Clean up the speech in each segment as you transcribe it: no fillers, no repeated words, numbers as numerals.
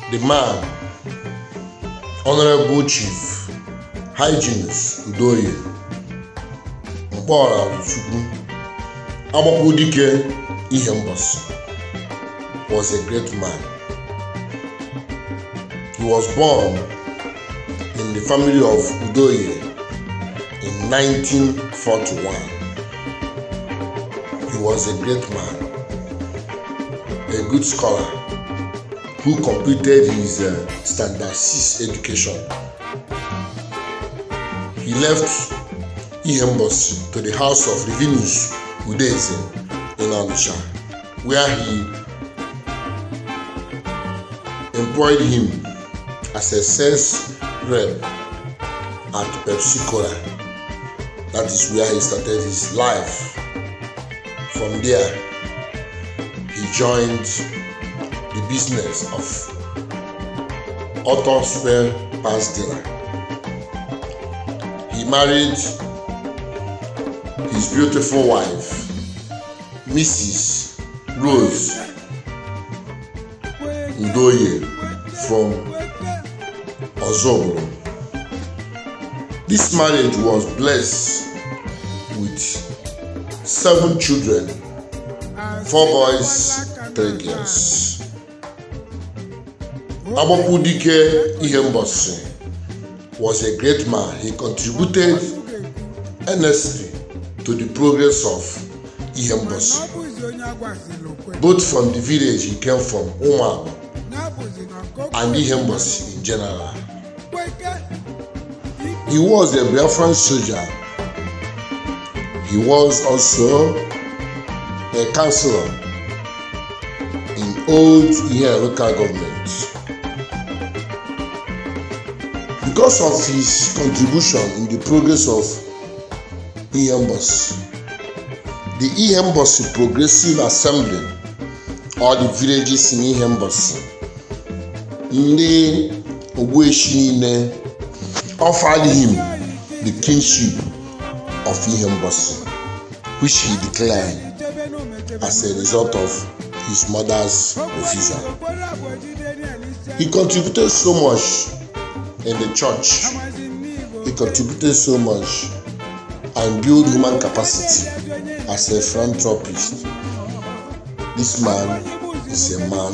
The man, Honorable Chief Hyginus Udoye Mkpọra Chukwu Agbakwudike Ihembosi, was a great man. He was born in the family of Udoye in 1941. He was a great man, a good scholar who completed his Standard 6 education. He left Ihembosi to the house of Livinus Udeze in Onitsha, where he employed him as a sales rep at Pepsi Cola. That is where he started his life. From there, he joined the business of auto spare parts dealer. He married his beautiful wife, Mrs. Rose Udoye from Ozubulu. This marriage was blessed with 7 children, 4 boys, 3 girls. Agbakwudike Ihembosi was a great man. He contributed earnestly to the progress of Ihembosi, both from the village he came from, Umuagbo, and Ihembosi in general. He was a Biafran soldier. He was also a councillor in Old Ihe local government. Because of his contribution in the progress of Ihembosi, the Ihembosi Progressive Assembly, all the villages in Ihembosi, ndị Ogbueshi niile offered him the kingship of Ihembosi, which he declined as a result of his mother's refusal. He contributed so much in the church. He contributed so much and built human capacity as a philanthropist. This man is a man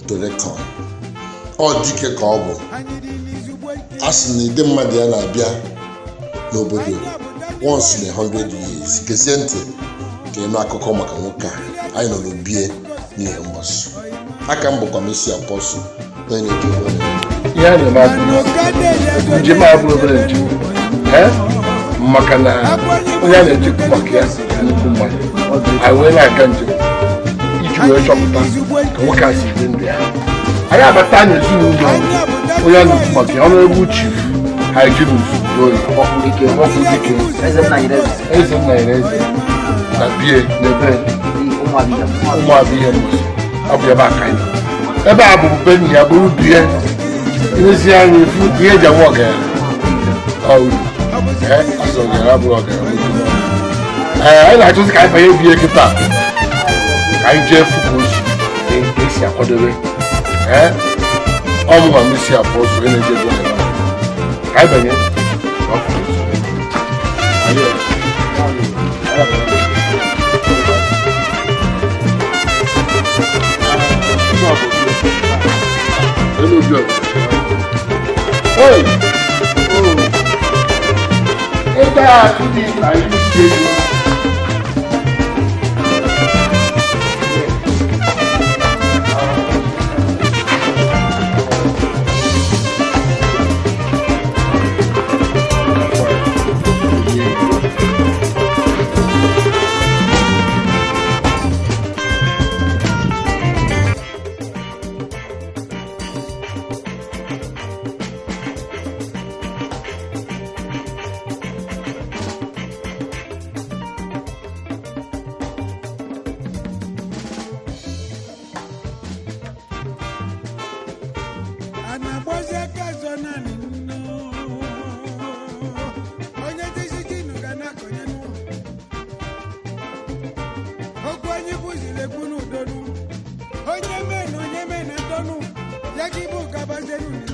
to reckon. Ọ dike ka ọ bụ. A sị na ịdị mmadụ ya na-abịa n'obodo once in 100 years. Gezie ntị ka ịnụ akụkọ maka nwoke a. Anyị nọ n'obie n'Ihembosi. Aka m bụkwa Messi Apostle, onye na-eji onwe ya. Ihe a na-eme abụrụ njem a abụrụ obere njem, ee, maka na onye a na-echekwa maka ya nnukwu mmadụ. Anyị wee na-aga njem iji wee chọpụta ka nwoke a si bi ndụ ya. Anyị abata n'ezinụlọ onye a na-ekwu maka ya, Honorable Chief Hyginus Udoye Ọkwụdike, Eze nna nyere eze. Eze nna nyere eze na bie n'ebe Ụmụabịa Ihembosi. Ọ bụ ebe a ka anyị nọ. Ebe a bụ be nna ya, bụrụ bie ilezi anya efu ihe eji anwe ọgaranya. Ọ uru ee, asị ọgaranya abụrụ ọgaranya n'otu. Ee, anyị na-achọzi ka anyị banye bie kịta, ka anyị jee fụ ka o si ka esi akwadobe. Ee, ọ mụnwa Messi Apostle, onye na-eje ebe ka anyị banye ka ọ fụ ka o si. Anyị abanye. Hello, John. Hey! Oh! Ebe a ndị anyị si elu.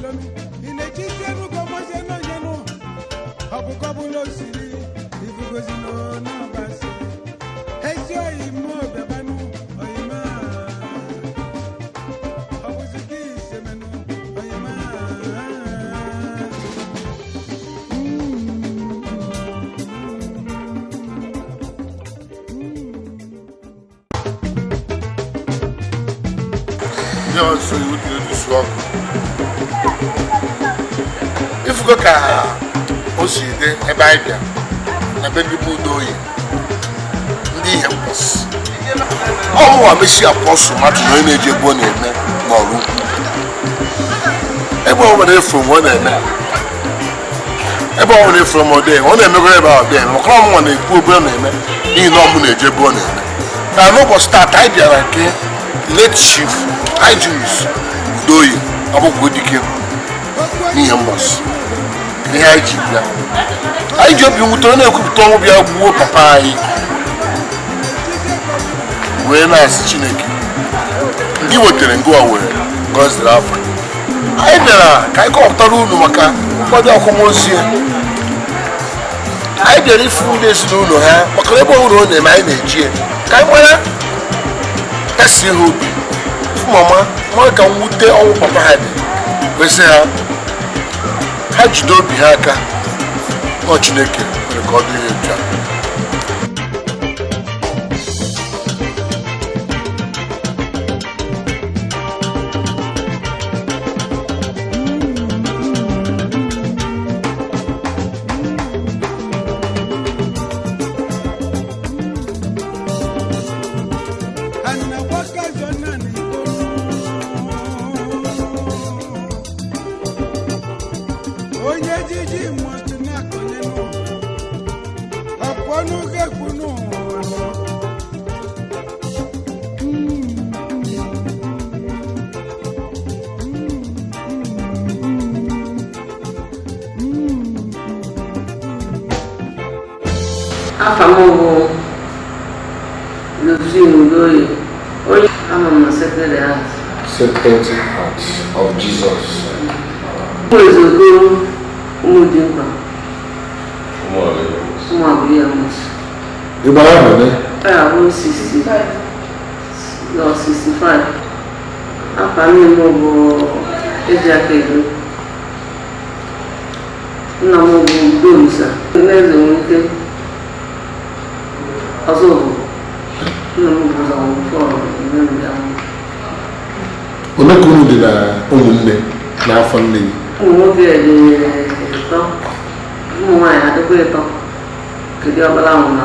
n'ilonu ị na-echizi enu ka ọmọzie n'onyenụ ọ bụ kọbụla osiri ifugozi n'ọbasi ezi oyi mụ bịabanụ oyima ọ bụzi gị isemenụ oyima. Ndị ọzọ iwu dị elu ọkụ ifugo ka o si dị ebe anyị bịa na be ndị bụ Udoyi, ndị ihe mposi ọmụwa mesi apọstụl mmadụ na onye na-eji egbu ọ na-eme n'ọrụ ukwu ebe ọ nwere efu ọ na-eme ebe ọ nwere efu ọ dị ọ na-emego ebe ahụ dị eme maka ọmụnwa na-ekwu ebe ọ na-eme n'ihi na ọmụ na-eje ebe ọ na-eme. Na n'ụbọchị taata anyị bịara nke late Chief Hyginus Udoyi Agbogwodike n'ihe mgbasị ihe anyị ji bịa. Anyị ji obi mwute na-ekwupụta ọnwụ bịa gbuo papa anyị wee na-asị Chineke ndị wetere ngụwa were gọziri afọ. Anyị bịara ka anyị kọpụtara unu maka nkwado akwamozu ya. Anyị bịara ifu ndị ezinụlọ ha maka ebe ọhụrụ ọ na-eme anyị na-eji ya ka anyị mara kasie ha obi fụ mama mara ka mwute ọnwụ papa ha dị kwesị ha ha jide obi ha aka ọ Chineke mere ka ọ dị ya etu a. Onye jiji mmadụ na-akọnye nụ ọpụ ọnụ ga-ekwu n'ụwa. Afa m bụ Josephine Udoyi, onye ama m na Sacred Heart. Sacred Heart of Jesus. Ụmụ Okoro, Ụmụdinkwa, ụmụ Abụyamus. Ị gbara ahụ ole? Ọ ya bụ 60 no, 65. Afa nne m bụ Ejiaka Edo. Nna m bụ Udolisa. Nne eze nwoke ọzọ bụ nna m bụ ụzọ before nne m bịa nwụọ. Ole ka unu dị na ụmụnne n'afọ nne gị? Ụmụ nwoke dị ịtọ, ụmụ nwaanyị adịkwa ịtọ. Kedu ọbụla nwụrụ na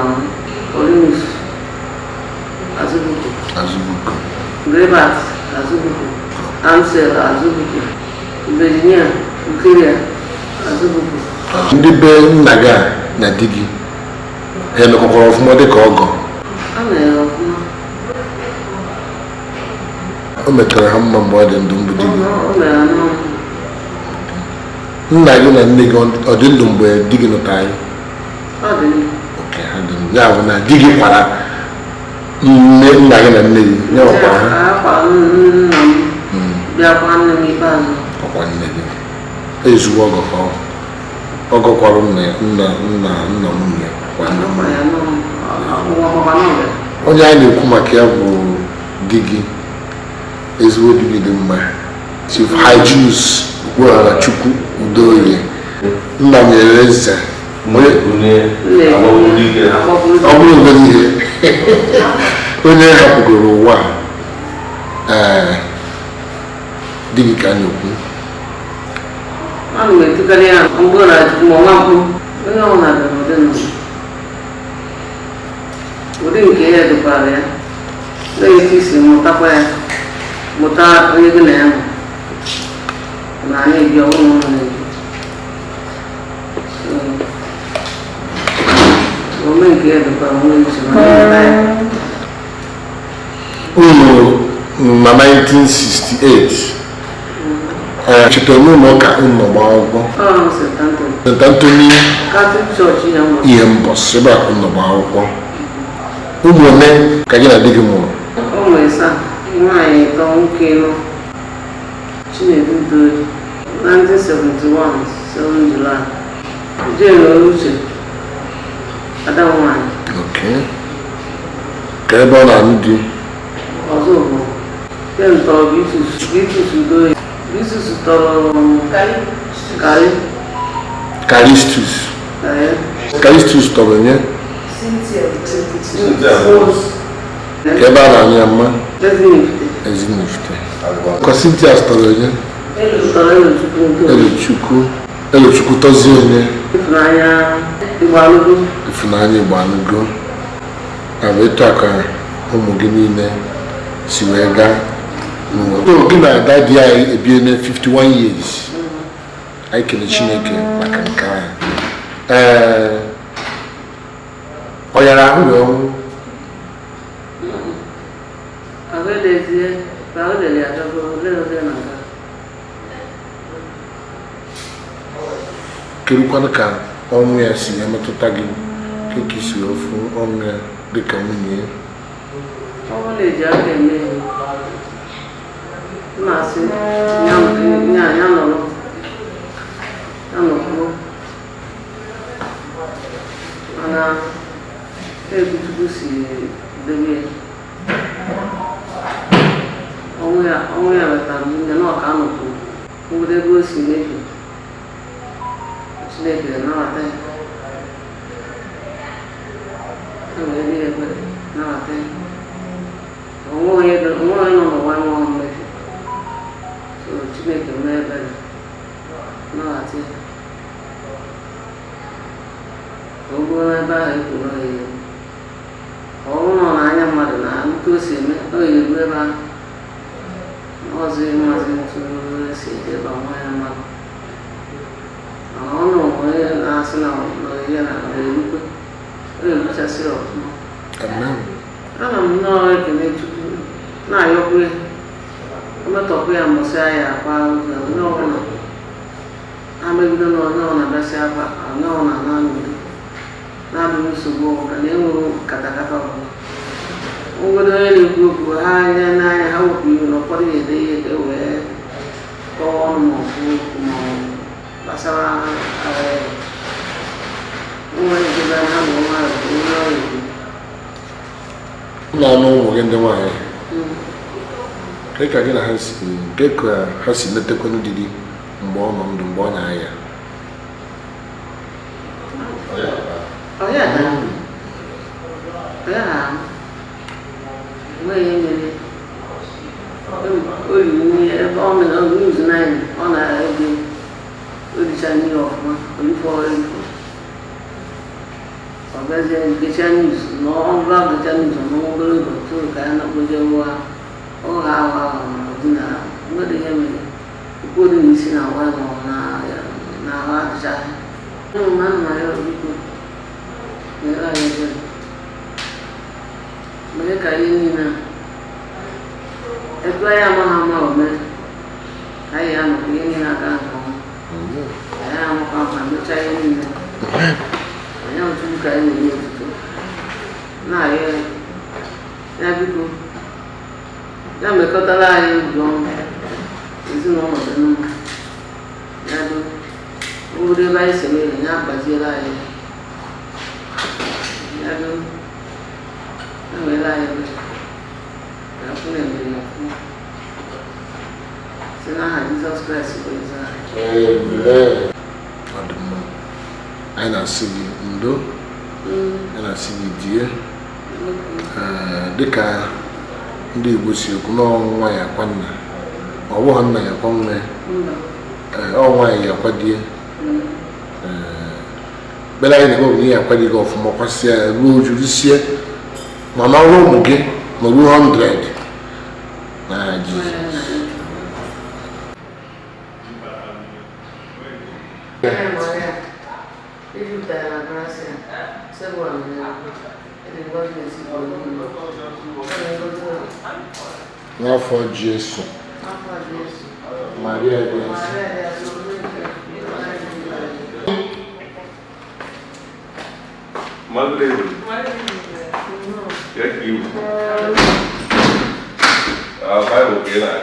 Olinus Azubuko, Azubuko, Grebat Azubuko, Amsel Azubuko, Virginia Ukeria Azubuko. Ndị be nna gị a na di gị ha emekọkwara ọfụma dị ka ọgọ? A mere ọfụma. O metara ha mma mgbe ọ dị ndụ mbụ di gị? O mere anọ. Nna gị na nne gị ọ dị ndụ mgbe di gị nụtara anyị? Ọ dị ndụ. Okay, ha dị ndụ. Ya bụ na di gị kwara nne nna gị na nne gị ya kwara ha? Akwa nna m bịakwa nne m ikpeazụ. Ọkwa nne gị ezigbo ọgọ ka ọ ọgọ kwara nna nna nna nna nwunye kwa nne. Akwa ya nọ ụwa makwa n'ọbịa. Onye anyị na-ekwu maka ya bụ di gị, ezigbo di gị dị mma, Chief Hyginus Okpualachukwu Udoyi, nna nyere eze onye ọ bụrụ obere ihe onye hapụgoro ụwa ee di gị ka a na-ekwu. Ana m etukarị ya mgbe na ma ọnwa mkpu onye ọbụla bịara ụdị ndụ ụdị nke ya dịkwara ya na-etu isi mụtakwa ya mụta onye gị na ya nọ na anyị ebi ọnwụ ụlọ na-ebi. So, ome nke ya dịkwara onwe iche ma na-emeta ya. Unu na 1968 chetara n'ụlọ ụka unu gbaa akwụkwọ? Ọ St. Anthony. St. Anthony Catholic Church ya nwere. Ihe mbọsị ebe a unu gbaa akwụkwọ. Ụmụ ole ka gị na di gị mụrụ? Ụmụ ịsaa, nwaanyị ịtọ, nwoke ịnọ. Chinedu Udoyi, 1971, 7 July. Jane Uche, ada nwanyị. Okay. Ka ebe ọ na-anụ di? Ọzọ bụ Jane tọrọ Bitrus, Bitrus Udoye. Bitrus tọrọ Kali. Callistus. Ee. Callistus tọrọ nye? Cynthia. Ka ebe a na-anụ ya mma? Ezinifite. Ezinifite. Ka Cynthia tọrọ nye? Tọrọ Elochukwu nke Elochukwu. Elochukwu tọzie onye? Ịfụnanya Igbo-Alugo. Ịfụnanya Igbo-Alugo. Na bụ etu a ka ụmụ gị niile si wee gaa n'ụwa. Gị na ada di anyị ebiene 51 years. Anyị kene Chineke maka nke ahụ. Ee, ọ yara ahụ wee nwụ? Ahụ elezie, ahụ lele agago, ole na-aga. Kedụkwanụ ka ọnwụ ya si emetụta gị? Ka isi wee fụ ọnwụ ya dịka nwunye ya? Ọnwụ na-eji aka eme ihe. M na-asị ya nọrọ, ya nọkwuo. Mana etu Chukwu si debe ya. Ọnwụ ya wetara m nne na ọka anọkwuo. Obodo ebe o si mebi. Chineke nabata ya. E nwere ihe ekwere nabata ya. Onwe onye nọ n'ụwa nwa mmefu. So Chineke mee ebere nabata ya. Ka o ruo n'ebe ahụ e kwuru ọ ya. Ọ bụrụ na ọ na-anya mmadụ na ntụ o si eme, ọ ya eru ebe ahụ. Ọzọ ịmazi ntụ esi eje ebe ahụ ya mmadụ. Ọ nọ onye na-asị na ihe na erukwe, ọ na-eruchasị ọfụma. Ana m nnọọ ekele Chukwu na-ayọkwu ya, o metọpụ ya mbọsị ahịa akwa ụzọ onye ọbụla amegide na onye ọbụla bịasị akwa onye ọbụla na-anọgide na-abụghị nsogbu ọbụla na enweghị katakata ọbụla. Ogodo onye na-ekwu okwu ha anya n'anya ha wepụ iwu na ụfọdụ ga-ede ihe ka e wee kọwa ọnụ ma ọ bụ okwu ma ọ gbasara nwa ejebe ha bụ nwa onye ọrụ ekwu. Na-anụ ụmụ gị ndị nwaanyị, ka gị na ha si nke ka ha si letakwanụ di gị mgbe ọ nọ ndụ, mgbe ọ na-aya? Ọ ya dara. Ọ ya ahụ. Enweghị ihe mere. O riri nri ebe ọ mere news 9 ọ na-ege o richa nri ọfụma, orifọ erifọ. Ọ bịazie gecha news na ọ bụla gecha news ọ nọọ obere oge tupu ka ya na-akpọje nwa ụgha ahụ ahụ ma ọ dinara. Nwere ihe mere. Okwu dị n'isi na awa ma ọ na ahụ adịchaghị. Ụmụ m ana m arịọ biko nyere anyị ebere. Mee ka ihe niile a etu anyị amaghị ama o mee ka anyị anọkwa ihe niile aga nke ọma. Anyị amakwa ma mechaa ihe niile. Anyị Chukwu ka anyị na-enye otuto. Na-arịọ ya, ya biko ya mekọtara anyị obi ọnụ ezinụlọ dị mma. Ya do obodo ebe anyị si eme ihe ya gbaziere anyị. Ya do ya nwere anyị ebere. Ya kwụ na-emere ya ọfụma. Site n'aha Jizọs Kraịst bụ eze anyị. Ọ dị mma. Anyị na-asị gị ndo, anyị na-asị gị die. Dịka ndị Igbo si ekwu n'ọnwa ya kwa nna, ọ bụghị nna ya kwa nwa ya, ọ nwaanyị ya kwa die. Ekpere anyị na-ekpe bụ na ihe akwa di gị ọfụma, kwasịa ya ruo uju risie ma n'ọrụ ụmụ gị ma ruo 100 n'aha Jizọs. N'afọ Jesu, Maria dị nsọ. Madre, ya kiu. Ah, vai o que lá?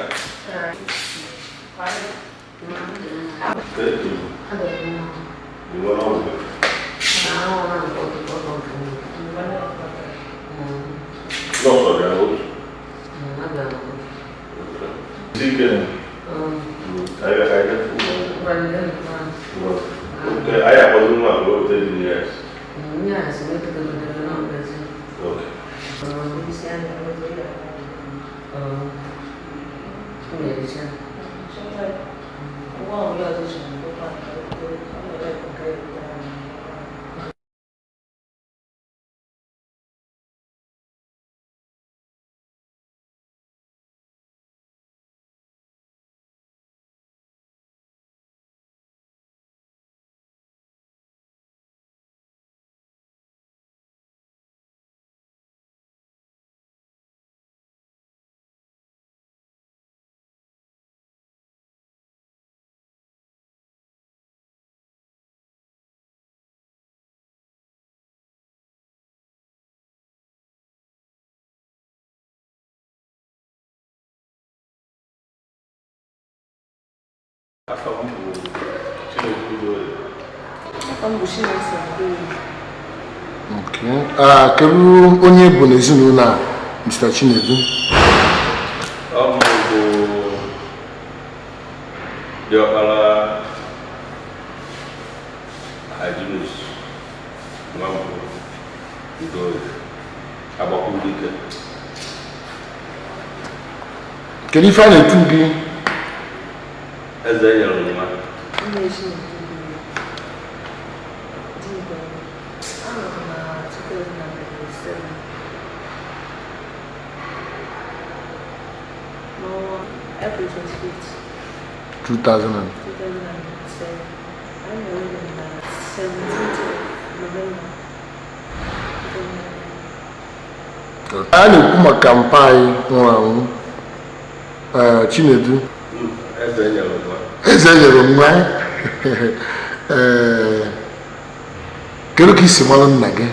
Kedu onye bụ n'ezinụlọ a, Mr. Chinedu? Ọ bụ diọkpara Hyginus Nwankwo Udoye Agbakwudike. Kedu ife a na-etu gị? Eze nyere nwa. April 25th, 2007. I'm married on the 17th of November. 2009. A na-ekwu maka mpa anyị nwụrụ anwụ, Chinedu. Eze nyere nwa. Eze nyere nwa. Ee, kedu ka i si mara nna gị?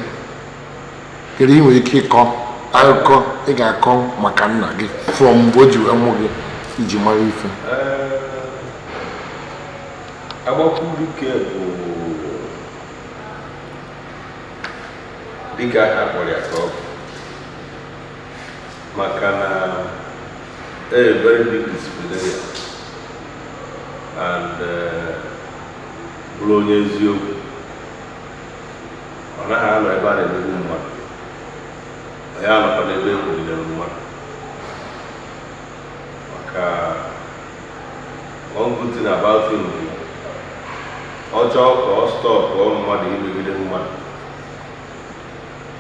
Kedu ihe nwere ike ịkọ akụkọ ị ga-akọ maka nna gị from mgbe o ji wee mụ gị iji mara ife? Agbakwudike bụ dịka a kpọrọ ya ka ọ bụ maka na a very big disciplinarian and bụrụ onye eziokwu. Ọ naghị anọ ebe a na-emegbu mmadụ, ọ ya anọkwa n'ebe e kwugidere mmadụ. Maka one good thing about him bụ ọ chọọ ka ọ stọpụ mmadụ imegide mmadụ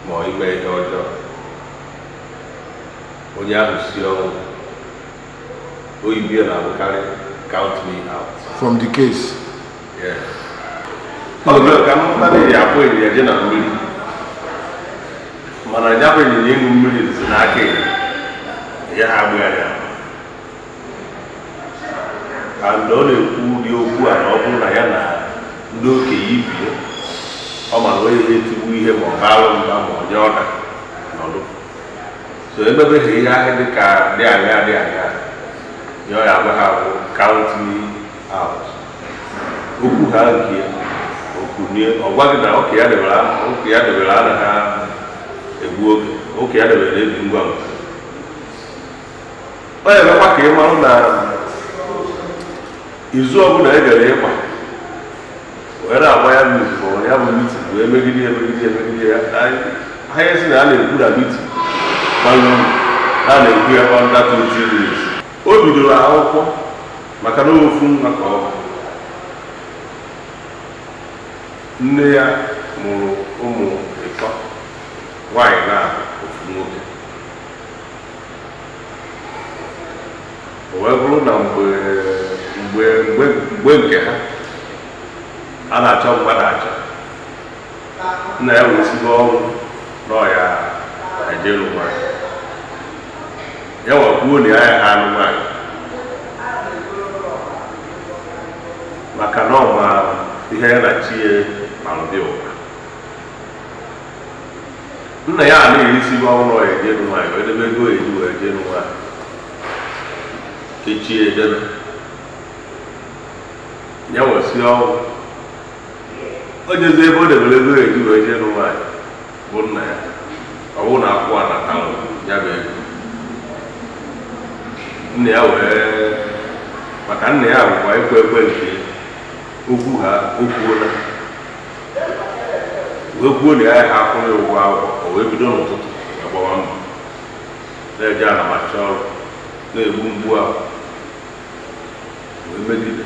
ma ọ ime ihe ọjọọ, onye ahụ si ọnwụ oyibo na-abụkarị count me out from the case. Yes. Ọ bụ ka mmụta na-eyi akpọ ịnyịnya je na mmiri, mana ya bụ ịnyịnya ịṅụ mmiri dị n'aka ịnyịnya ya ha agbụgharị ahụ. And ọ na-ekwu ụdị okwu a na ọ bụrụ na ya na ndị okenye ibie, ọ ma na onye na-etigbu ihe ma ọ baalụ mba ma ọ nye ọda nọdụ. So emebeghị ihe ahụ dị ka dị anya dị anya, nye ọ ya agwa ha bụ count me out. Okwu ha nke okwunie ọ gwa gị na oke ya debere anaghị egbu oge, oke ya debere ebi ngwa ngwa. Ọ ya emekwa ka ị marụ na izu ọbụla e jere ịgba wee na-agba ya bụ izu ma ya bụ mitin wee megide ya megide ya megide ya. Ha ya sị na a na-ekwu na mitin gbalụ a na-ekwu ya under 20 minutes. O bidoro akwụkwọ maka na ofu nwa ka ọ bụ. Nne ya mụrụ ụmụ ịtọ, nwaanyị na ofu nwoke. O wee bụrụ na mgbe nke ha a na-achọ mmadụ achọ, nna ya wee sibe ọnwụ na ọ ya eje ịlụ nwaanyị. Ya wakwuo na ya ha alụ nwaanyị maka na ọ ma ihe ya na chi ya malụdị ụwa. Nna ya anaghị esibe ọnwụ na ọ ya eje ịlụ nwaanyị, wee debe ego eji wee jee ịlụ nwaanyị, kechie edebe. Ya wesi ọnwụ O jezi ebe o debere ego eji wee jee nụ nwaanyị bụ nna ya, ọ bụrụ na akwụ anatalụ ya bụ ego nna ya wee, maka nna ya bụkwa ekwe ekwe nke okwu ha okwuola, wee kwuo na ya ha akwụghị ụgwọ akwụkwọ. O wee bido n'ụtụtụ wee gbawa mbọ, na-eje anamacha ọrụ, na-egbu mgbu ahụ, wee megide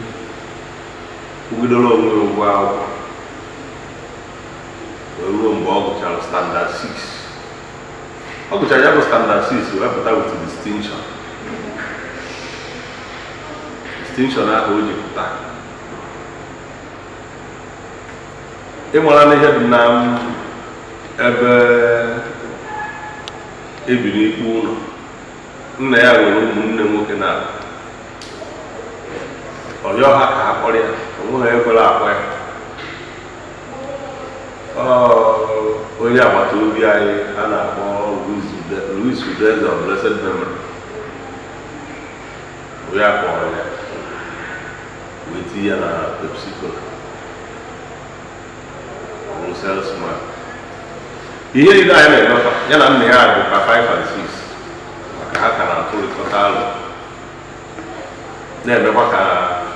kwugidere onwe ya ụgwọ akwụkwọ, wee ruo mgbe ọ gụchara standard 6. Ọ gụchara ya bụ standard 6 wee pụta with distinction. Distinction ahụ o ji pụta, ịmara na ihe dị na ebe ebiri ikwu ụlọ nna ya nwere ụmụnne nwoke na ọyọ ha ka ha kpọrọ ya, onwe ha ekwere akpọ ya. Onye agbata obi anyị a na-akpọ Louis Udeze of blessed memory bụ ya kpọrọ ya wee tinye ya na Pepsi Cola, ọ bụrụ salesman. Ihe niile anyị na-emekwa ya na nna ya bụkwa 5 and 6, maka ha ka na-atụrịkọta alụ, na-emekwa ka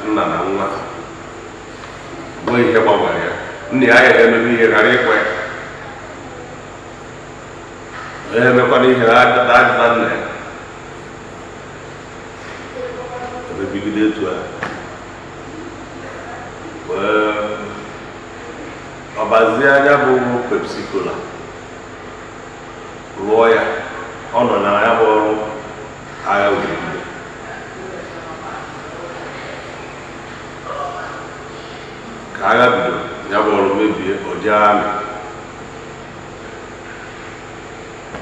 nna na nwa nwee ihe gbanwere ya. Nna ya agaghị emebe ihe ghara ikwe ya, emekwana ihe na-adịna nna ya emebigide etu a wee ọbazie anya bụ Pepsi Cola rụọ ya. Ọ nọ na ya bụ ọrụ agha wee bido. Ka agha bidoro, ya bụ ọrụ mebie, o jee amị,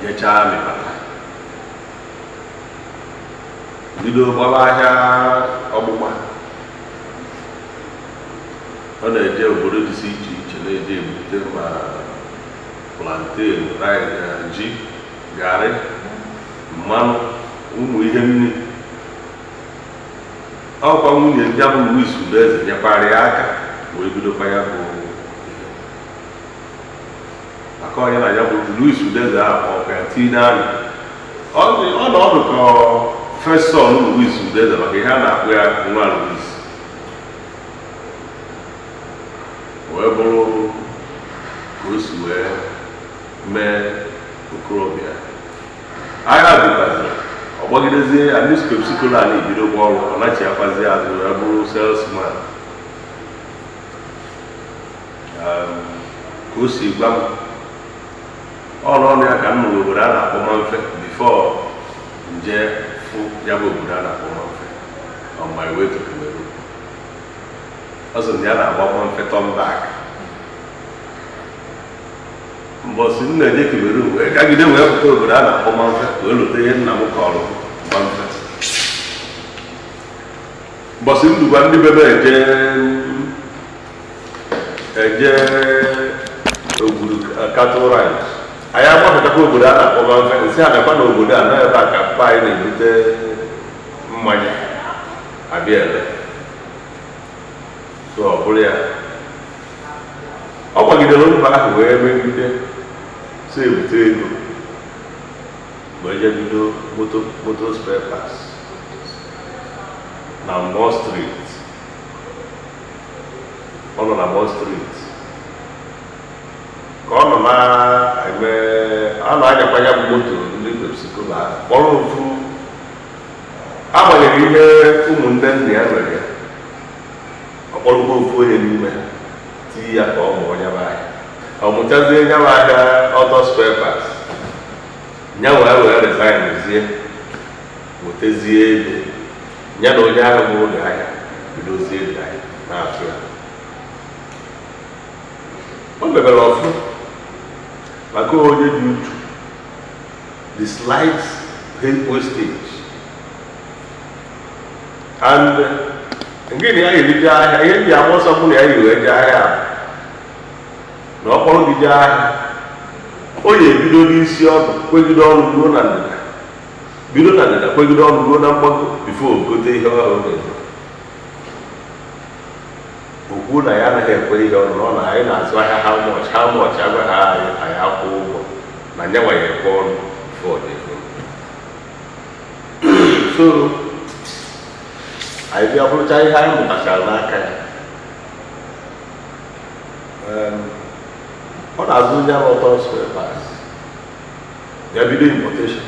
jechaa amị bata, bido gbaba ahịa ọgbụgba. Ọ na-eje obodo dịsị iche iche, na-eje ebute ma plantain, rice, ji, garị, mmanụ, ụmụ ihe nri. Ọkwa nwunye ya bụ Louis Udeze nyekwara ya aka wee bidokwa ya bụ maka onye na ya bụ Louis Udeze ahụ ọkwa ya tii n'anya. Ọ nọ ọdụ ka first son Louis Udeze, maka ihe a na-akpọ ya nwa Louis, wee bụrụ ka o si wee mee okorobịa. Agha bikwaziri, ọ gbagidezie ya ndị Pepsi Cola na-ebidokwa ọrụ, ọ nachi akwazi azụ wee bụrụ salesman. Ka o si gwa m ọrụ ọnụ ya ka m nụrụ obodo a na-akpọ Mamfe before nje fụ ya bụ obodo a na-akpọ Mamfe on my way to Cameroon. Ọ sị na ya na-agba Mamfe turn back. Mbọsị m na-eje Cameroon wee gagide wee pụta obodo a na-akpọ Mamfe wee lute ihe nna m kọrọ Mamfe. Mbọsị m dukwa ndị bebe eje Ogburu cattle ranch, anyị agbapụtakwa obodo a na-akpọ Mamfe, nsị a nakwa na obodo a nọ ebe a ka papa anyị na-ebute mmanya abịa ele. So ọ bụrụ ya ọ gbagidere mba ahụ wee megide so ebute ego wee je bido moto spare parts na Moore Street. Ọ nọ na Moore Street ka ọ nọ na-eme a na-anyakwa ya bụ moto ndị Pepsi Cola kpọrọ ofu. Agbanyeghị ihe ụmụnne nna ya mere ya, ọ kpọrọkwa ofu onye n'ime ha tii ya ka ọ mụọ nyaba ahịa. Ọ mụchazie nyaba ahịa auto spare parts nya wee wee resign zie, wetezie ego ya na onye ahụ bụ ụlọ ahịa bidozie ego ahịa na-atụ ya. O mebere ọfụ maka onye dị uchu, the slight wastage and gịnị ya yiri jee ahịa. Ihe ndị ama ọsọ mụ na ya yi wee jee ahịa na ọ kpọrọ gị jee ahịa, o ya ebido n'isi ọdụ kwegide ọrụ ruo na ndịda, bido na ndịda kwegide ọrụ ruo na mgbago bifo gote ihe ọhụrụ ga-ego. Okwu Kwuo na ya anaghị ekwe ihe ọnụ na ọ na anyị na-azụ ahịa how much, how much, agwa ha anyị anyị akwụ ụgwọ na nyanwa ya ekwe ọnụ before ọ ego. So anyị bịa bụrụcha ihe anyị mụtachara n'aka ya. Ọ na-azụ nye auto spare parts, ya bido importation.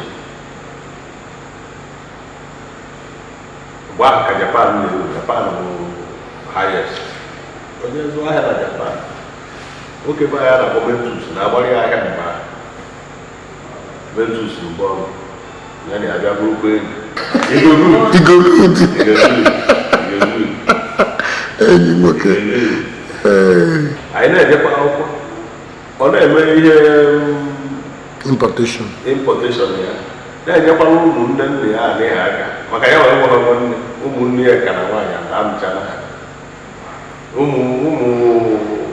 Mgbe ahụ ka Japan na-ewu. Japan bụ highest onye zụọ ahịa na Japan. Nwoke be anyị na-akpọ Ventus na-agbara ya ahịa mgbe ahụ. Ventus mgbe ọrụ ya na-abịa bụrụkwa enyi. Igolud. Igolud. Enyi nwoke. Anyị na-ejekwa akwụkwọ, ọ na-eme ihe importation. Importation ya na-enyekwara ụmụnne nna ya adịghị aka, maka ya nwere nwe nwanne ụmụnne ya ka na nwaanyị na amụchara ha ụmụ ụmụ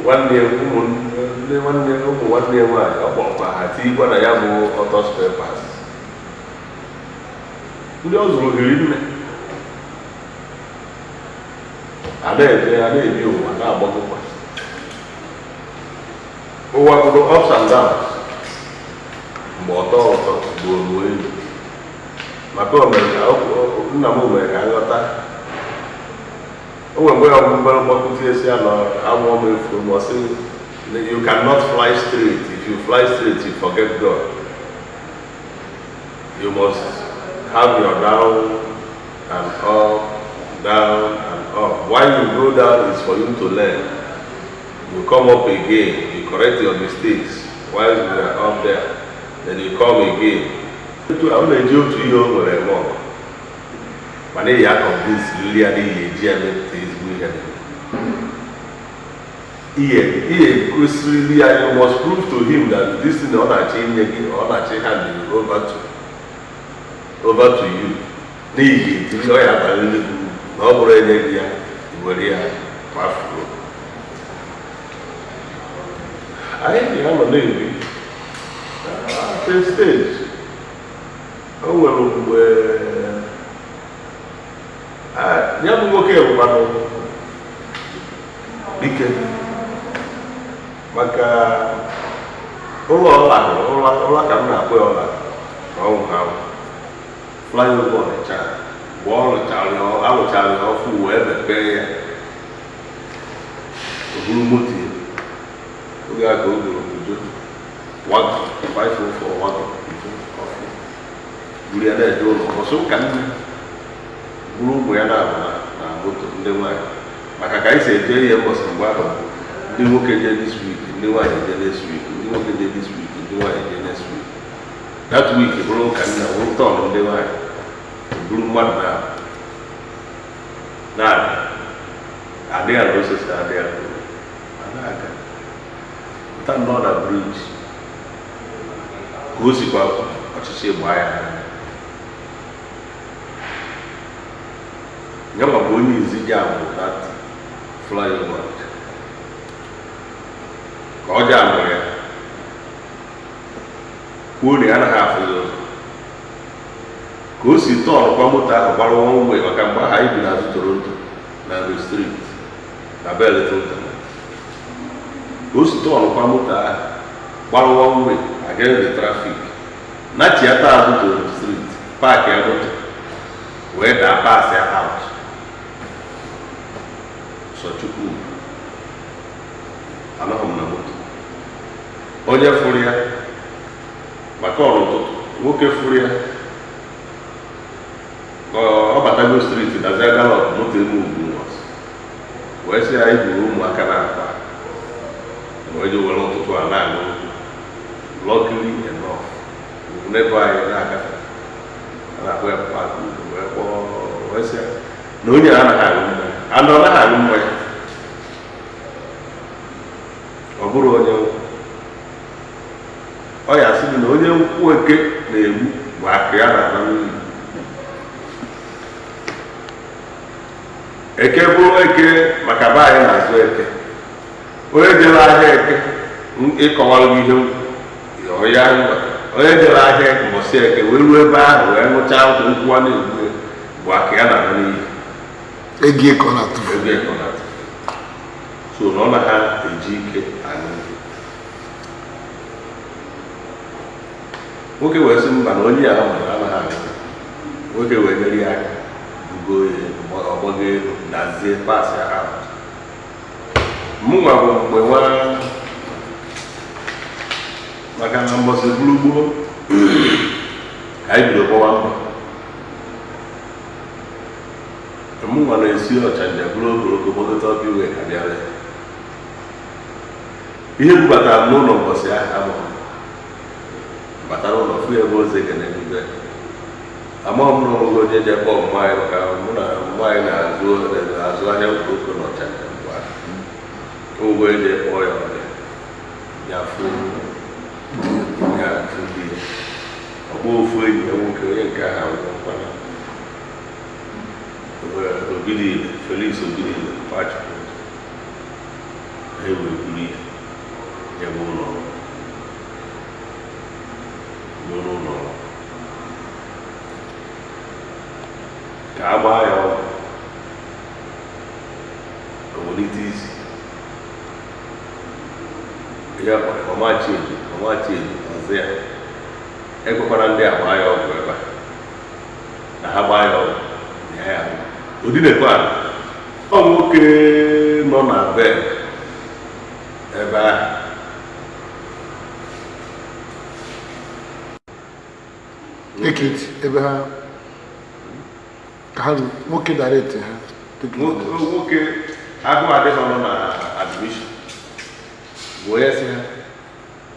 nwanne ya, ụmụnne nwanne, ụmụ nwanne ya nwaanyị. Ọ kpọkwa ha tikwa na ya bụ auto spare parts. Ndị ọ zụrụ hiri nne. A na-eje, a na-ebi ụwa na-agbagokwa. Ụwa bụrụ ups and downs, mgbe ọtọ ụtọ, mgbe oluo elu, maka o mere ka nna m mere ka nghọta o nwere mgbe ọ bụ mgbe mgbakwute esi ya na amụọ m efu ma ọ sị, "You cannot fly straight. If you fly straight, you forget God. You must have your down and up, down and up. Why you go down is for you to learn. You come up again, you correct your mistakes while you are up there, then you come again." Etu a ọ na-eji otu ihe o nwere eme ọgụ, mana ị ya convince riri ya n'ihi eji ya mepụta ezigbo ihe dị. Ihe ihe gosirili ya, you must prove to him that this thing ọ na-achọ inye gị, ọ na-achọ hand you over to you, n'ihi ejiri ọ ya abalị gị uru na ọ bụrụ enye gị ya, i were ya kwafuo. Anyị ga-anọ na-eri at a stage. O nwere mgbe ya bụ nwoke bụkwanụ dike, maka ụlọ ọ lahụrụ ụlọ ụlọ ka m na-akpọ ya ụla ka ọ nwụrụ anwụ, flyover Ọnịcha. Mgbe ọ rụchara ya, alụchara ya ọfụ wee mepee ya, o buru moto ya. Oge a ka o goro Peugeot wagon 504 wagon, Peugeot ọfụ, buru ya na-eje ụlọ ọsọ ụka nne, buru ụmụ ya na-abụ na moto ndị nwaanyị, maka ka anyị si eje ihe mbọsị mgbe ahụ bụ ndị nwoke jee this week, ndị nwaanyị jee next week, ndị nwoke jee this week, ndị nwaanyị jee next week. That week bụrụ ụka nna, bụrụ turn ndị nwaanyị. Buru mmadụ na na adị ya na osisi adị ya a na-aga pụta nnọọ na bridge ka o sikwa ọchịchị gbaa ya n'anya. Nyanwa bụ onye izi ji amụ that flyover ka ọ ji amụ ya, kwuo na ya anaghị afụzi ụzọ ka o si tọọrọkwa moto ahụ gbara one way, maka mgbe ahụ anyị bi n'azụ Toronto na Ro Street na Bell Tilton. Ka o si tọọrọkwa moto ahụ gbara one way against the traffic, nachiata azụ Toronto Street, park ya moto wee daa, pass ya out. Sọ Chukwu, anọghị m na moto. Onye fụrụ ya, maka ọrụ ụtụtụ, nwoke fụrụ ya ka ọ batago street dazia gallop, moto eme ugwu nọs, wee sị ya iburu ụmụaka na-akpa wee je were ụtụtụ a na-aṅụ nkwụ. Luckily enough, n'ebe anyị na-agafe a na-akpọ ya Papa Udo, wee kpọọ wee sị ya na onye a anaghị aṅụ mmanya, anụ ọ naghị aṅụ mmanya, ọ bụrụ onye nkwụ. Ọ ya sị gị na onye nkwụ eke na-egbu bụ akụ ya na-ana n'iyi. Eke bụrụ eke, maka be anyị na-azụ eke. Onye jere ahịa eke ịkọwara gị ihe nkwụ ya, onye jere ahịa mbọsị eke wee ruo ebe ahụ wee ṅụchaa nkwụ, nkwụ a na-egbu ya bụ akụ ya na-ana n'iyi. Ego ka ọ na-atụfu. Ego ka ọ na-atụfu. So na ọ na ha eji ike aṅụ nkwụ. Nwoke wee sị mba, na onye ya ma na anaghị aṅụ. Nwoke wee nyere ya aka bugo ya, ọgbago elu, dazie pass ya out. Mụnwa bụ mgbe nwa maka na mbọsị buru gboo ka anyị bido gbawa mbọ. Mụnwa na-esi Ọchanja buru okporoko gbagote ọbịa iwe ka bịara ihe bubatara m n'ụlọ mbọsị ahụ. Amụrụ m batara ụlọ, fụ ebe oze gene n'ube. Amaghị m na onwego onye je kpọọ mma anyị, maka mụ na mma anyị na-azụ azụ ahịa okporoko na Ọchanja mgbe ahụ. Onwego onye je kpọọ ya, ọbịa ya fụ ya, fụ di ya, ọgbọ ofu enyi ya nwoke, onye nke ahụ anwụọkwana, Ogidile, Felix Ogidile Nwachukwu. Ha wee buru ya jebe ụlọ ọgwụ, n'ụlọ ọgwụ ka a gbaa ya ọgwụ, o welite isi ya. Mama Chidi, Mama Chidi, ọzọ ya ekwekwara ndị a gbaa ya ọgwụ ebe a, na ha gbaa ya ọgwụ na ya ya odinekwe a. Ọ nwoke nọ na bed ebe ahụ. Ekiti ebe ha ka ha nwoke direct ha. Nwoke agụụ adịghị nọ na admission bụ onye si ha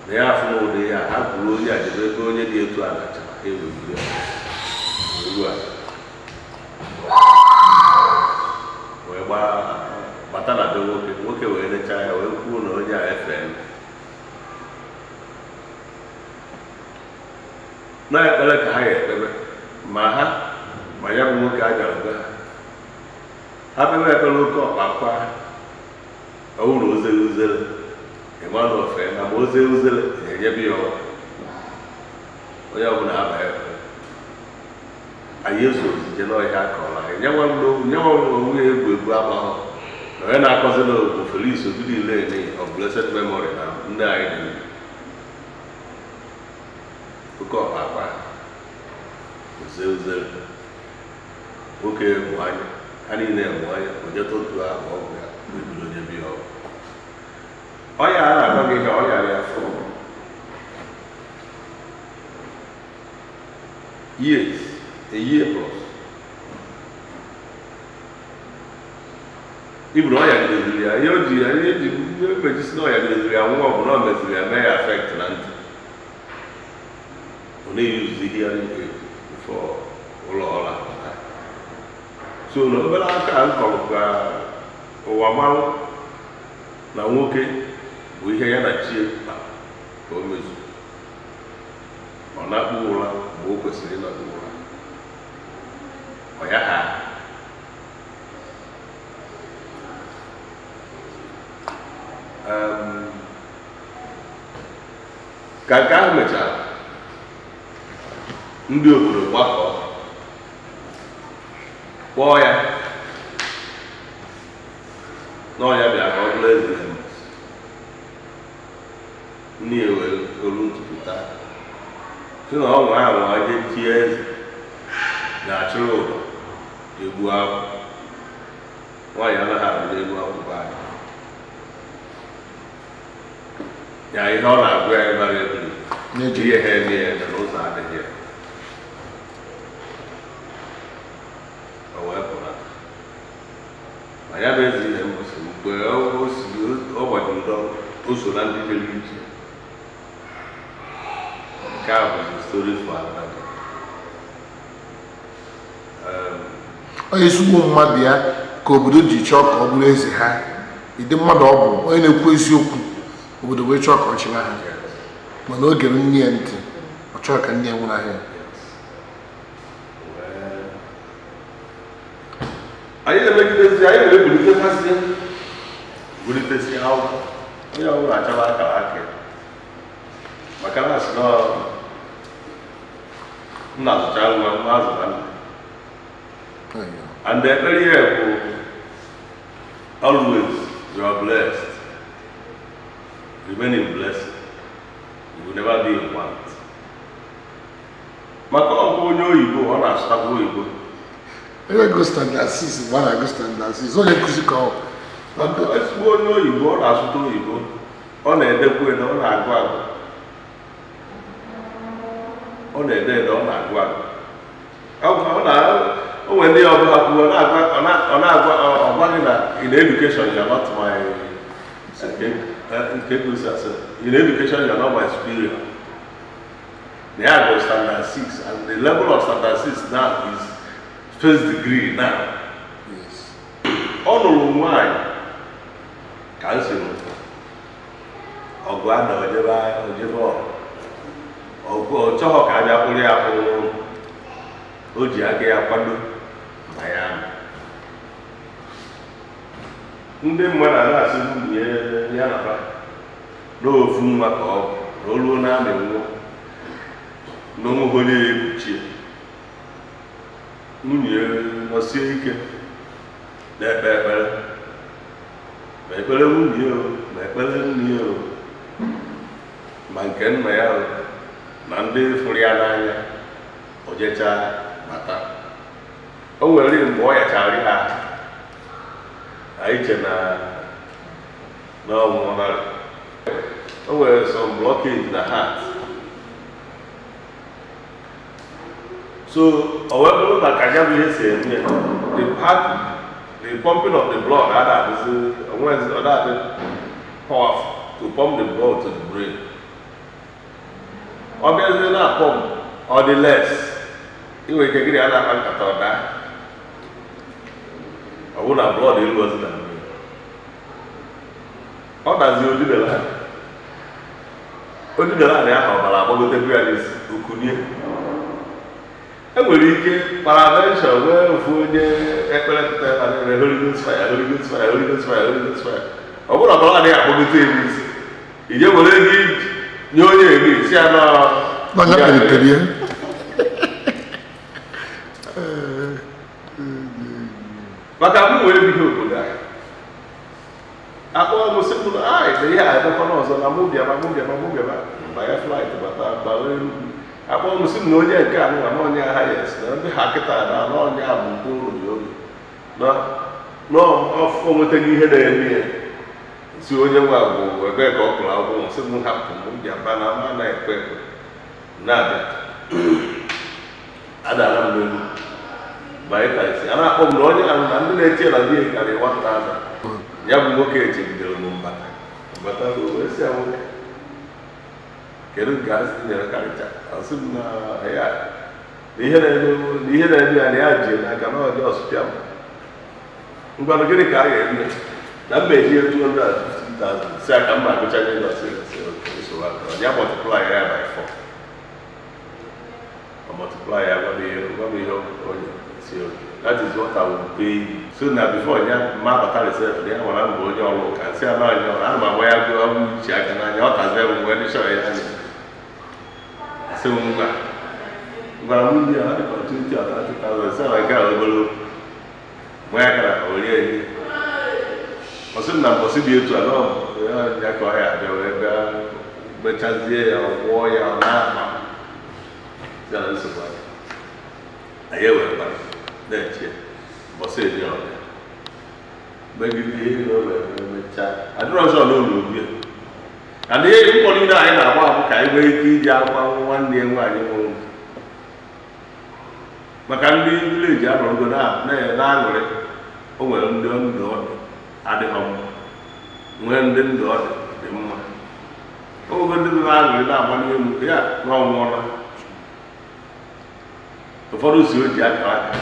na ya afụ na ụdị ya ha buru onye a jebe ebe onye dị etu a nachara ha eweburu ya ugbu a wee gbaa bata na be nwoke. Nwoke wee lechaa ya, wee kwuo na onye a efe na ekpere ka ha ya ekpebe, ma ha ma ya bụ nwoke a gara be ha, ha kpebe ekpere oke ọkpa kwa ọwụ na ozere uzere ịma na ofe na ma oze uzere enyebe ya ọgwụ. Onye ọbụla aba ekpere, anyị ezu ozije n'ọhịa akọrọ anyị nyenwa m onwe ya egwu egwu agbahọ na onye na-akọzi na bụ Felix Ogidile of blessed memory na nne anyị dị ndụ. Oke ọkpa akwa oze uzere, nwoke mụ anya, ha niile mụ anya, oje totu akpa ọgwụ ya wee bido nyebe ya ọgwụ. Ọya a na-agwa gị ka ọ yara ya for years, a year plus. Iburu ọya gideziri ya, ihe o ji ya, ihe eji ihe mejisi na ọya gideziri ya nwụọ bụ na o meziri ya mee ya affect na ntị. Ọ na-eyuzi hearing aid before ụlọ ọrụ abata. So na obere aka a nkọrọ ka ụwa marụ na nwoke bụ ihe ya na chi kpara ka o mezu. Ọ na-akpụ ụra mgbe o kwesịrị ịnakpụ ụra, ọ ya ha. Ka nke ahụ mechara, ndị obodo gbakọ kpọọ ya n'ọya bịa ka ọ bụrụ eze Ihembosi. Nne ya wee olu ntutu taa sị na ọ nwa anwa jee tie eze na-achịrị ụdọ egbu akwụ. Nwaanyị anaghị arụ n'elu akwụkwọ anyị ya. Ihe ọ na-agụ ya ịbara ebili ihe ha eme ya eme n'ụzọ adịghị ya. O wee pụta ma ya bụ eze Ihembosi. Mgbe o si ọ gbajiri dọ, o so na ndị jere ije. Nke a bụzi story for another day. Onye ezigbo mmadụ ya ka obodo ji chọọ ka ọ bụrụ eze ha. Ịdị mmadụ ọ bụ onye na-ekwu eziokwu, obodo wee chọọ ka ọ chịba ha, mana o gere nne ya ntị, ọ chọrọ ka nne ya nwụrụ ahịa. Anyị na-emegidezi, anyị na-ebulitekwasị bulitesi akwụkwọ, onye ọbụla achọba akara aka ya, maka na asị na nna zụcha nwa, nwa azụta nna. And ekpere ya bụ always you are blessed. Remain in blessing. You will never be in want. Maka ọ bụ onye oyibo, ọ na-asụtakwa oyibo. Onye go standard 6 mgbe a na-agụ standard 6, onye nkụzi ka ọ Ezigbo onye oyibo, ọ na-asụta oyibo, ọ na-edekwa ede, ọ na-agụ agụ, ọ na-ede ede, ọ na-agụ agụ. Ọ na o nwere ndị ọbụla kwuo, ọ na-agwa, ọ na-agwa, ọ gwaghị na in education you are not my nke gosi asị in education you are not my superior. Na ya go standard 6, and the level of standard 6 now is first degree now. Ọ nụrụ nwaanyị ka m si nụ ọgụ ada ojebe ojebe ọgụ, ọ chọghọ ka abịa kpụrụ ya akpụrụ. O ji aka ya kwado ma ya ndị mmadụ a na-asị nwunye ya naba n'ofu nwa ka ọ bụ na o ruo na amị nwụọ na onweghị onye ya ekpuchie. Nwunye nọsie ike na-ekpe ekpere, ma ekpere nwunye o, ma ekpere nne ya o, ma nke nna ya o, na ndị fụrụ ya n'anya, o jechaa bata. O nwere mgbe ọ yachara ya, anyị che na na ọ nwụọlarị. O nwere some blockage na heart, so o wee bụrụ na ka ya bụ ihe si eme, the heart, the pumping of the blood ada adịzi onwezi, ọ da-adị powerful to pump the blood to the brain. Ọ bịazie na pump, ọ dị less. Inwe ike gịnị a na-akpa nkata, ọ daa, ọ bụrụ na blood elu ozi na mmiri, ọ dazi odibela odibela ahụ, ọbara agbagotekwu ya n'isi okunie. Enwere ike paravention nwee ofu onye ekpere pụtara na Holy Ghost fire, Holy Ghost fire, Holy Ghost fire, Holy Ghost fire. Ọ bụrụ ọbara adịghị agbagote ya n'isi, ije were ego nye onye eri si ya n'ọnya kpalitere ya. Maka mụ wee bido obodo a akpọọ m sị m na na ihe a emekwana ọzọ na mụ bịaba, mụ bịaba, mụ bịaba banye flight bata banye Enugu. Akpọọ m sị m na onye nke a nwa na onye agha yes na ndị ha kịta na na onye a bụ mkpụrụ obi obi na o nwetaghị ihe na-eme ya. Si onye nwa bụ ebee ka ọ kụrụ akwụkwọ, sị m hapụ m bịaba na m anaghị ekwe ekwe na-abịa. Adala m n'elu banye taxi, a na-akpọ m na onye ahụ na ndị na-eche na ndị karịrị 1000. Ya bụ nwoke echegidere m mbata mbata wee sị ya, nwoke, kedu nke a sị nyere karịcha? Ọ sị m na ya na ihe na-eme ya na ya ji n'aka na ọjọọ ọsụpịa m. Ngwanụ, gịnị ka a ga-eme na mba eji 250,000 si aka mma agụcha nye ya? Ọsị nsogbu aka ya, multiply ya by 4. Ọ multiply ya, gwa m ihe, gwa m ihe onye si oke. That is what I will pay you. So na before ya ma bata reserve ya nwara mbụ onye ọrụ ụka si ama onye ọrụ ana m agba ya gụọ ọbụ uche aka n'anya, ọ tazie m wee dị chọrọ ya anya. Asị m ngwa gwara nwunye ya ọ dịka 20 or 30,000, si na nke a obere okwu mụ ya kara orie enye. Ọ sị m na mbọsị dị etu a na ya ka ọ ya abịa wee bịa mechazie ya, ọ gwụọ ya, ọ na-akpa si na nsogbu anya. Anyị ewere na-eche mbọsị eri ọbịa megide ihe na o mere mechaa adịrọ ọzọ n'ụlọ obi a na ihe mkpọ niile anyị na-agba abụ ka anyị nwee ike iji akwa nwanne ya nwaanyị nwụrụ, maka ndị village anọrọgo na-aṅụrị. O nwere ndị ndụ ọ dị adịghị mma, nwee ndị ndụ ọ dị dị mma. O nwego ndị na-aṅụrị na-agbanye elu ya na ọ nwụọla. Ụfọdụ si o ji akara aka,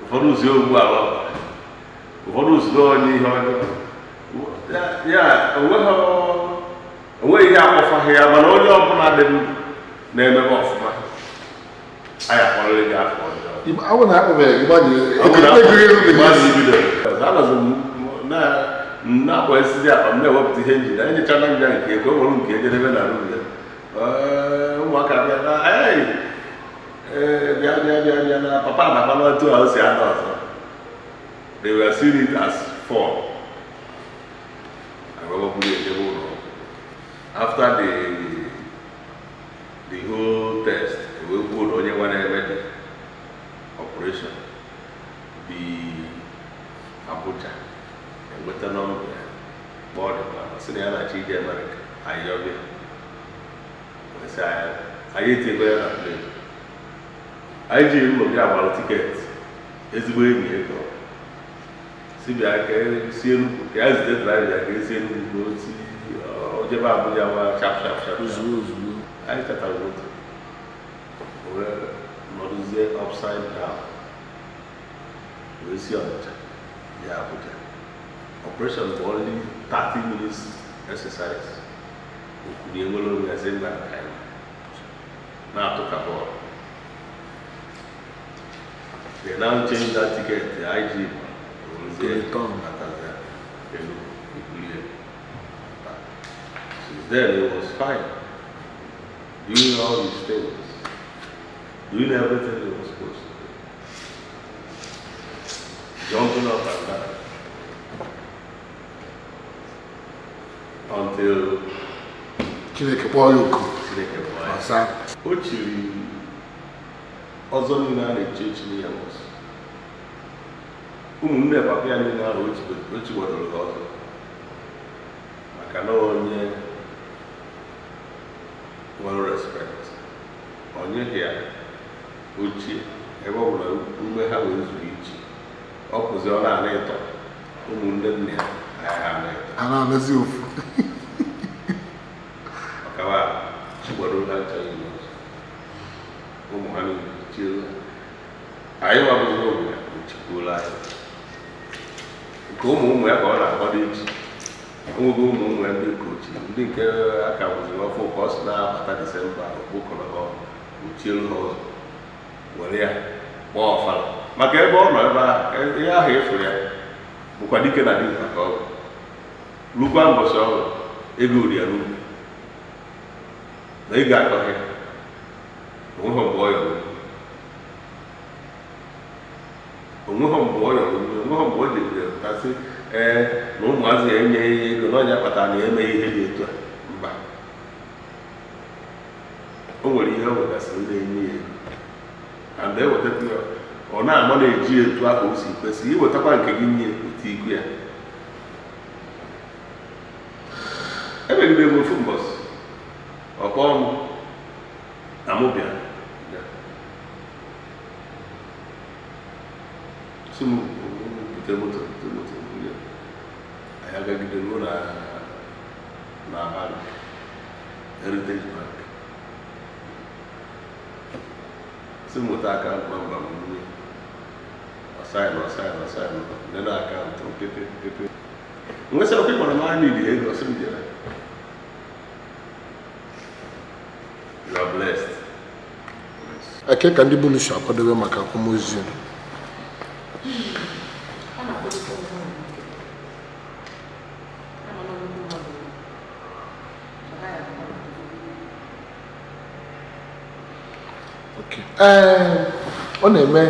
ụfọdụ si ogbu ala ọbara, ụfọdụ si onye ihe ọjọọ ya onweghị ihe akpọfaghị ya, mana onye ọbụla dị ndụ na-emebe ọfụma anyị akpọrịrị gị afọ ọjọọ. Awụ na akpọbeghị gị anọzi m na-akpọ esizi akpa m na-ewepụta ihe njide enyechana m ya nke ka o were nke ejedebe na rum ya. Ụmụaka bịa na bịa bịa bịa bịa na papa na otu a o si ada ọzọ. They were seeing it as four. Agbagburu ejebe ụlọ ọgwụ. After the whole test, wee kwuo na onye nwa na-eme the operation bi Abuja, enweta nọmba ya, kpọọ the man, sị na ya na-achọ ije Amerịka. Anyị ọbịa wee sị anyị etinyego ya na plane. Anyị ji nnụ bịa gbara ticket, ezigbo enyi ego si bịa ka si Enugu, ka ya zite driver ya ka esi Enugu ka o si o jebe Abuja nwa sharp sharp sharp. Ozugbo ozugbo. Anyị chatara moto wee nọdụzie upside down wee si Ọnịcha bịa Abuja. Operation bụ only 30 minutes exercise. Okwuru enwere onwe ya sị mba, ka anyị na-atụ ka bọọlụ. They now change that ticket, the IG To return. Natalia Enugu Ikulie. Since then he was fine, doing all these things, doing everything he was supposed to do, jumping up and down, until Chineke kpọọ ya oku. Chineke kpọọ ya. Ọsa. O chiri ọzọ niile a na-echi echi n'ihe mbọsị. Ụmụnne papa ya niile ahụ o chiwadoro ha ọzọ, maka na onye nwere respect, ọ nyeghị ya ochie ebe ọ bụ na ume ha wee zuru iche. Ọ pụzi ọ na-ana ịtọ ụmụnne nne ya ha ana ịtọ. A na-anazi ofu. Ọkawa chigbado ha ncha niile ọzọ, ụmụ ha niile chie anyị nwabụzi ụmụ ya, o chikwuola anyị nke ụmụ ụmụ ya ka ọ na-akwado echi. Onwego ụmụ ụmụ ya ndị nke ochie, ndị nke aka bụziri ọfụ ka ọ si na-abata Disemba okpokọrọ ha ochielu ha ọzọ, were ya gbaa ọfala maka ebe ọ nọ ebe ahụ. Ihe ahụ ịfụrụ ya bụkwa dike na dimkpa ka ọ bụ rukwa mbọchị ọrụ ego ori ya n'ugwu na ego akọghị ya onweghị mgbe ọ yọrọ, onweghị mgbe ọ yọrọ nri, onweghị mgbe o jebere pụtasị ee na ụmụazị ya enyeghị ya ego na ọnya kpatara na ya emeghị ihe dị etu a. Mba, o nwere ihe o nwegasịrị na-enye ya ego and ewetakwa ya, ọ na-ama na-eji etu ahụ o si kwesị iwetakwa nke gị nye otu iku ya. Emegide m ofu mbọsị, ọ kpọọ m na mụ bịa si m bute moto, bute moto bulie. Anyị agagide ruo na bank, Heritage Bank, si m weta account number m nye. Ọ sign, ọ sign, ọ sign nene account mpịpị mpịpị nwesị ọkụ ịgbara m anya ili ego. Ọsị m jere, "You are blessed." Eke ka ndị bunu si akwadobe maka akwamozu? A na-akwadokwa onwe ha nke ama na nnukwu mmadụ ọ gaghị akwado. Okay. Ee, ọ na-eme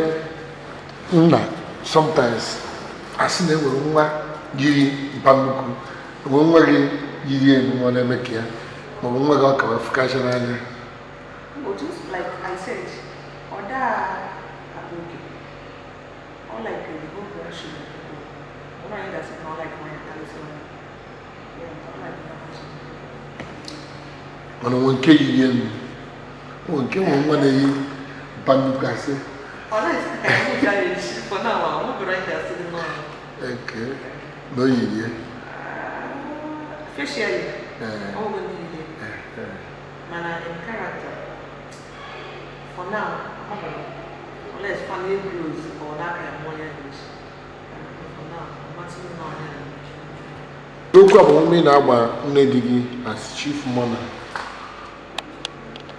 nna sometimes asị na enwere nwa yiri mpa nnukwu, enwere nwa gị yiri elu, ma ọ na-eme ka ya maọbụ nwa gị ọ ka wee fụkacha n'anya? But just like I said, Oda Aboki, unlike the whole branch of people, one that's not like my California. Yeah, unlike my. Mana onwe nke yiri elu, onwe nke nwe nwa na-eyi mpa nnukwu asị? Unless I challenge for now, I won't be right there sitting on. Eke na o yiri ya. Facially, Ee. all will need it. Mana in character, for now, unless family grows or that kind of money age. For now, I'm not even on. Okwu agbamume ị na-agba nne di gị as chief mourner?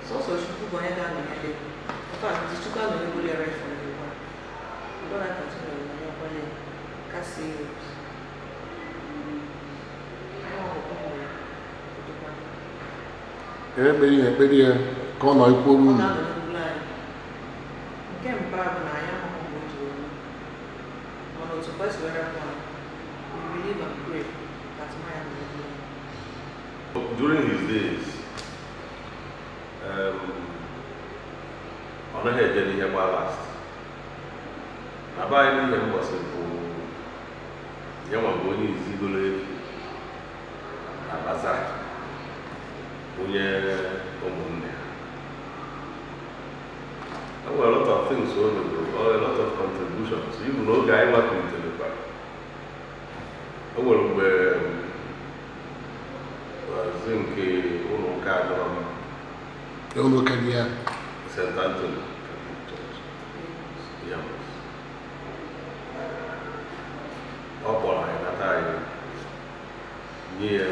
Sọsọ Chukwu bụ onye ga-anọnyere. In fact, Chukwu anọnyegoro ya right from day one. Udo na-continue nọnyekwara ya, kasie ya obi. Anyị ọ bụ ụmụ ya, odokwa. Ekpere ya, ekpere ya ka ọ nọ ikwuru Ọ unu. ga-anọnyekwuru anyị. Nke mbụ bụ na anyị amaghị mgbe o ji wee nwụọ. Mana otu kwesịrị were nwụọ anyị, we believe and pray that nwa ya nọnyekwuru anyị. During his days, ọ naghị eje n'ihe gba last. Na be anyị n'ihe mbọsị bụ ya nwa bụ onye izigolo efi na bazaar, onye ụmụnne ya. There were a lot of things o mere, or a lot of contributions. Even n'oge anyị gbakọlitere, o nwere mgbe hazi nke ụlọ ụka adọrọ m. Ụlọ ụka gị ya? St. Anthony Catholic Church. Ya ọ kpọrọ anyị nata anyị nye ya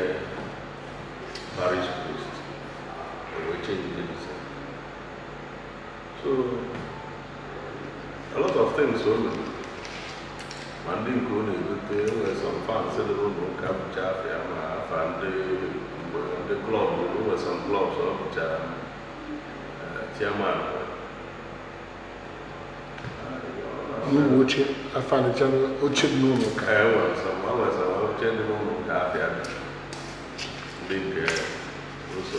parish priest, o wee change the. So a lot of things o mere, ma ndị nke ọ na-egote, e nwere some fans dị n'ụlọ ụka bụcha afịa, ma afa ndị mgbe ndị club, o nwere some clubs ọ bụcha chairman. N'ụlọ oche afa nịcha oche dị n'ụlọ ụka. E nwere some, e nwere some oche dị n'ụlọ ụka afịa dị ndị nke nso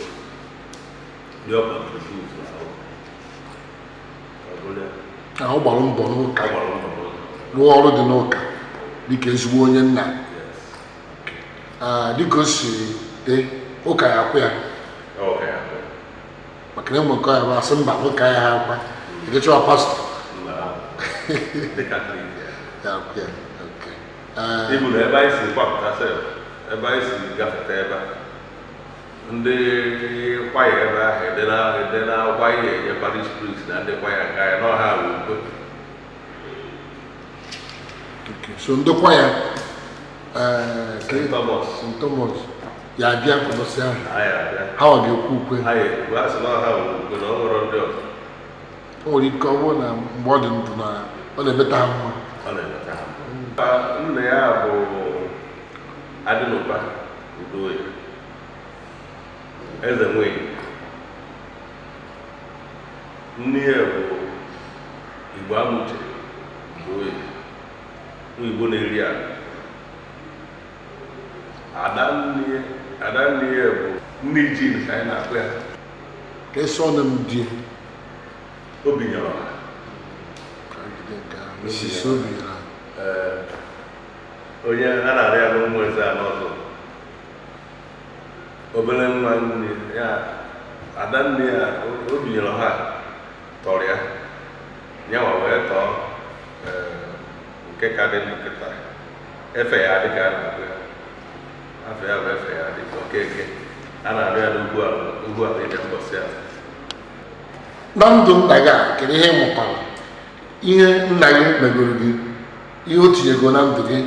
ndị ọ contribute na ọ bụrụ ya. Ahụ gbara mbọ n'ụka. Ọ gbara mbọ n'ụka. Rụọ ọrụ dị n'ụka dịka ezigbo onye nna. Yes. Dịka o si dị, ụka ya akwụ ya. Ọ ka ya bụ. Maka na enwe nke ọ ya bụ asị mba, ụka ya ha akwa ekechọwa pastọ. Na ndị Katọlik ya. Ya akwụ ya, okay. Ibu na ebe anyị si kwapụta sef, ebe anyị si gafeta ebe a, ndị kwaya ebe ahụ ede na akwụkwọ ihe enye parish priest na ndị kwaya nke anyị n'ọha bụ ukwe. Okay. So ndị kwaya St. Thomas. St. Thomas ya abịa ụbọchị ahụ. Anyị abịa. Ha ọ ga-ekwu ukwe. Anyị ekwu, a sị na ọha bụ ukwe na ọ nwere ndị ọzọ. O nwere ike ọ bụrụ na mgbe ọ dị ndụ na ọ na-emeta ha mma. Ọ na-emeta ha mma. Nna ya bụ Adịnụba Udoye, eze nwunye. Nne ya bụ Igbo Amuche Udoye, nwa Igbo na-eri ala. Ada nne ya bụ nne Ijin ka anyị na-akpọ ya. Ka esi ọnụ m die. Obi nyere ọha. Ka jide nke ahụ. Mrs. Obi nyere. Ee, onye a na-arịa ya n'ụmụ eze anọ ọzọ, obere nwa nne ya, ada nne ya o binyere ha tọrọ ya, nyanwa wee tọọ. Ee, nke ka dị ndụ kịta, efe ya adị ka a na-akpọ ya, afọ ya bụ efe ya dị ka Okeke, a na-arịa ya n'ugwu ala, ugwu ala ịdị mbọsị ala. Na ndụ nna gị a, kedu ihe ị mụtara, ihe nna gị megoro gị, ihe o tinyego na ndụ gị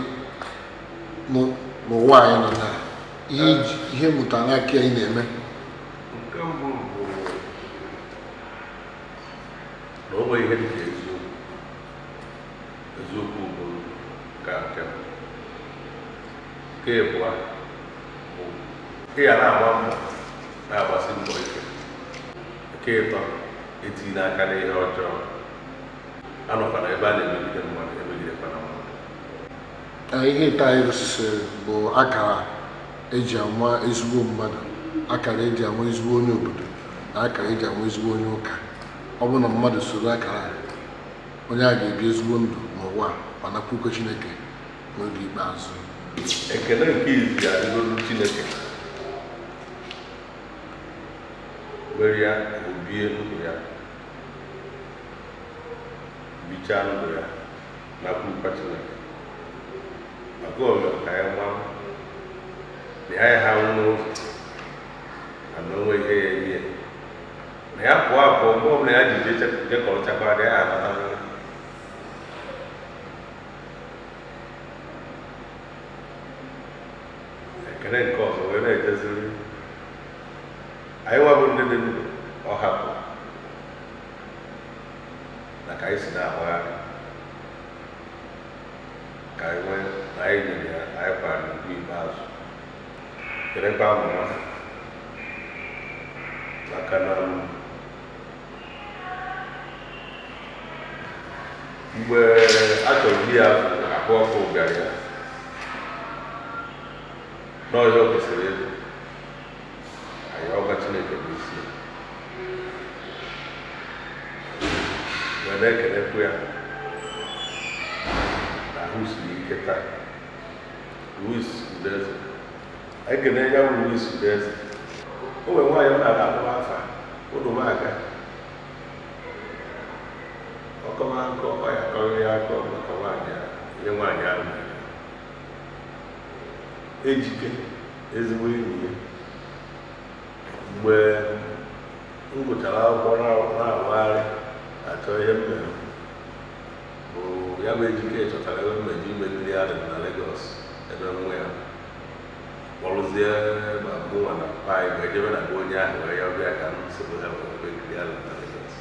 n'ụwa anyị nọ na ihe ihe ị mụtara n'aka ya ị na-eme? Nke mbụ bụ na o nweghị ihe dị ka eziokwu. Eziokwu bụ nke mbụ. Nke ịbụọ bụ ị ga na-agba mbọ, na-agbasi mbọ ike. Nke ịtọ, etinye aka n'ihe ọjọọ, anọkwana ebe a na-emegide mmadụ, emegidekwana mmadụ. Ihe ịta anyị gosisiri bụ akara eji ama ezigbo mmadụ, akara eji ama ezigbo onye obodo na akara eji ama ezigbo onye ụka. Ọ bụrụ na mmadụ soro akara a, onye a ga-ebi ezigbo ndụ n'ụwa ma nakwukwe Chineke n'oge ikpeazụ. Ekele nke izizi adịgolu Chineke were ya obie ndụ ya, bichaa ndụ ya nakwukwa Chineke, maka o mere ka anyị maa na ya ha nwụ n'ụzọ na na onwe ihe ya eme na ya pụọ apụọ mgbe ọbụla ya ji jekọrọchakwa ya anata. Ekele nke ọzọ wee na-ejeziri anyị nwa bụ ndị dị ndụ ọ hapụ na ka anyị si na-agbagharị, ka anyị nwee na anyị nyere ya, anyị kwara ugwu ikpeazụ. Kelekwa mama, maka na mgbe a chọrọ di ya ahụ ọkụ bịara ya n'ọhịa, o kwesịrị ịdị. Anyị ọgwa Chineke n'isi wee na-ekelekwu ya na ahụ siri ike taa. Louis Udeze, ekene ya bụ Louis Udeze. O nwere nwaanyị ọ na-ada akpọ afa ụdụmaga ọkọwa akọ ọ ya akọrọ ya akọ maka nwaanyị a, ihe nwaanyị ahụ mere. Ejike ezigbo enyi ya, mgbe m gụchara akwụkwọ na-awagharị achọ ihe m mere, bụ ya bụ Ejike chọtara ebe mmeji ime mmiri arị na Lagos, ebe nwa ya kpọrụzie ma mụnwa na mpa anyị wee jebe na be onye ahụ wee ya bịa ka m soro ha wee mee mmiri arị na Lagos.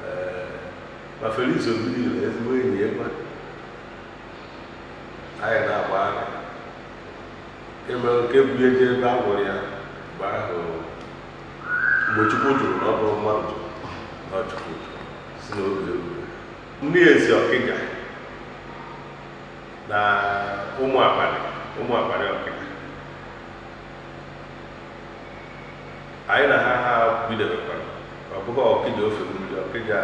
Ee, ma Felix Obidigwe ezigbo enyi ya kwa, anyị na-agbagharị eme nke bụ eje ebe a gwụrụ ya mgbe ahụ, mgbe Chukwu jụrụ na ọ bụrụ mmadụ jụrụ na ọ Chukwu jụrụ si n'oge erugo. Ndị esi Ọkịja na ụmụ abalị Ọkịja, anyị na ha bidobekwara, ọ bụghị Ọkịja ofe mmiri, Ọkịja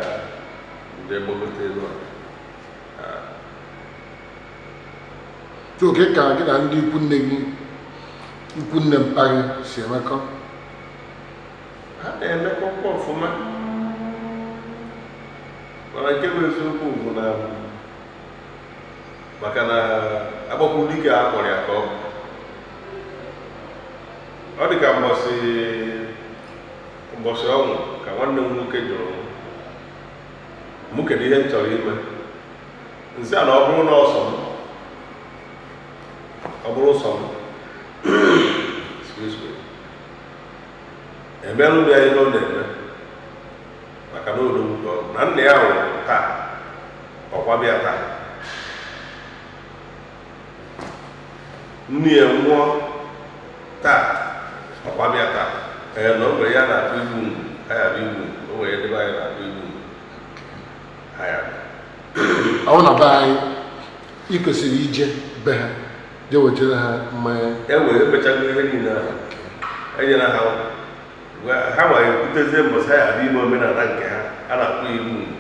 ndị gbagote elu Ọkịja. Oke ka gị na ndị ikwu nne gị, ikwu nne mpa gị si emekọ? Ha na-emekọkwa ọfụma, mana nke bụ eziokwu bụ na maka na agbapụ dike a kpọrọ ya ka ọ dị ka mbọsị ọnwụ ka nwanne m nwoke jụrụ m, mụ kedu ihe m chọrọ ime, nsị a na ọ bụrụ na ọsọ m, ọ bụrụ sọ m, excuse me, emerụ m ya ihe ọ na-eme maka na odogwu ka ọ bụ na nna ya nwụrụ taa, ọkwa bịa taa, nne ya nwụọ taa, ọkwa bịa taa. Ee, na o nwere ya na-akpọ igbu mgbu, ha ya bụ igbu mgbu, o nwere ebe anyị na-akpọ igbu mgbu, ha ya bụ. Ọ na be anyị, ị kwesịrị ije be ha jee wetara ha mmanya. E wee emechago ihe niile ahụ, enyere ha ha ma ekwutezie mbọsị ha ya abịa ime omenala nke ha a na-akpọ igbu mgbu,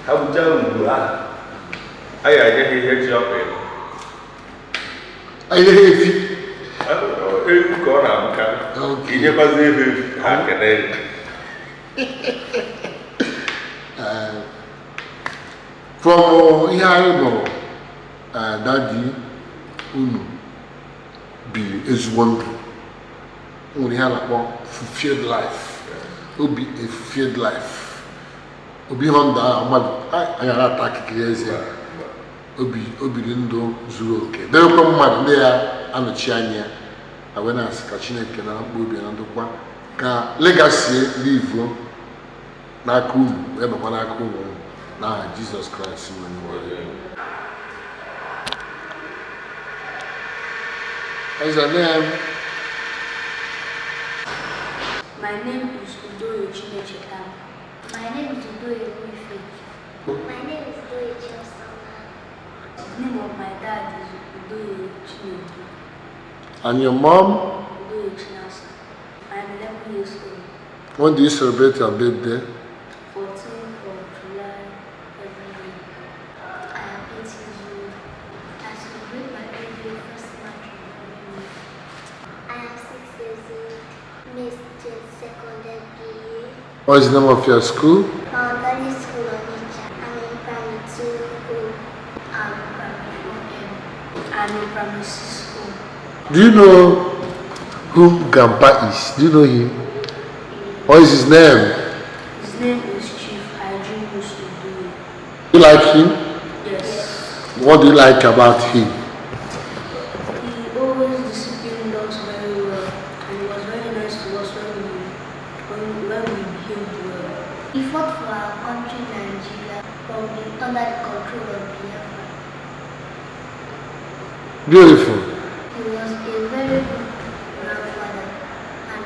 ha gbuchaa mgbu ahụ, a ya enye ha ihe ji ọkpa ego. Ihe ha efi ewu ka ọ na-abụkarị, inyekwazi ihe efi ha kene ya. From ihe anyị nụrụ, dadi unu biri ezigbo ndụ, o nwere ihe a na-akpọ fulfilled life, obi a fulfilled life, obi ihe ndụ ahụ mmadụ anyị ata akịkịrị eze ya, obiri ndụ zuru oke, debekwa mmadụ ndị ya anọchi anya ya, na wee na-asị ka Chineke na mkpụrụ obi na ndokwa ka legacy livuo n'aka unu wee bakwa n'aka unu n'aha Jizọs Kraịst onye nwe anyị. What's your name? My name is Udoye Chinecheta. My name is Udoye Wife. My name is Udoye Chiosama. The name of my dad is Udoye Chinedu. And your mom? Udoye Chinasa. I'm 11 years old. When do you celebrate your birthday? 14th of July every year. I am 8 years old. I celebrate my birthday 1st March every year. I am 6 years old. Miss Jane Secondary BA. What is the name of your school? Mount Valley School, Onitsha. I'm in primary 2 O. I'm in primary 4M. I'm in primary 6 O. Do you know who Grandpa is? Do you know him? What is his name? His name is Chief Hyginus Udoye. Do you like him? Yes. What do you like about him? He always disciplined us very well, and he was very nice to us when we behaved well. He fought for our country, Nigeria, from being under the control of Biafra. Beautiful. He was a very good grandfather, and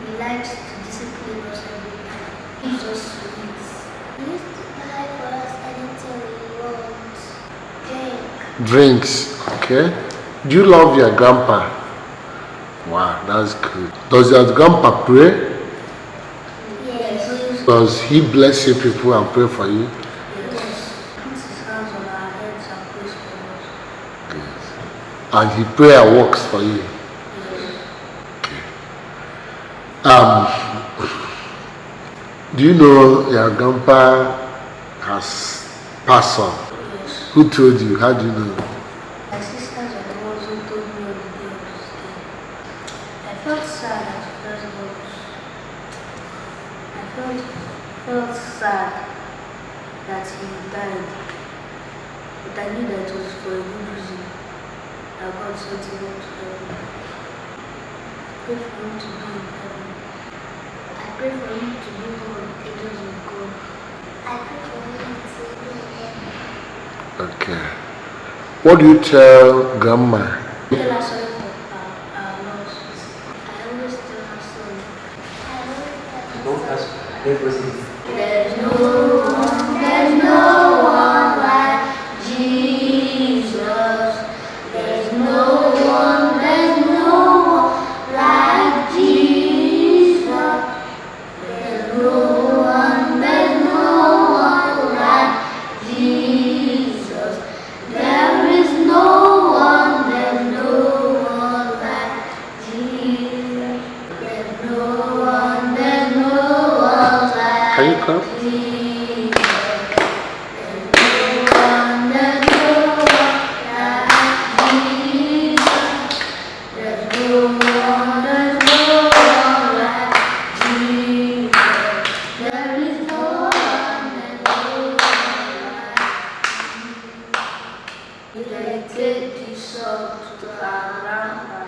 he likes to discipline us every time. He gives us sweets. He used to buy for us anything we want. Drink. Drinks, okay. Do you love your grandpa? Wow, that's good. Does your grandpa pray? Yes. Does he bless you people and pray for you? Yes. Puts his hands on our heads and prays for us. And he prayer works for you? Yes. Do you know your grandpa has passed on? Yes. Who told you? How do you know? My sisters are the ones who told me on the day of his death. I felt sad at first, but I felt sad that he died. But I knew that it was for a good reason that God sent him up to heaven. I pray for him to be in heaven. I pray for him to be one of the angels of God. I pray for him to be in heaven. Okay. What do you tell grandma? Tell her sorry for our loss. I always tell her sorry. I always tell her sorry. There's no one, there's no one like Jesus. There's no one, there's no one like Jesus. There's no one, there's no one like Jesus. There is no one, there's no one like Jesus. There's no one, there's no one like Can you clap? Jesus. There's no one, there's no one like Jesus. There's no one, there's no one like Jesus. There is no one, there's no one like Jesus. Dedicate this song to our grandpa,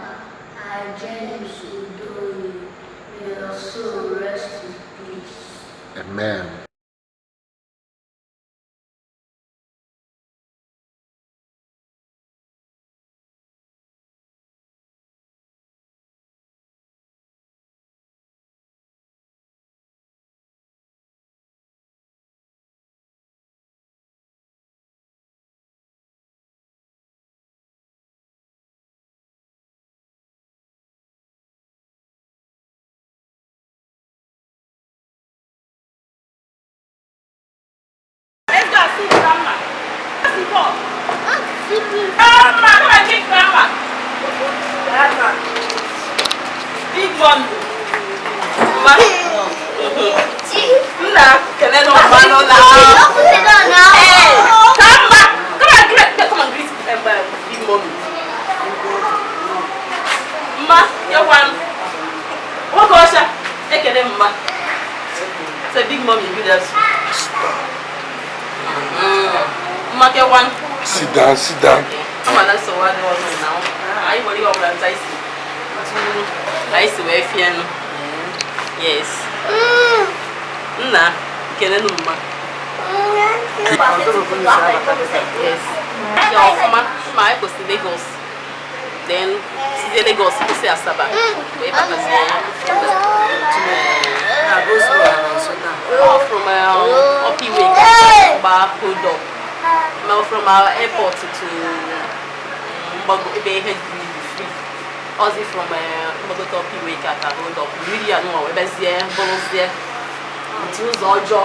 James Udoyi. May your soul rest in peace. Amen. Let's go and see grandma. Let's see Paul. Grandma, come and meet grandma. Grandma. Big one. Ma. Nna, kele no ma no la. Hey, grandma, come and greet, come and greet big mommy. Ma, your one. Nwoke ọcha, ekele mma. Say big mommy, good afternoon. Mma kewan. Sit down, sit down. Ama na nsogbu adịghị ọzọ na anyị nwere ihe ọbụla nta isi anyị si wee fienụ. Yes. Nna, kelenu mma. Yes. Ya ọfụma, ma anyị kwụsị Lagos. Then sizie Lagos kwụsị Asaba wee batazie. All from Upper Iweka gba hold up. Ma from our airport to Mgbago ebe ihe dị free. Ozi from Mgbagote Upper Iweka ka hold up. Mmiri ya nwa wee bezie bụrụzie otu ụzọ ọjọọ.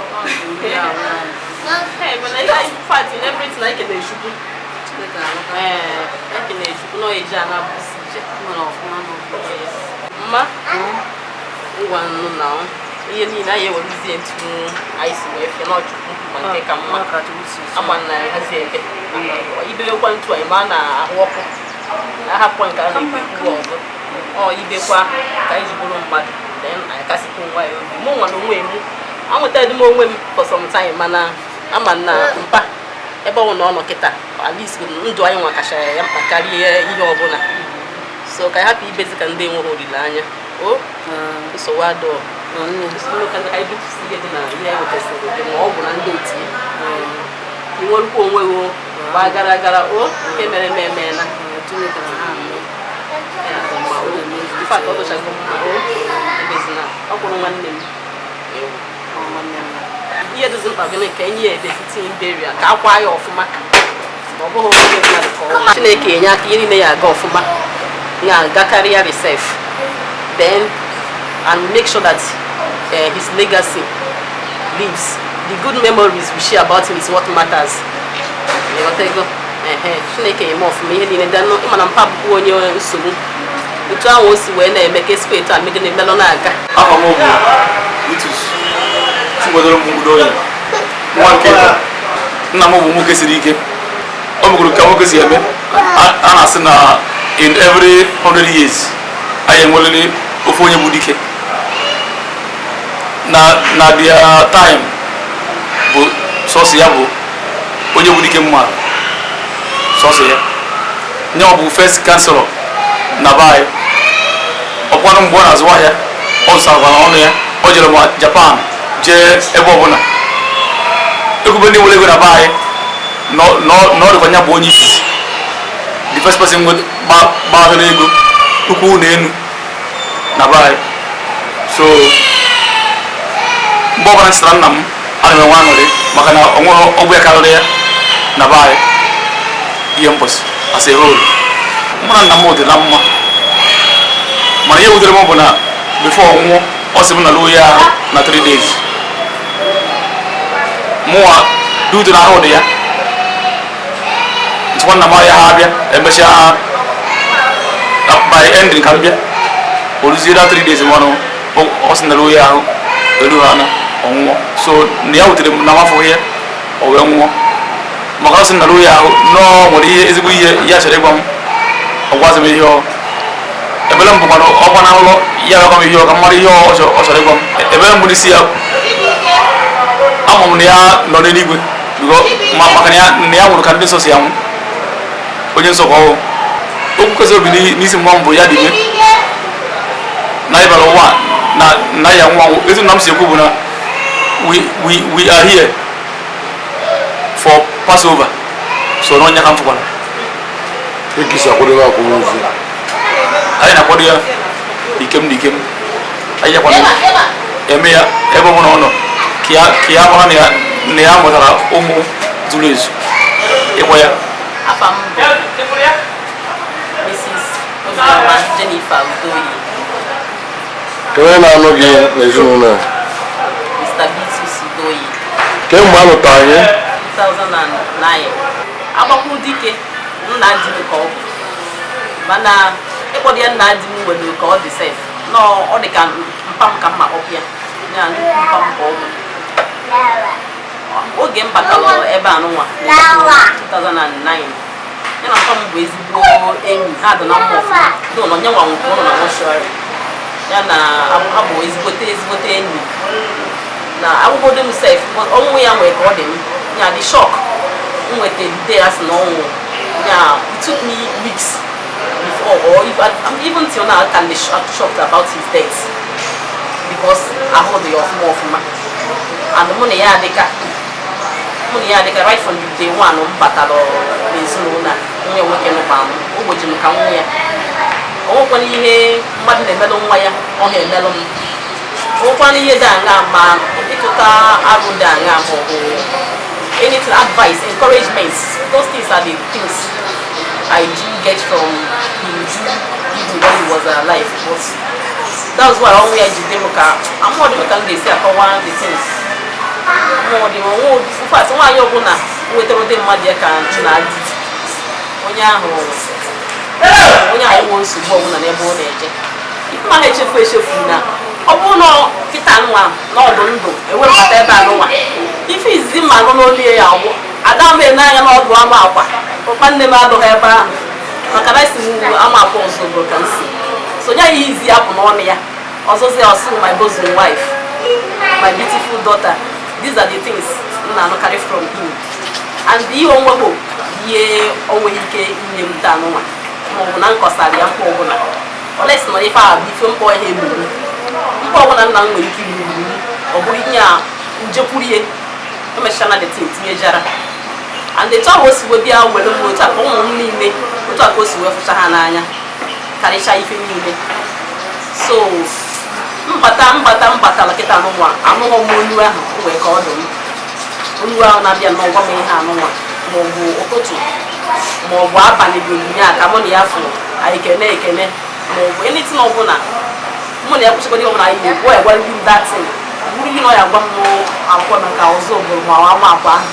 Hey, mana ihe in fact in everything anyị kelere Chukwu. Ee, ekele Chukwu na ọ eji ana abụsị ije. Yes. Mma, ngwa nnu na ihe niile anyị eweruzie ntu anyị si wee fie n'ọchukwu ma nke ka mma ama na hazi ebe ibewekwa ntu anyị ma na ahụ ọkụ ahapụ nke a na-ekwu ọzọ ọ ibekwa ka anyị ji bụrụ mmadụ then anyị kasịkwa onwe anyị obi mụ nwa na onwe m anwetaghị m onwe m for some time mana ama na mpa ebe ọ na ọ nọ kịta at least ndụ anyị nwa kacha ya mkpa karịa ihe ọbụla so ka anyị hapụ ibezi ka ndị enweghị olileanya o nsogbu adọ ka anyị bipụsị ihe dị na ihe anyị wetasịrị gị ma ọ bụ na ndị otu ya ị nwerukwa onwe gị gbaa gara gara o nke mere eme emeela in fact ọ dụchago mma o ebezina ọ kwụrụ nwanne m ihe dịzi mkpa gịnị ka enye ya ebezi tinye burial ka akwa ya ọfụma ma ọ bụghị oge mmadụ ka ọ Chineke enye aka ihe niile ya aga ọfụma na-agakarị ya resef. Then and make sure that his legacy lives. The good memories we share about him is what matters. Ịghọtago? Ehe, Chineke eme ọfụma ihe niile dị anụ. Ịma na mpa bụkwa onye nsogbu, otu ahụ o si wee na-eme ka esikwa etu a megide emelụ na-aga. Afọ m bụ Vitus Chukwudoro m Udoyi, nwa nke ịtọ. Nna m bụ nwoke siri ike. O megoro ka nwoke si eme. A na-asị na in every 100 years anyị enwerịrị ofu onye bụ dike na their time, bụ sọsọ ya bụ onye bụ dike mma, sọsọ ya nye. Ọ bụ first councillor na be anyị. Ọkwanụ mgbe ọ na-azụ ahịa, ọ zụtakwara ọnụ ya. O jere ma Japan, jee ebe ọbụla ekwube ndị nwere ego na be anyị na ọ dịkwa ya bụ onye isi, the first person gbagara ego ukwu na enu na be anyị. So mgbe ọbụla m chetara nna m, ana m enwe aṅụrị maka na o nwere ọgbụ ya karịrị ya na be anyị, Ihembosi as a whole. Mụ na nna m dị na mma, mana ihe wutere m bụ na before ọ nwụọ, ọ sị m na luo ya ahụ na 3 days. Mụnwa dutu na ahụ dị ya ntụkwa nna m ya ha abịa emechaa by ending ka m bịa o ruzie that 3 days mmanụ, ọ sị na luo ya ahụ elu ha na ọnwụọ. So na ya wutere m na m afụghị ya o wee nwụọ, maka ọ sị na luo ya ahụ nọọ nwere ihe, ezigbo ihe ya chọrọ ịgwa m. Ọ gwazi m ihe ọ ebere m bụkwana ọkwa na nlọ ya gwa m ihe ọ ka m mara ihe ọ chọrọ ịgwa m. Ebere m bụ n'isi ya, ama m na ya nọ n'eluigwe maka na ya nwụrụ ka ndị nsọ si anwụ. Onye nsọ ka ọ bụ. Okwu kwesịrị obi n'isi mmụọ m bụ ya dịbe na ịbara ụwa na ya nwa anwụ. Etu nna m si ekwu bụ na we are here for Passover, so n'ọnya ka m fụkwara. Dịka isi akwadobe akwamozu? Anyị na-akwado ya ikem na ikem. Anyị jakwana eme ya ebe ọ bụla ọ nọ ka ya mara na ya mụtara ụmụ zuru ezu ịkwa ya. Afa m bụ Mrs. Obiọma Jennifer Udoyi. Kedu na-anụ gị n'ezinụlọ a? Mr. Bitus Udoyi. Kemgbe a lụtara anyị? 2009. Agbakwu dike nna di m ka ọ bụ, mana ịkpọdo ya nna di m nwere ka ọ dị sef nọọ, ọ dị ka mpa m ka mma kpọpụ ya, ya nnukwu mpa m ka ọ bụ. Oge m batara ebe a nụnwa 2009, ya na mpa m bụ ezigbo enyi. Ha dị na mma ọfụma dị nọ nye nwa nwụrụ nọ na mortuary ya na ha bụ ezigbote ezigbote enyi na akwụkwọ m sef. Ọnwụ ya nwere ka ọ dị m, ya dị shock m nweta the day a sị na ọnwụ ya. It took me weeks before, or if I, even till now I can be shocked about his death, because ahụ dị ya ọfụma ọfụma. And mụ na ya adịka right from the day one m batara n'ezinụlọ a. Nwa ya nwoke nụkwa m, o gboji m ka nwa ya. O nwekwana ihe mmadụ na-emelụ nwa ya, ọ ha emelụ m. O nwekwana ihe dị aṅaa, ma ịtụta arụ dị aṅaa, ma ọ bụ anything, advice, encouragement, those things are the things I do get from him, do give me when he was alive. But that's why ọnwụ ya jide m ka amụọ dị m ka m ga-esi akọwa the things mmụọ dị m onwe. In fact, nwaanyị ọbụla nwetara ụdị mmadụ ya ka nna di, onye ahụ enwe nsogbu ọbụla n'ebe ọ na-eje. Ife ma na-echefu echefu na ọ bụrụ na kịta nwa n'ọdụ ndụ ewebata ebe a nụnwa, ife izizi mma nụ n'olu ya ọgbụ ada m ene anya n'ọdụ ama akwa ụkpa nne m adụghị ebe ahụ, maka na esi m ama akwa ọzọ bụ ka m si so nye ya izi apụ n'ọnụ ya ọzọzi ọsụ, "My bosom wife, my beautiful daughter." These are the things m na-anụkarị from him. And ihe onwe bụ ihe o nweghị ike inye m taa nụnwa, maọbụ na nkọsara ya mkpa ọbụla olesi na ife a bụ ife mkpọ ihe egburu mkpa ọbụla nna m nwere ike igburu m. Ọ bụrụ ihe a njekwuru ihe emechana the thing tinyejara. And etu ahụ o si wee bịa were m, otu a ka ụmụ m niile, otu a ka o si wee fụcha ha n'anya karịchaa ife niile. So mbata mbatara kịta n'ụwa, anụghọ m olu ahụ. O wee ka ọ dị m olu ahụ na-abịa nnọọ gwa m ihe anụnwa, maọbụ ụtụtụ maọbụ abalị, bụ onyinye a ka mụ na ya fụrụ anyị kene ekene, maọbụ anything ọbụla. Mụ na ya kwụsịkwa ihe ọbụla anyị na-ekwu, ọ ya gwa ndị m datin bụrụ ihe na ọ ya gwa m akwụkwọ maka ọzọ bụrụ ma ọ ama akwa ahụ,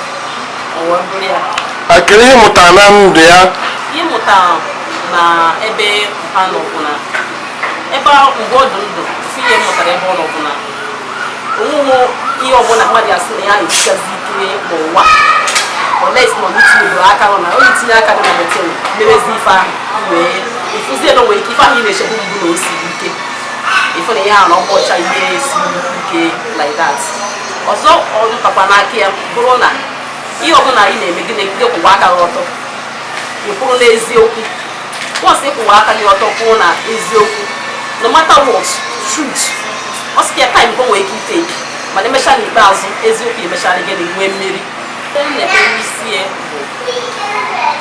ọ wee bụrụ ya. Kedu ihe ị mụtara na ndụ ya? Ihe mụtara na ebe ha nọ bụ na ebe ahụ mgbe ọ dị ndụ, si ihe m mụtara ebe ọ nọ bụ na onweghị ihe ọbụla mmadụ ya sị na ya esichazi ike n'ụwa, unless na ọ tinyegoro aka nọ na onye tinye aka dị na motel merezi ife ahụ wee ịfụzie na o nwere ike ife ahụ ị na-echekwa mbụ na o siri ike, ịfụ na ihe ahụ na ọ bụ ọcha ihe siri ike like that. Ọzọ ọ mụtakwa n'aka ya bụrụ na ihe ọbụla ị na-eme, gị na-egide kwụwa aka gị ọtọ, ị kwụrụ n'eziokwu. Once ịkwụwa aka gị ọtọ, kwụrụ na eziokwu, no matter what, truth, ọ sị ya time ka o nwere ike iteki, mana emechaa n'ikpeazụ eziokwu emechara gị nwee mmeri. M na-ekpere isi ya bụ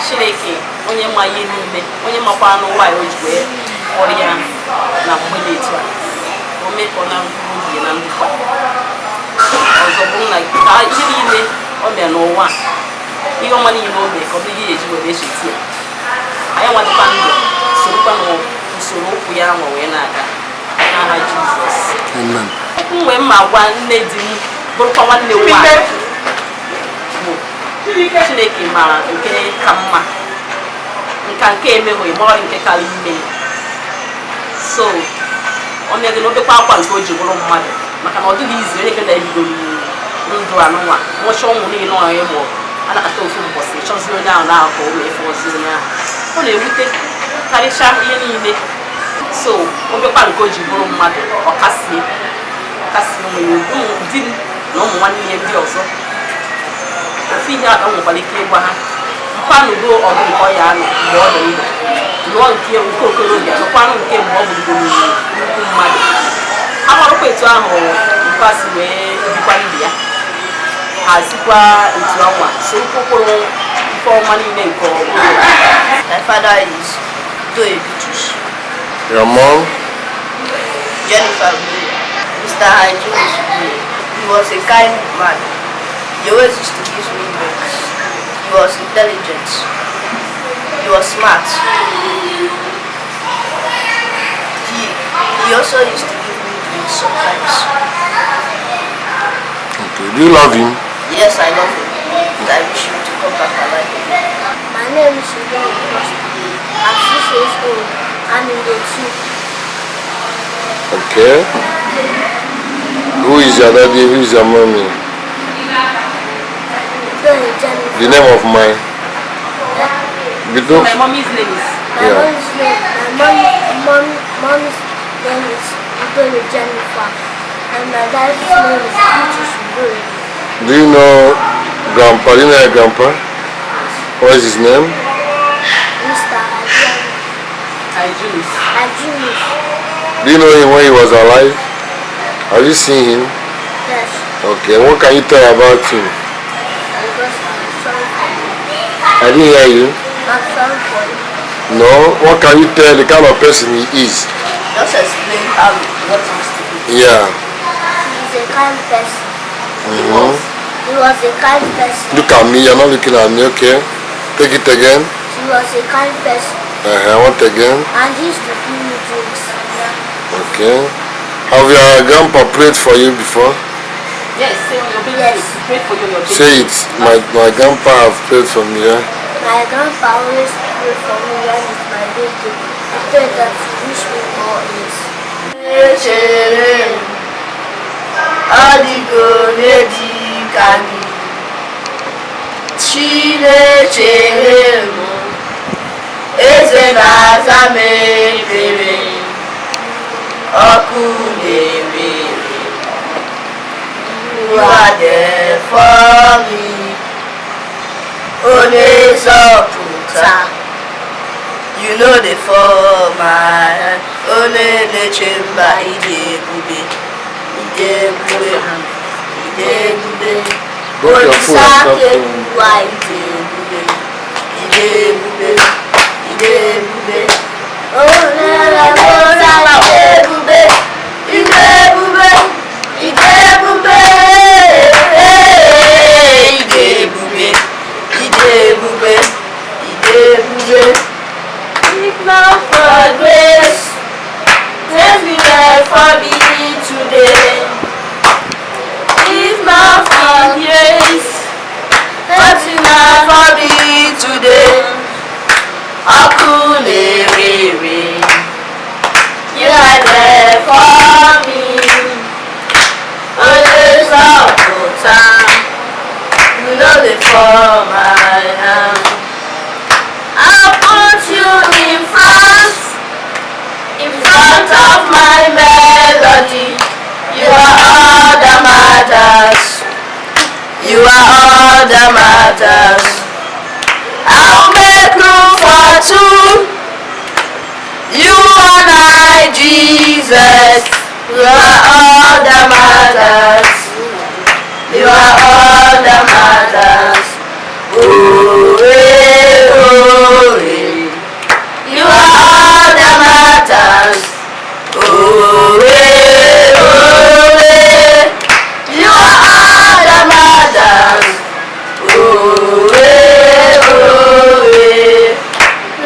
Chineke, onye ma ihe niile, onye makwa anụ nwaanyị o ji wee kpọrọ ya na mgbe dị etu a, o mee ka ọ na mkpụrụ obi ya na ndụkwa. Ọzọ bụrụ na ka ihe niile o mere n'ụwa, ihe ọma niile o mee, ka ọ bụrụ ihe eji were echeta ya. Anyị nwadịkwa ndụ sorokwa n'usoro okwu ya nwa wee na-aga n'aha Jizọs. Amen. Okwu nwee mma gwa nne di m, bụrụkwa nwanne m nwaanyị, bụ Chineke mara nke ka mma, nka nke emeghị mara nke kara ime. So o megị na obekwa akwa nke o ji bụrụ mmadụ, maka na ọ dịghị izu onye keda ebidoro ndụ anụnwa nwụcha ụmụ niile ọ ịmụ anakọta ofu mbọsị chọzi onye ahụ na-akọ ụmụ efe ozi onye ahụ, ọ na-ewute karịchaa ihe niile. So obekwa nke o ji bụrụ mmadụ, ọ kasie kasie onwe ya obi. Ụmụ di m na ụmụ nwanne ya ndị ọzọ, ofu ihe aka m nwekwara ike ịgwa ha: mkpanugo ọgụ nke ọ ya anọ mgbe ọ dị ndụ, lụọ nke okorobịa, lụkwanụ nke mgbe ọ bụrụgoro nnukwu mmadụ. Ha marụkwa etu ahụ mpa si wee bikwa ndụ ya, hazikwa etu anwa sorokwa ụkpụrụ ife ọma niile nke ụlọ. My father is Doye Bitrus. Your mom? Jennifer Udoye. Mr. Hyginus Udoye. He was a kind man. He always used to give me drinks. He was intelligent. He was smart. He also used to give me drinks sometimes. Okay. Do you love him? Yes, I love him. I wish him to come back alive again. My name is Udoye Prosper. I'm 6 years old. I'm in the 2. Okay. Who is your daddy? Who is your mommy? Udoye Jennifer. The name of my. Bido. My mommy's name is My mom's name, my mommy's name is Udoye Jennifer, and my dad's name is Bitrus Udoye. Do you know grandpa? Do you know your grandpa? What is his name? Mr. Hyginus. Hyginus. Do you know him when he was alive? Have you seen him? Yes. Okay. What can you tell about him? Because I'm sorry for him. I didn't hear you. I'm sorry for him. No. What can you tell the kind of person he is? Just explain how what he used to do. Yeah. He's a kind person. He was a kind person. Look at me. You're not looking at me. Okay. Take it again. He was a kind person. What again? And he used to give me drinks. Okay. Have your grandpa prayed for you before? Yes, say on your baby. Yes. Pray for you on your baby. Say it. My grandpa have prayed for me. Yeah? My grandpa always pray for me when it's my birthday. He prayed that he wish me more years. Echere m, ọ dịgo onye dị ka gị. Chinechere m, eze na-aza m ekpere, ọkụ na-ere ere. You are there for me, onye nzọpụta. You no dey for my hand, onye na-eche mba. Ịdị ebube, ịdị ebube, ịdị ebube. Drop your phone and start praying. Ụwa, ịdị ebube, ịdị ebube, ịdị ebube. Ịdị ebube, ịdị ebube, ịdị ebube, ịdị ebube, ịdị ebube, ịdị ebube. If not for grace, then we die for. for my hand. I'll put you in front of my melody. You are all that matters. You are all that matters. I'll make room for two. You and I, Jesus. You are all that matters. You are all that matters. Oh, eh, oh, eh. You are all that matters. Oh, eh, oh, eh. You are all that matters. Oh, eh, oh, eh.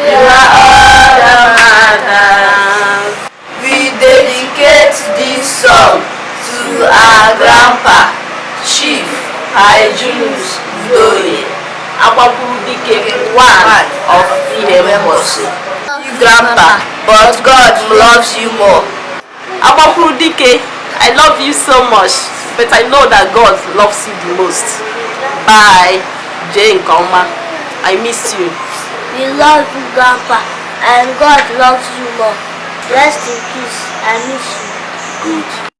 You are all that matters. We dedicate this song to our grandpa, Chief Hyginus Udoye. Agbakwuru Dike one of Ihembosi. You grandpa, but God loves you more. Agbakwuru Dike, I love you so much, but I know that God loves you the most. Bye, Jane Nkoma. I miss you. We love you, Grandpa, and God loves you more. Rest in peace. I miss you. Good.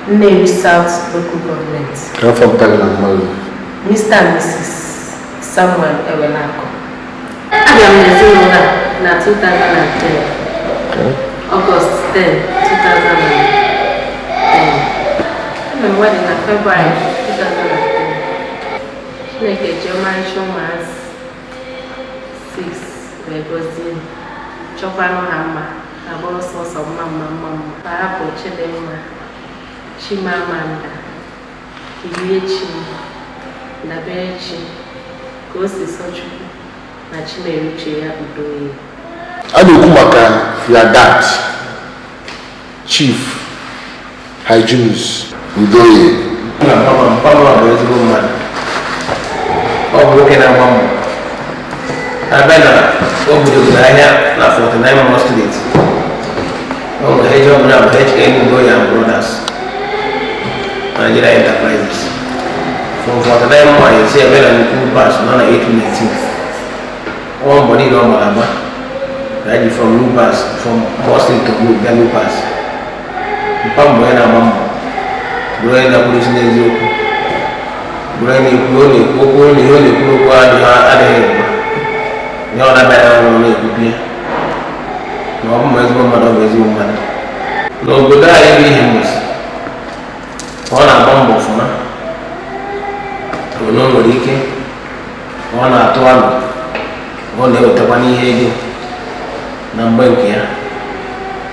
Nnewi South Local Government. Mr. and Mrs. Samuel Ewenako. Abịara m n'ezinụlọ a na 2010. August 10, 2010. Emere m wedding na February 2010. Chineke ji ọmarịcha ụmụazị 6 wee gọzie m. Chọkwanụ ha mma, ha bụrụ sọsọ mma mma mma mma. Ha hapụ Chidimma, Chimamanda, Ilichi, Daberechi, ka o si sọ Chukwu na Chimeruche ya Udoye. A na-ekwu maka your dad, Chief Hyginus Udoye. Mama bụ ezigbo mmadụ. Ọ bụ nwoke na-agba mbọ. Abịa na o bidoro ahịa na 49 Mall Street. Ọ bụ H ọbụla bụ HN Udoye and Brothers Nigeria Enterprises. From 49 Mall, esi ebe na nnukwu bus nọ na 819. Ọ mbọ niile ọ gbara agba. Raji from New Pass, from Boston to New Pass. Mpa mbọ ya na-agba mbọ. Bụrụ onye na-akwụdosi n'eziokwu. Bụrụ onye na-ekwu ọ na-ekwu okwu na ihe ọ na-ekwu okwu adịghị mma. Ihe ọ na-abịa ọrụ na-ekwupie. Na ọ bụ ma ezigbo mmadụ ọ bụ ezigbo mmadụ. N'obodo anyị bụ Ihembosi, ọ na-agba mbọ ọfụma. Ono nwere ike Ọ na-atụ alụ, ọ na-ewetakwa n'ihe ego na mgbe nke ya.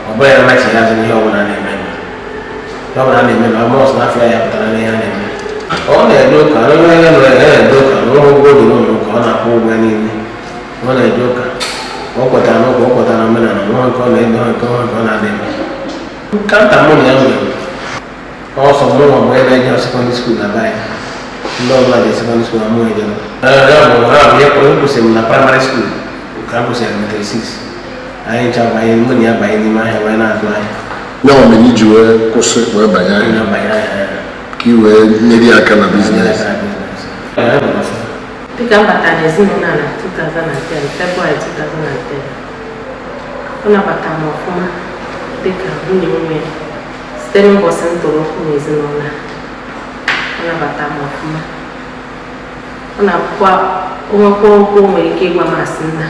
Ọ bụghị na anachi ya azụ n'ihe ọbụla na-eme, ihe ọbụla na-eme na ọmọs n'afọ ya pụtara n'ihe a na-eme. Ọ na-eje ụka, onye ya na-eje ụka na ụgwọ ụgwọ dị n'ụlọ ụka, ọ na-akwụ ụgwọ ya niile. Ọ na-eje ụka, ọ kwetara n'ụka, ọ kwetara omenala nwa nke ọ na-eme, nke ọ nke ọ na-adị eme. Kanta mụ na ya nwere ọsọ mụ nwa bụ onye na-eje secondary school na be anyị. Ndị ọbụla dị secondary school na mụ ejere ya bụ ha bụ ihe kwụsịrị m na primary school ka m kwụsịrị elementary 6. Anyị ncha banye, mụ na ya banye n'ime ahịa wee na-azụ ahịa. Ya nwa mere iji wee kwụsị wee banye ahịa banye ahịa ka ị wee nyere ya aka na business. Dịka m batara n'ezinụlọ a na 2010, February 2010, ọ nabatara m ọfụma dịka nwunye nwe ya. Site n'ụbọchị m tụrụ ụkwụ n'ezinụlọ a, ọ nabatara m ọfụma. Ọ na-akwụkwa onwekwa okwu o nwere ike ịgwa m, asị nna,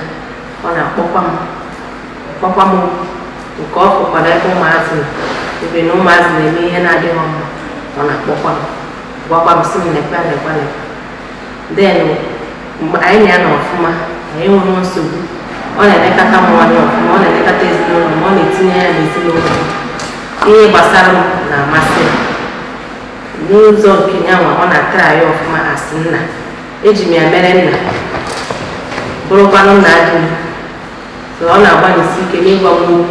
ọ na-akpọkwa m, kpọkwa m okwu nke ọ fụkwara ebe ụmụazị nọ, ebe na ụmụazị na-eme ihe na-adịghị mma. Ọ na-akpọkwa m, gwakwa m, sị m nekwa, nekwa, nekwa. Then mgbe anyị na ya nọ ọfụma, anyị enweghị nsogbu. Ọ na-elekọta m anya ọfụma, ọ na-elekọta ezinụlọ m, ọ na-etinye ya n'ezinụlọ m. Ihe gbasara m na-amasị m n'ụzọ nke ya nwa. Ọ na-atara ya ọfụma, asị nna eji m ya mere nna, bụrụkwanụ nna di m. So ọ na-agbalịsi ike n'ịgwa m okwu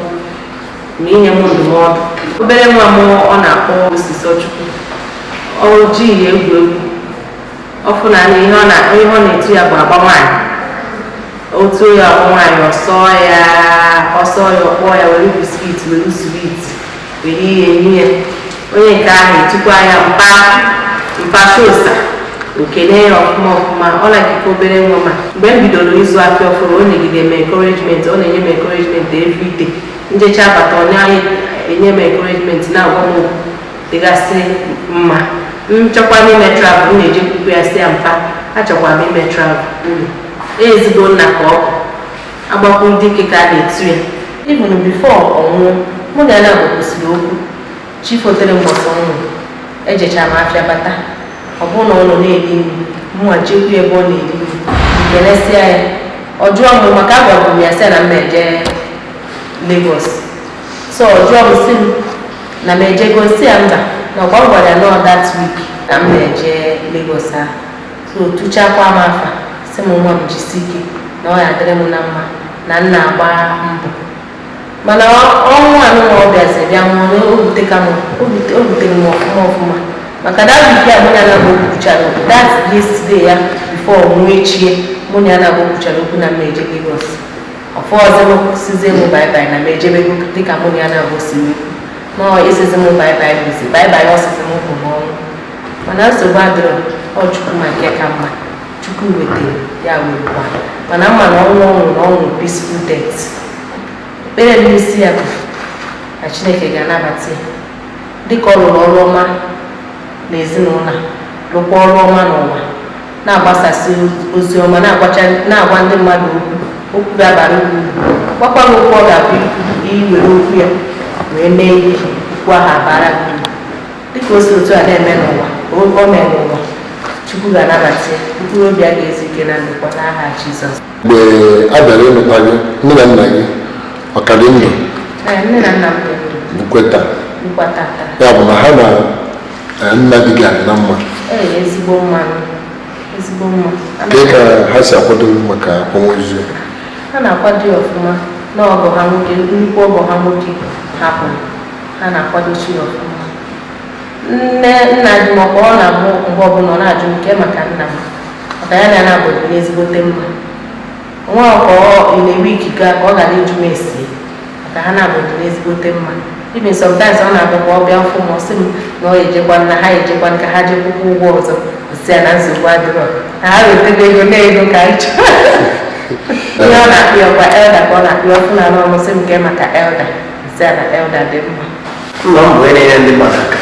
ma inye m ndụmọdụ. Obere nwa m ọ na-akpọ Osisọchukwu, ọ ji ya egwu egwu ọfụ na ihe ọ na-etu ya bụ agba nwaanyị. Otu ya agba nwaanyị, ọsọ ya, ọsọ ya, ọkpọ ya, were biscuit, were sweet, were ihe nye ya. Onye nke ahụ etukwa ya mpa mpa shosa, okene ya ọfụma ọfụma. Ọ na-akịka obere nwa. Ma mgbe m bidoro ịzụ afịa ọfụrụ, ọ nyegide m encouragement, ọ na-enye m encouragement every day. Njecha abata, ọ na-enye m encouragement, na-agwa m okwu dịgasị mma. M chọkwa ime travel, m na-ejekwukwu ya, sị ya, "Mpa, achọkwa m ime travel." Uru ezigbo nna ka ọ bụ, agbakwu dike ka a na-etu ya. Even before ọ nwụọ, mụ na ya na kwụsịrị okwu. Chi fotere mbọsị ọ nwụrụ, ejechara m afịa bata, ọ bụrụ na ọ nọ na-eri nri, mụnwa jekwu ebe ọ na-eri nri, kelesịa ya. Ọ jụọ m maka agwabụ m ya, sị ya na m na-eje Lagos. So ọ jụọ m, sị m na m ejego, si ya mba, na ọkwa m gwara ya nọ that week na m na-eje Lagos ahụ. So tụchakwa m afa, sị m, "Nwa m, jisi ike na ọ ya dịrị m na mma na m na-agba mbọ." Mana ọnwụ anụnwa ọ bịazi bịa nwụọ na o buteka m, o butere m ọfụma ọfụma, maka that week a mụ na ya na-abụ kwuchara okwu, that yesterday ya before nwụọ echie, mụ na ya na-abụ kwuchara okwu na m eje Lagos. Ọfọ ọzọ m sizie m bye bye na m ejebego, dịka mụ na ya na-abụ siri ekwu nọọ isizi m bye bye, bụzi bye bye ọsịsị m bụ n'ọnwụ. Mana nsogbu adịrọ, ọ Chukwu ma nke ka mma. Chukwu wetara ya, werekwa. Mana mma na ọnwụ ọ nwụrụ, ọnwụ peaceful death. Ekpere m n'isi ya bụ na Chineke ga-anabata ya dịka ọ rụrụ ọrụ ọma n'ezinụlọ a, rụkwa ọrụ ọma n'ụwa, na-agbasasị ozi ọma, na-agwa ndị mmadụ okwu, okwu ga-abara uru, gwakwa gị okwu ọ ga-abụ iwere okwu ya wee mee ihe, okwu ahụ abara gị uru. Dịka o si otu a na-eme n'ụwa, o mee n'ụwa, Chukwu ga-anabata ya, mkpụrụ obi a ga-ezu ike na ndokwa n'aha Jizọs. Mgbe a bịara ịlụta gị, nne na nna gị ọ ka dị ndụ? Ee, nne na nna m dị ndụ. Bukwe taa? Bụkwa tata. Ya bụ na ha na nna di gị adị na mma? Ee, ezigbo mma, ezigbo mma. Kee ka ha si akwado maka akwamozu ya? Ha na-akwado ya ọfụma. Na ọgọ ha nwoke, nnukwu ọgọ ha nwoke hapụrụ, ha na-akwadochi ya ọfụma. Nne nna di m, ọkwa ọ na-abụ mgbe ọbụla ọ na-ajụ m nke maka nna m, maka ya na ya na-abụghị n'ezigbote mma. Nwa ọkọ ị na-ewe ikike ka ọ gara ịjụ m esi maka ha na-abụghị n'ezigbote mma. Even sometimes ọ na-abụkwa ọ bịa fụ m, ọ sị m na ọ ejekwa na ha ejekwa ka ha jekwukwa ụgwọ ọzọ. Si ya na nsogbu adịrọ, na ha wetego ego na ego ka anyị chọọ. Ihe ọ na-akpị ọkwa elder ka ọ na-akpị ọfụ na anụ ọmụsị m nke maka elder, si ya na elder dị mma. Nna m bụ onye na-enye ndị mmadụ aka.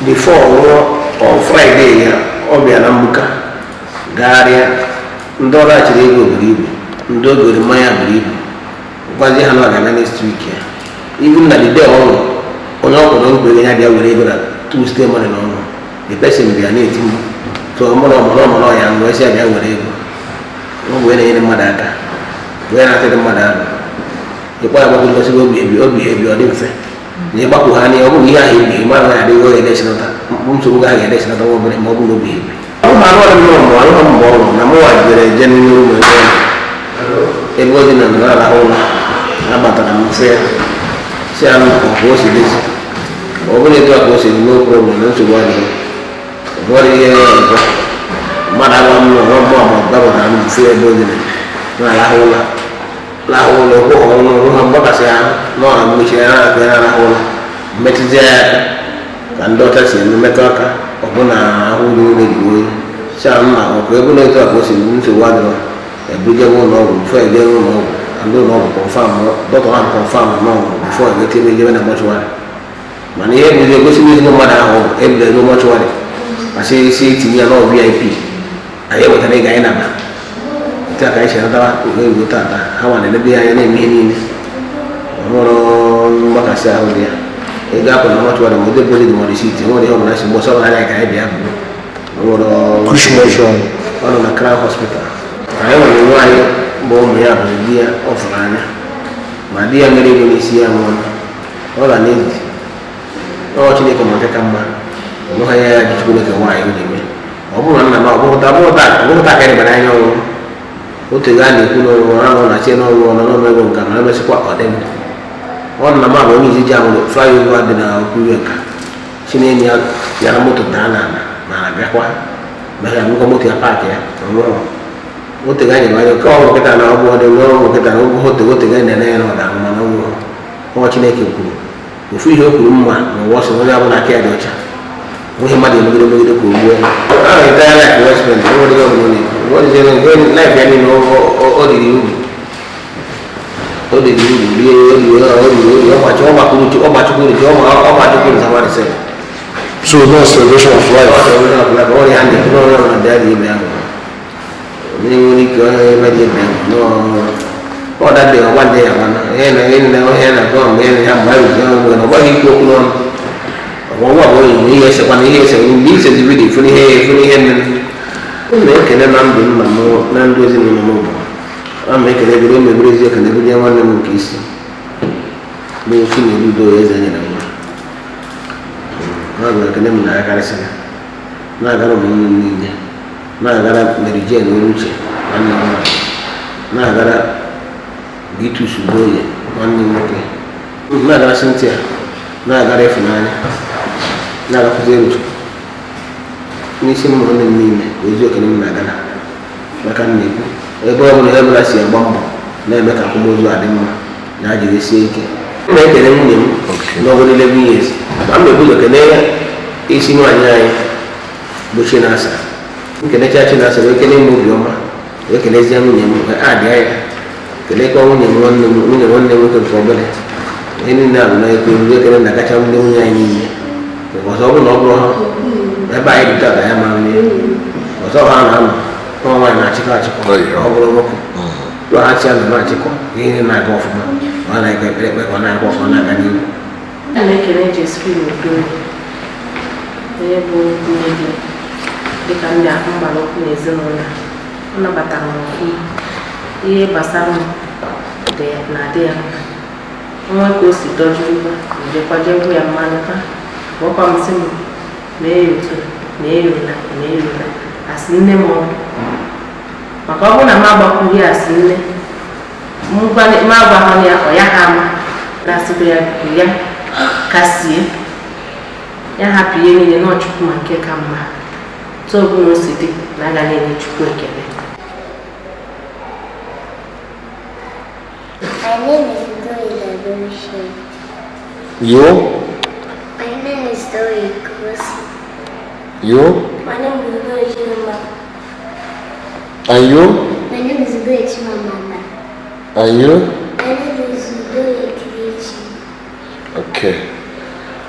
Before ọ nwụọ, ọ Friday ya ọ bịa na mgbuka gagharịa, ndị ọ raghachiri ego buru ibu, ndị o goro mmanya buru ibu, gwazie ha na ọ ga-abịa next week ya. Even na the day ọ nwụrụ, onye ọ kwụrụ mkpe ya bịa were ego na Tuesday morning ọ nwụrụ, the person bịa na-eti mkpu, so ọmụrụ ọmụrụ ọmụrụ ya mgbe esi ya bịa were ego. Ọ bụ onye na-enyere mmadụ aka, bụ onye na-atịrị mmadụ arụ. Ịkpọ ya gbagoro gosi obi ebi obi ebi ọ dị mfe na ịgbapụ ha n'ihe ọ bụrụ ihe ahụ ebighị mmadụ na adịghị oge edesinata mkpụ nsogbu ahụ ga-edesinata nwa obere ma ọ bụrụ obi ebi. Ọ bụ anụ ọdị nnọọ mgbe anụ mgbe ọ nwụrụ na mụnwa jere je n'ime ụlọ ebe o dị na nọrọ arahụ ụlọ abatara m mfe ya si anụ ka o si dịzi ọ bụrụ etu a ka o si dị no problem na nsogbu adịghị ụfọdụ ihe ọzọ mmadụ agwa m nọ mgbe ọma gbapụtara m mfe ebe o dị na arahụ ụlọ lahụ ụlọ kwụ ọnụ ha mgbakasị ahụ n'ọha mgbochi ya na-akụ ya na-arahụ ụlọ mmetụta ya ka ndị ọcha si eme mmetụ aka ọbụna ahụ niile dị oyi si ahụ na ọkụ ebe na-eto a ka o si nsogbu adịrọ ebuje ụlọ ọgwụ bifo eje ụlọ ọgwụ ndị ụlọ ọgwụ kọnfam dọkịta ahụ kọnfam n'ọgwụ bifo eweta ebe ejebe na mọchụwarị mana ihe ebuzi egosi ezigbo mmadụ ahụ ebule ego mọchụwarị masị isi tinye ya n'ọ VIP anyị ewetara ego anyị naba etu a ka anyị si anatara oge tata ha nwa na-elebe ya anya na-eme ihe niile ọhụrụ mgbakasị ahụ dị ya ego akwa na mọchụwarị ma odebe dị ma risiti nwere ihe ọbụla si mgbe ọsọ ọbụla anyị ka anyị bịa nwere ọ nọ na Crown Hospital. Anyị nwere nwa anyị bụ ụmụ ya bụ di ya ọ fụrụ anya ma di ya mere ego n'isi ya nwụọ ọ ga na-ezi ọ Chineke ma nke ka mma onweghị ya ya ji Chineke nwaanyị ọ na-eme ọ bụrụ na nna m ọ bụrụ taa ka ịrịbara anya ọnwụ otu ego a na-ekwu n'ọrụ ahụ na chi n'ọrụ ọ nọ n'ọnụ ego nke mana emesịkwa ọ dị ndụ ọ nna m abụ onye izi ji ahụrụ flyover dị na okpuru nka si n'enyi ya yara moto daa n'ala ma bịakwa mehịa nnukwu moto ya paakị ya ọnwụrụ otu ga nyere anya nke ọrụ nkịta na ọ bụ ọdị n'ọrụ nkịta na ogo otu otu ga na-ene ya na ọda mana ọnwụrụ ọ Chineke kwuru ofu ihe o kwuru mma na ụwa sị onye ọbụla aka ya dị ọcha nweghị mmadụ emegide megide ka o gbuo ya ahụ ịtaya laif westment nwere ihe ọbụla na-ekwu laif ya niile ọ riri uru o riri uru rie o riri o riri o ọgbachukwuru ji ọgbachukwuru zamari sef. So no celebration of life. Celebration of life. Ọ ya ndị n'ọrụ ọbụla bịa dị ibe ahụ ndị nwere ike onye ebe dị ibe ahụ ọ dabe ọgba ndị ya mana ihe na ihe na ihe na gọọ mgbe ya mgbe anyị ji ọrụ na ọ gbaghị ikwu okwu n'ọnụ ọgwụgwọ bụ onye ihe esekwa na ihe ese mgbe ise dị vidiyo fụrụ ihe fụrụ ihe mere m na-ekele na ndụ nna m na ndụ ezinụlọ m bụ a ma ekele gịrị emebere ezi ekele gịrị nwanne m nke isi bụ ofu na eludo eze nyere nwa na-agara ekele m na-akarịsịrị na-agara ụmụnne m niile na-agara Mary Jane Oruche nwanne m nwaanyị na-agara Gitus Udoye nwanne m nwoke na-agara Cynthia na-agara Ịfụnanya na-agakwụzi Eruchukwu n'isi ụmụnne m niile ka ozi ekele m na-agara maka m na-ekwu ebe ọ bụla ebe ọbụla si agba mbọ na-eme ka akwamozu adị mma na ajidesie ike m na-ekele nwunye m n'ọgụ 11 years ma m na-ebu ụzọ kelee isi nwaanyị anyị bụ Chinasa nkelecha Chinasa wee kelee m obiọma wee kelezie nwunye m wee adịa ya kelekwa nwunye m nwanne m nwunye nwanne m nwoke nke obere ihe niile a bụ na ekwe oriri ekele na akacha ndị nwunye anyị niile ọzọ ọ bụrụ na ọ bụrụ ha ebe anyị dị taa ka ya mara n'ihe ọzọ ha na-anọ nwa nwaanyị na-achịkọ achịkọ ọ bụrụ nwoke lụọ ha chi na na-achịkọ ihe na-aga ọfụma ọ na-ekpe ekpere ekpe ka ọ na-aga ọfụma na-aga n'ihu. A na-ekele Josephine Udoye onye bụ nne di dịka m gbara ụkwụ n'ezinụlọ a ọ nabatara m ọfụma ihe gbasara m na-adị ya mma nwa ka o si dọjurukwa njekwa jegwu ya mmanụ ka gwakwa m sị m mee ya otu mee ya ụla mee ya ụla asị nne m ọdụ maka ọ bụrụ na m agbakwughị asị nne m agwaghị ya ọ ya ha ama na-asịkwa ya ya kasie ya hapụ ihe niile na Chukwu ma nke ka mma otu ọbụla o si dị na aga na-enye Chukwu ekele. My name is Doyle Aborushe. You? My name is Doyle Kusi. You? My name is Doyle Chimama. And you? My name is Doyle Chimamanda. And you? My name is Doyle Kirichi. Okay.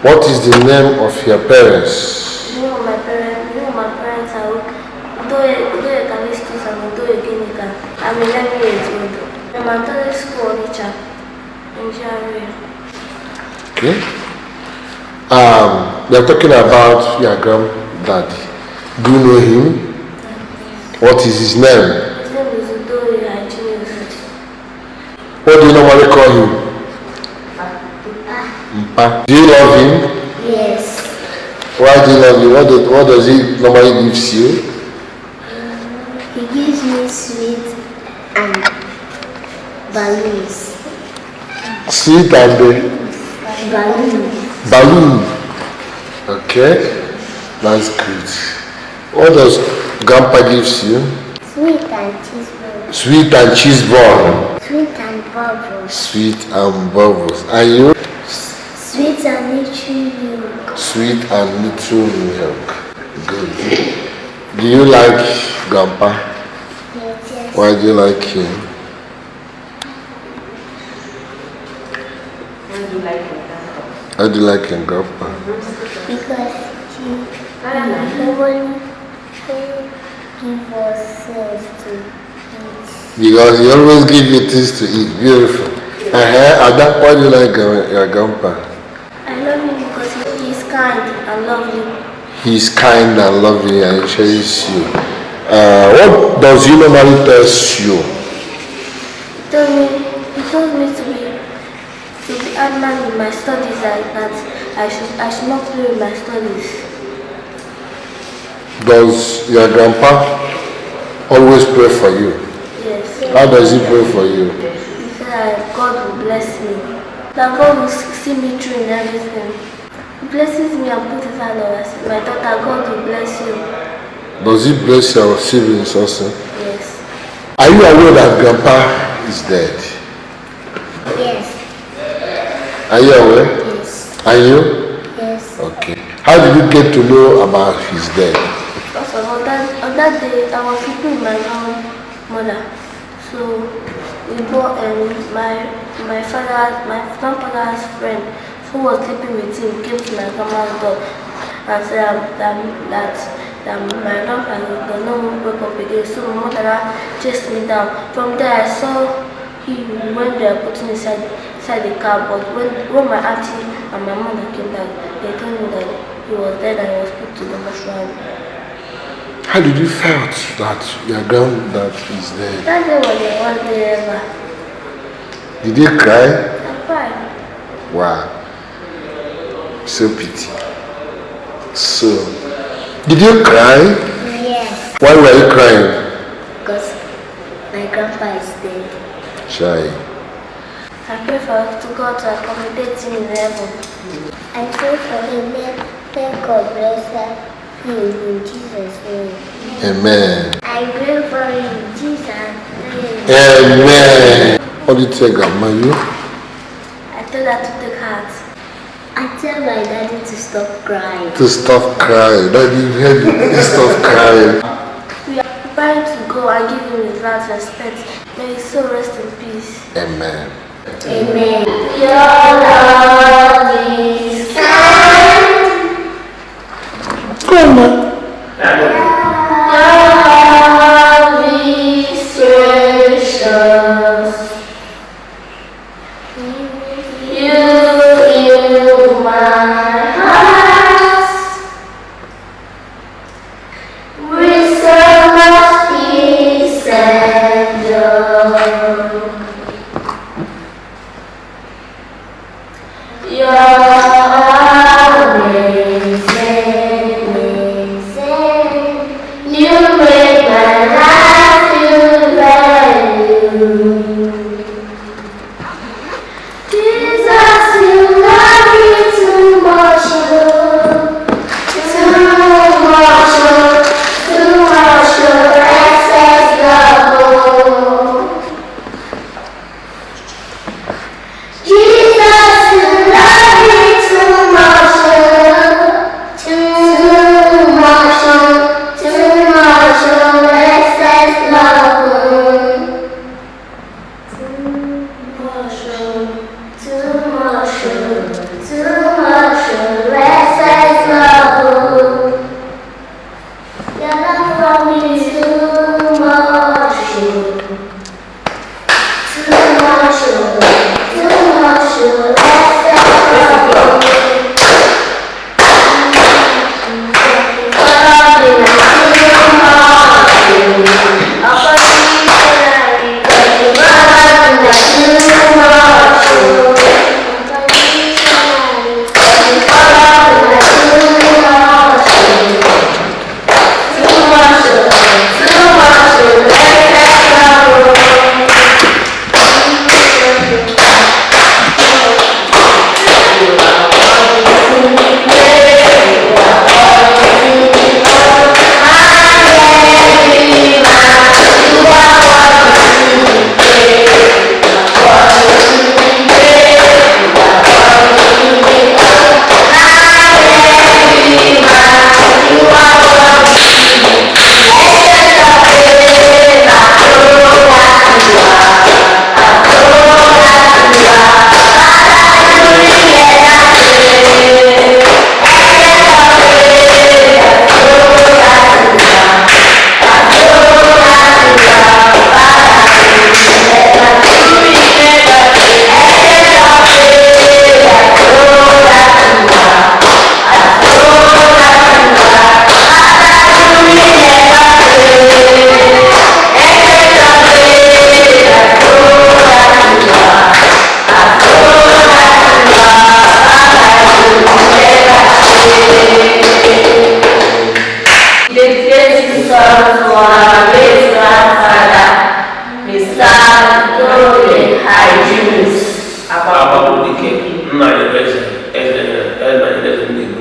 What is the name of your parents? The name of my parents are Doyle Kalistus and Doyle Ginika. I'm 11 years old. I'm at Doyle School, Onitsha, Nigeria. Okay. We are talking about your granddaddy. Do you know him? What is his name? His name is What do you normally call him? Mpa. Do you love him? Yes. Why do you love him? What does he normally gives you? He gives me sweet and balloons. Sweet and balloons. Balloon. Okay, that's good. What does Grandpa gives you? Sweet and cheese ball. Sweet and cheese ball. Sweet and bubbles. Sweet and bubbles. And you? Sweet and little milk. Sweet and little milk. Good. Do you like Grandpa? Yes. Why do you like him? Why do you like your grandpa? Why do you like your grandpa? Because he normally gives us things to eat. Because he always gives you things to eat. Beautiful. Ada, why do you like your grandpa? I love him because he is kind and lovely. He is kind and lovely and he cherishes you. What does he normally tell you? He told me to be adamant in my studies and that I should not play with my studies. Does your grandpa always pray for you? Yes. How does he pray for you? He said that God will bless me. That God will see me through in everything. He blesses me and puts his hand on us. My daughter, God will bless you. Does he bless your siblings also? Yes. Are you aware that Grandpa is dead? Yes. Are you aware? Yes. Are you? Yes. Okay. How did you get to know about his death? First of all, on that day, I was sleeping with my grandmother. So we bought my grandfather's friend who was sleeping with him came to my grandma's door and said that my grandpa does not wake up again. So my mother chased me down. From there, I saw him when they were putting inside the car. But when my auntie and my mother came back, they told me that he was dead and he was put to the mortuary. How did you felt that your granddad is dead? That day was the worst day ever. Did you cry? I cried. Wow. So pity. So, did you cry? Yes. Why were you crying? Because my grandpa is dead. Shy. I pray for to God to accommodate him in heaven. I pray for him. May God bless him in Jesus' name. Amen. I pray for him in Jesus' name. Amen. What do you tell Grandma? You? I tell her to take heart. I tell my daddy to stop crying. To stop crying. Daddy, you heard me. Stop crying. We are preparing to go and give him his last respect. May his soul rest in peace. Amen. Amen. Your love is kind. Come on. Your love is precious. You fill my heart with so much peace and joy. You're amazing, amazing. You make my life feel brand new. Jesus, you love me too much, oh. Too much, oh. Too much, oh. Excess love, oh. Jesus, you love me. Nwoke nna anyị bụ eze eze eze anyị eze ndị Igbo.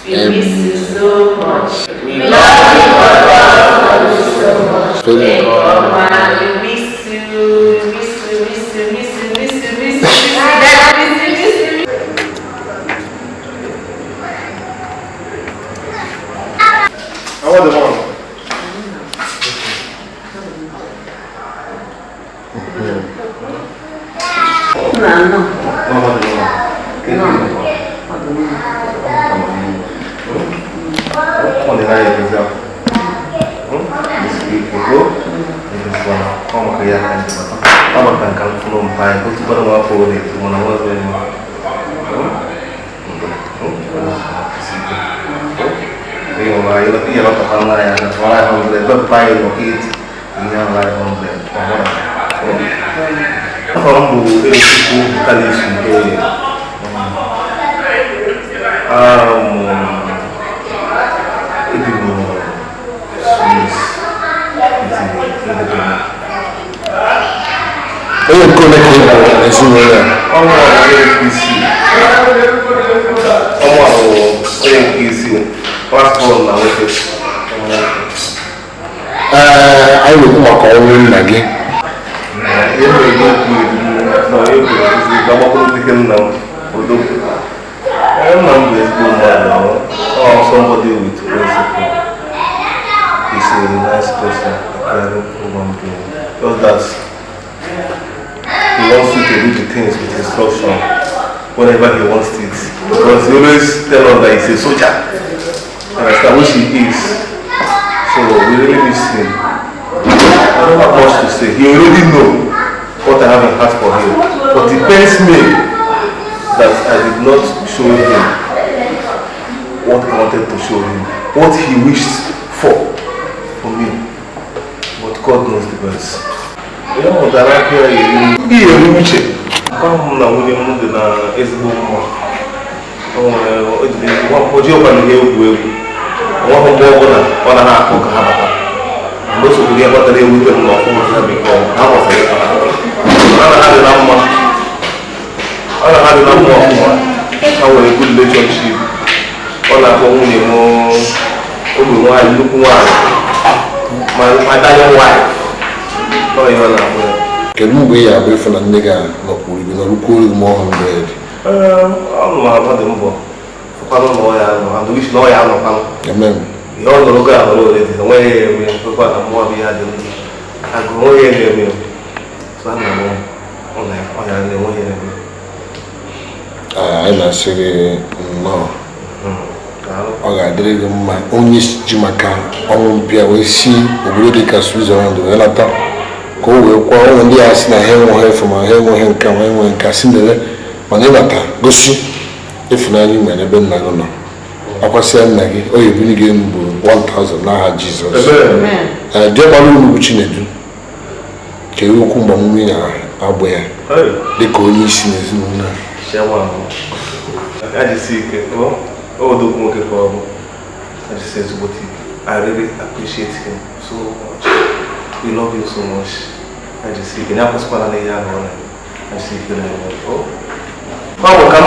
We miss you so much. We love you, Papa. Love you so much. Very Mama, we miss you, miss you, miss you, miss you, miss you, miss you, miss you, miss you, miss you. I want the one. Nna nnọọ. Afọ m bụ Elochukwu Kalisi Udoye. Ebi m Swiss Italy, ndị be m. Onye nke ole ka ị bụ n'ezinụlọ a? Ọnwa bụ onye nke isii. Ọnwa bụ onye nke isii. Last born na nwoke. Ee, anyị na-ekwu maka ọnwụ nna gị. Ihe mere gị okwu na onye kwuru ezi ka gbakọrọ dike nna m odogwu. Nna m bụ ezigbo mmadụ. Ọ somebody with principle. He's a nice person, a caring human being. Just that he wants you to do the things with instruction whenever he wants it. Because he always tell us that he's a soldier. Understand, which he is. So we really miss him. I don't have much to say. He already know what I have in heart for him. But it pains me that I did not show him what I wanted to show him, what he wished for me. But God knows the best. Ihe m mụtara aka ya eri ihe eri uche. Mpa m na nwunye m dị na ezigbo mma. O nwere o ji ọkwa na ihe egwu egwu. Onweghị mgbe ọbụla ọ na na-akụ ka ha bata. Mgbe o sokwuru ihe kpatara ewute m na ọfụma ha bikọ ha gbasara ịkpa ha. Ọ na ha dị na mma. Ọ na ha dị na mma ọfụma. Ha nwere good relationship. Ọ na-akpọ nwunye m ogbe nwaanyị, nnukwu nwaanyị. My darling wife. Ọ ihe ọ na-akpọ ya. Kedu mgbe ị ga-abụ ịfụ na nne gị a nọkwuru gị nọrụkwuo gị ma 100? Ee, ọ nọ agba dị mbọ. Fụkwanụ na ọ ya anọ, and wish na ọ ya anọkwanụ. Amen. Ihe ọ nọrọ oge a nọrọ already, onweghị ya eme, kwekwa na mmụọ bụ ihe dị ndụ. Agụ onweghị ya na-eme. So ana m ọ na ọ ya na-enweghị ya na-eme. Anyị na-asị gị nnọọ. Ọ ga-adịrị gị mma. Onye ji maka ọnwụ mpịa wee si obodo dị ka Switzerland wee lata ka o wee kwa ụmụ ndị a sị na ha enweghị efe ma ha enweghị nka ma enweghị nka si lele, mana ịnata gosi ịfụnanya ị nwere n'ebe nna gị nọ. Akwasịa nna gị ọ ga-ebuli gị elu bụ 1000 n'aha Jizọs. Ee, diọkpara unu bụ Chinedu, kere okwu mgbamume na-agbụ ya dịka onye isi n'ezinụlọ a. Chiama ajisi ike, ọ odogwu nwoke ka ọ bụ. Ajisi ezigbote ike. I really appreciate him so much. We love him so much. Ajisi ike, ya akwụsịkwala n'ihe ahụ ọ na-eme. Ajisi ike na-eme. Ọ bụ ka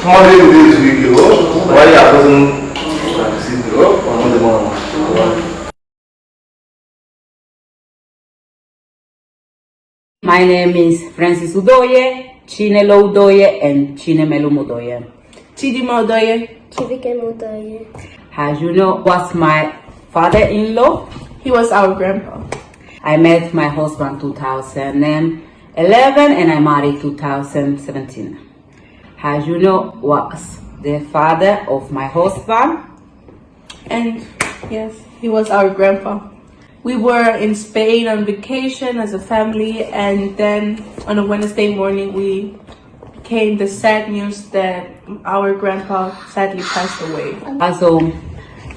mmadụ ebido ezu ike, ọ nwaanyị akwụsị m. Ajisi ike, ọ ọnọdụ m ọma. My name is Francis Udoye, Chinelo Udoye, and Chinemelu Udoye. Chidima Udoye. Chivike Udoye. As you know, was my father-in-law. He was our grandpa. I met my husband 2011 and I married 2017. As you know, was the father of my husband. And yes, he was our grandpa. We were in Spain on vacation as a family, and then on a Wednesday morning we came the sad news that our grandpa sadly passed away. Also,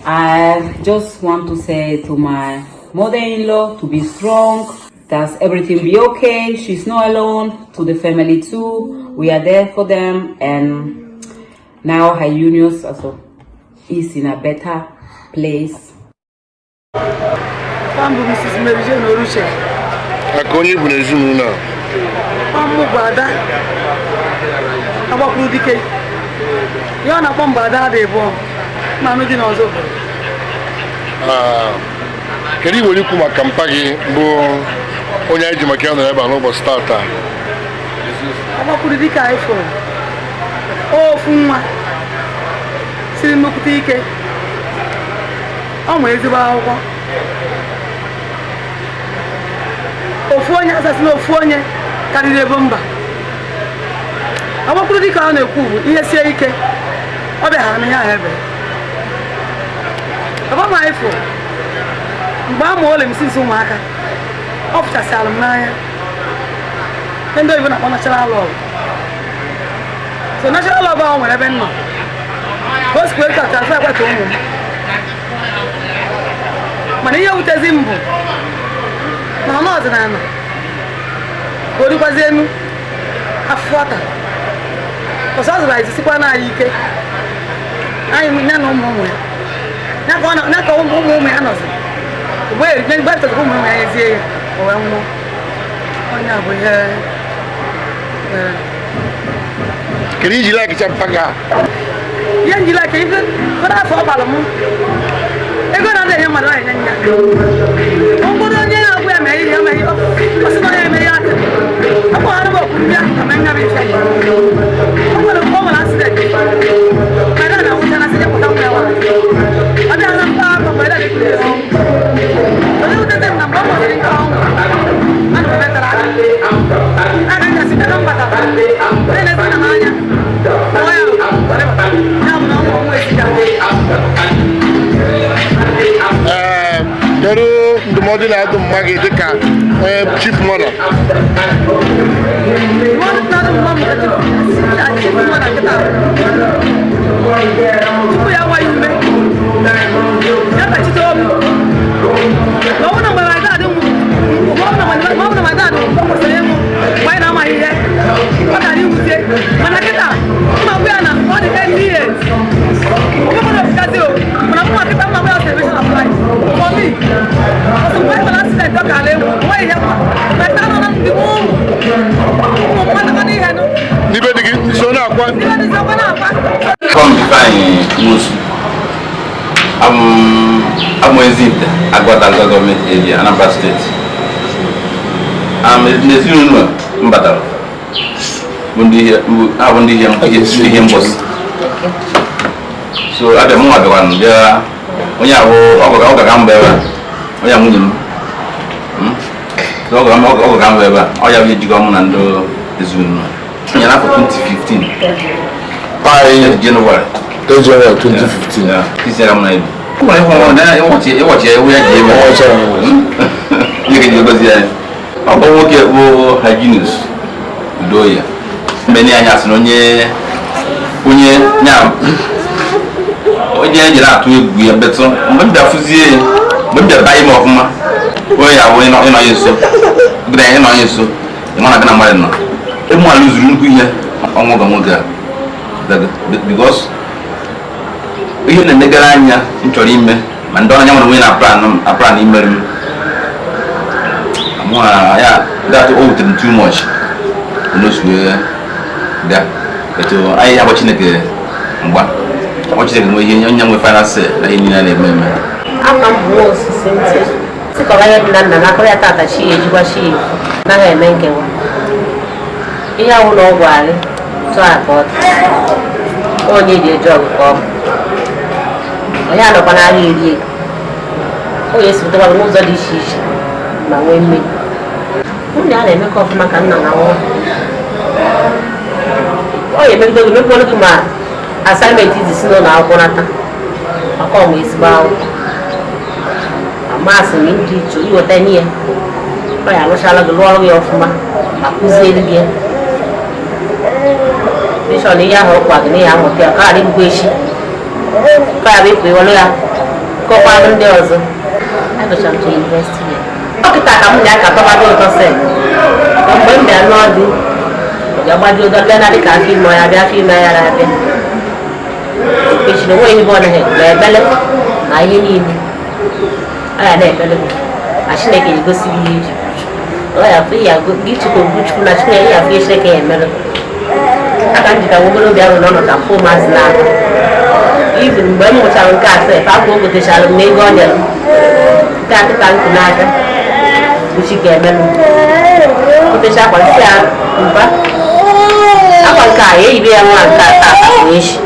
I just want to say to my mother-in-law to be strong, that everything be okay, she's not alone, to the family too, we are there for them, and now her union also is in a better place. Mba bụ Mrs. Mary Jane Oruche. Maka onye bụ n'ezinụlọ a? Ọmụ bụ Ada Agbakwuru Dike. Ihe ọ na-akpọ mgbe Ada dị bụ mmanụ dị n'ọzọ obodo. Kedu nwere ikwu maka mpa gị bụ onye anyị ji maka ya nọrọ ebe a n'ụbọchị tata? Agbakwuru Dike anyị fụrụ ofu nwa siri nnukwute ike. Ọ nwere ezigbo akwụkwọ. Ofu onye asasị na ofu onye karịrị ebe mba. Agbakwuru Dike ọ na-ekwu bụ ihe sie ike ọ bịaghara na ihe ahụ ebe. Ebe ma anyị fụrụ mgbe a mụọ ole m sinsi ụmụaka ọ fụchasịara m n'anya. Ndị oyibo na-akpọ natural love. So natural love ahụ nwere ebe m nọ. Ka o sikwa etu a transfer ekwentị ụmụ m. Mana ihe wutezi m bụ na ọnụ ọdịnala ka o dịkwazi enu afụfụ ọta. Ọsọ ọ zụrụ anyị sikwa na anyị ike. Anyị ya na ụmụ ụmụ ya. Ya ka ụmụ ụmụ ya nọzi. Mgbe etọzikwa ụmụ ụmụ ya ezie ya, o wee nwụọ. Onye a bụ ihe mere. Kedu iji laikicha mpa gị a? Ihe nji like ife ụfọdụ afọ ọ gbara m ego na-adị enye mmadụ na-enye nya. Mkpụrụ onye na-agwụ ya mee ihe mee ihe ọ sị na onye eme ihe aka. Ọ kpọghara m okwu mbịa ka mee nya bụ ife. O nwere mgbe ọ nwere accident. Mgbe na nwụcha na sị pụta nwa ya nwaanyị. Ọ bịa na mpaghara mgbe na ekiri ya ọnwụ. Onye wutete m na mgbe ọ nwere nke ọnwụ. Ana m emetara aka. Aka nka site na mbata. Onye na-ezi na m anya. Nwa ya ya bụ na ọnwụ ọnwụ esika. Kedu ndụmọdụ na-adụ mma gị dịka onye chief mother? Ndụmọdụ na-adụ mma m chief mother kịta. Tupu ya nwa ya ume, ya kachite obi. Ma ọ bụ na mgbe my dad nwụrụ, ma ọ bụ na my dad kwụsịrị ịnwụ mgbe anyị na-amaghị ihe, ọ gara iwute. Mana kịta, mma gwa ya na ọ dị 10 years. Ọ bụrụ na o, mana mma kịta mma gwa ya celebration of life. For me, ọsọ mgbe anyị nwere accident ọ gara ịnwụ, o nweghị ihe mma. Ma taa nọ na ndị ụmụ ụmụ mmadụ ka n'ihe nụ. N'ibe dị gị so na-akwa? N'ibe dị so na-akwa. Come Ifeanyi Nwosu. I'm Ezite, Aguata Local Government Area, Anambra State. N'ezinụlọ m batara bụ ndị ihe mbọsị. So abịa mụnwa bịakwara bịa onye ahụ ọ gaga mba ebe a, onye a nwunye m. So ọ gaga mba ebe a, ọ ya bụ ejikọ mụ na ndị ezinụlọ. Ya n'afọ 2015. By January. January 2015. Yeah. This year I'm not. Ịwọchi ya ewu ya ji eme. Ihe ga-eji gozi ya. Ọ bụ nwoke bụ Hyginus Udoya. Mgbe ndị anyị asị na onye onye ejiri atụ egwu ya betụ mgbe m bịa fụzie ya mgbe m bịa baa ime ọfụma onye ya bụ ịnọ ya nso gịna ịnọ ya nso ịma na gị na mmadụ nọ ịmụ ala zuru nnukwu ihe ọnwụ ga nwoke a because ihe na-emegara anya m chọrọ ime ma ndị ọnya nwere onye na plan imere m ya that o wutere m too much n'osu bịa etu anyị agba Chineke mgba agba Chineke nwe ihe onye nwe final say na ihe niile na-eme eme. Aka m bụ osisi ntị sịkọrọ ihe dị na nna na akọrọ ya tata chi ejikwa chi naghị eme nkewa ihe ahụ na ọgwụ anyị tụọ aka ọ dị onye ji eji ọgụ ka ọ bụ onye anọkwa n'ahịa eri ego onye esibutekwa n'ụzọ dị iche iche ma nwee mmeri. Nwunye a na-emekọ ọfụma ka nna na nwa ọ ga-emegide gị mekpọrọ gị ma asaịmentị iji si n'ụlọ akwụkwọ nata maka ọmụ ezigbo akwụkwọ amasị m ndị iche iweta n'ihe ọ ya arụchala gị lụọrụ gị ọfụma ma kụziere gị bishọn ihe ahụ ọkwa gị na ihe amụta ya ka ghara ibukwa echi ka ya bụ ịpụ iwelu ya kọkwara ndị ọzọ. Agụchara m yunivesiti ya dọkịta ka m na ya ka tọbado ụtọ sị mgbe m bịa lụọ di ya gbajuo ụdọ bịa na dịka afọ ime ya bịa afọ ime ya na-abịa ekpechiri onwe ihe ọ naghị ma ebele na ihe niile a ya na-ekpele ma Chineke egosi ihe eji Ọ ya afụ ya gị chukwu okwu Chukwu na Chineke ya afụ ihe Chineke ya emerụ. Aka m jikwa obere obi ahụ n'ọnụ ka mfụ ụmụazị na-agụ. Even mgbe m mụchara nke a sef, akwa o gotechara m n'ego ọ nyere m. Nke a kịta nkụ n'aka bụ chi ga-emerụ. Gotecha akwa nsị a mba. Akwa nke a ya eyibe ya nwa nke a taa bụ echi.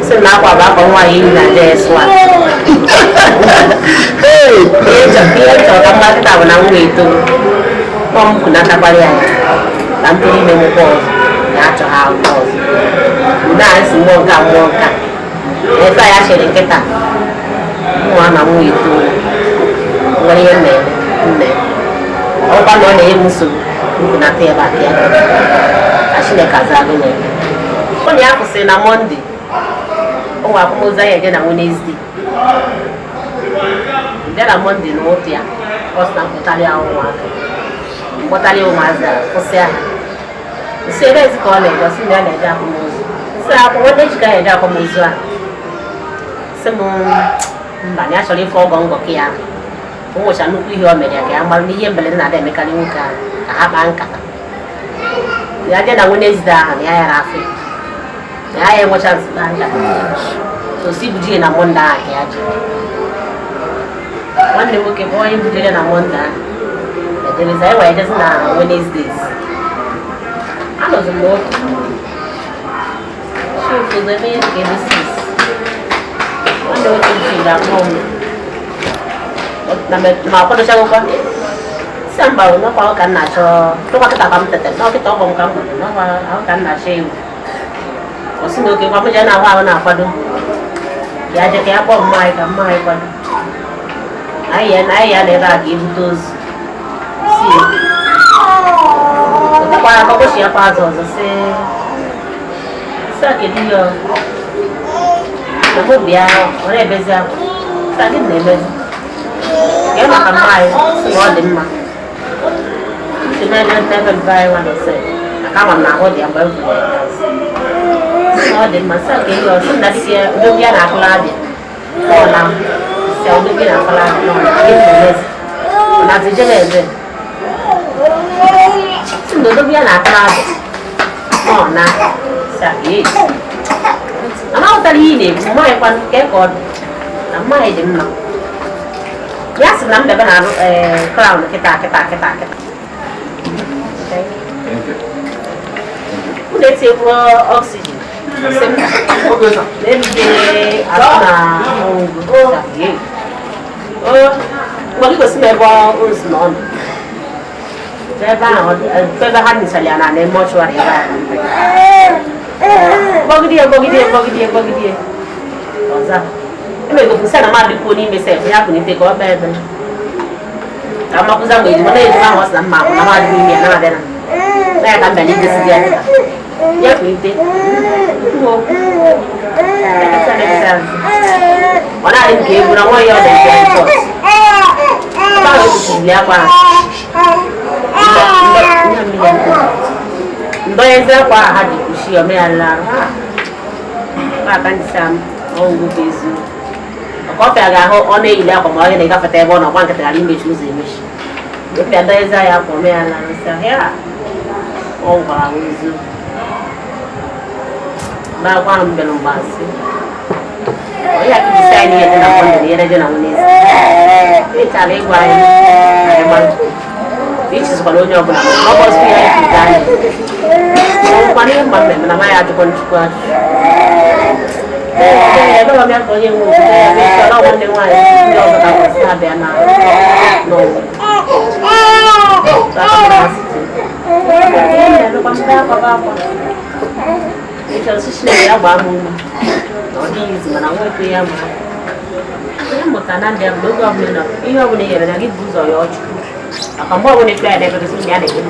Sị na akwa bụ akwa nwaanyị eyi na JS1. Ihe m chọrọ ka mma kịta bụ na m wee too. Kpọọ m kwunatakwara ya ka m tụrụ ime nwoke ọzọ na achọ ha akwụkwọ ọzọ. Mgbe a si mmụọ nke a mmụọ nke a. Efe a ya chere nkịta mụọ na m wee too. Nwere ihe m na-eme. Ọkwa na ọ na-enye m nsogbu nkwunata ebe a ka ya ka Chineke aza agụ na ebe. Ọ na ya kwụsịrị na Mọnde. Ụmụ akwamozu anyị eje na Wenezdee. Bịa na Mọnde na ụtụ ya, ọ sị na mkpụtarị ya ụmụaka. Mkpọtarị ụmụazị a kwụsị ha. Nsị ebe ezi ka ọ na-eje, ọ sị na ya na-eje akwamozu. Nsị akwa nwanne echi ka ya eje akwamozu a. Sị m mba na ya chọrọ ife ọgọ ngọ ka ya. O nwecha nnukwu ihe o mere ya ka ya mara na ihe mberede na-ada emekarị nwoke ahụ ka ha kpaa nkata. Ya jee na Wenezdee ahụ na ya yara afọ ya. Na ya enwecha nsị kpaa nkata. So si bujie na Mọnde ahụ ka ya jee. Nwanne m nwoke bụ onye bujere na Mọnde ahụ. Ejebezi anyị wee jezi na Wednesdays. Anọzi m n'otu. Chi ụfọdụ ebe ihe dịka ebe 6. Nwanne nwoke jiri akpọ m. Na ma akwadochagokwa. Si mba n'ọkwa ahụ ka m na-achọ n'ọkwa kịta ka m tete n'ọkịta ọgbọ m ka m nwere n'ọkwa ahụ ka m na-achọ ewu. Ọ sị na oke kwa m jee na ahụ ahụ na-akwado. Ya je ka ya kpọọ mma anyị ka mma anyị kwado. Anyị ya na ebe a ga-ebute ozu. Si otekwara aka kpochi ya kwa azụ ọzọ sị sị a kedu ihe ọ na mụ bịa ọ na-ebezi akwa. Sị a gịnị na-emezi? Kee maka mma anyị sị na ọ dị mma. Ntị na-ebe n'ebe mba anyị nwa nọ sị maka ama m na ahụ dị ya mgbe m fụrụ ya azụ. Sị na ọ dị mma sị a ka ihe ọ sị na dịka ya odogwu ya na-akụla abịa. Ọ na sị a odogwu ya na-akụla abịa ọ na gịnị na-emezi? Ọ na-azụ jebe ebe. Sị na odogwu ya na-akụla abịa. Ọ na sị a ee. Ama ghọtara ihe ị na-ekwu mma anyị kwanụ kee ka ọ dị na mma anyị dị mma. Ya sị na m bịaba na crown kịta kịta kịta kịta. Unu etinyekwu oxygen. Sị m na-erute azụ na ọgwụgwụ. Mgbe gị gosi m ebe nzu na ọnụ. Ebe ahụ ebe ha nịchara ya na na mọchụarị ebe ahụ. Gbọgide ya gbọgide ya gbọgide ya gbọgide ya. Ọzọ. Emegokwu sị na mmadụ kwuo n'ime sef ya kwunite ka ọ kpee ekpere. Ka m makwụza mgbe ejima na ejima ahụ ọ sị na mma akwụ na mmadụ n'ime ya na abịa na. Na ya ka m bịara igosi ya kịta. Ya kwunite. Kwuo okwu. Ọ na-adị m ka egwu na nwa ya ọ na-eje rịpọt. Ebe ahụ ekwuchiri akwa ahụ. Ndọnyezi akwa ahụ ha ji kpuchi ya omegharịla arụ. Aka ndị sam ọgwụgwụ bụ eziokwu. Maka ọ pịa ga-ahụ ọ na-eyili akwa ma ọ na-egafeta ebe ọ nọ gba nkịtị ghara imechi ụzọ emechi. Epịa ndọnyezi ya akwa omegharịla arụ sị ya ọ gwara m eziokwu. Mgbe akwa ahụ m bịara mgbe asị. Onye aka iji sị anyị ihe dị na Mọnde na ihe dị na Wenezdee. Ị chara ịgwa anyị anyị mara. Ichizikwara onye ọbụla ma ọ bụ ọsọ ya anyị anyị. Ọnwụkwana ihe mma mmemme na amaghị ajụkwa nchukwu ajụjụ. Ee, ebe ọ bịa ka onye nwe obodo ya bịa chọrọ nwanne nwaanyị ndị ọzọ ka kwesị abịa na n'ụwa. Ịchọrọ sị Chineke ya gbaa m ume na ọ dịghị izu mana nwekwe ya ma ihe mmụta na ndị bụ n'oge ọbụla nọ ihe ọbụla e nyere na gị bụ ụzọ ya ọchukwu maka mgbe ọbụla ekpe ya na-ekpere sị na ya na-ekpere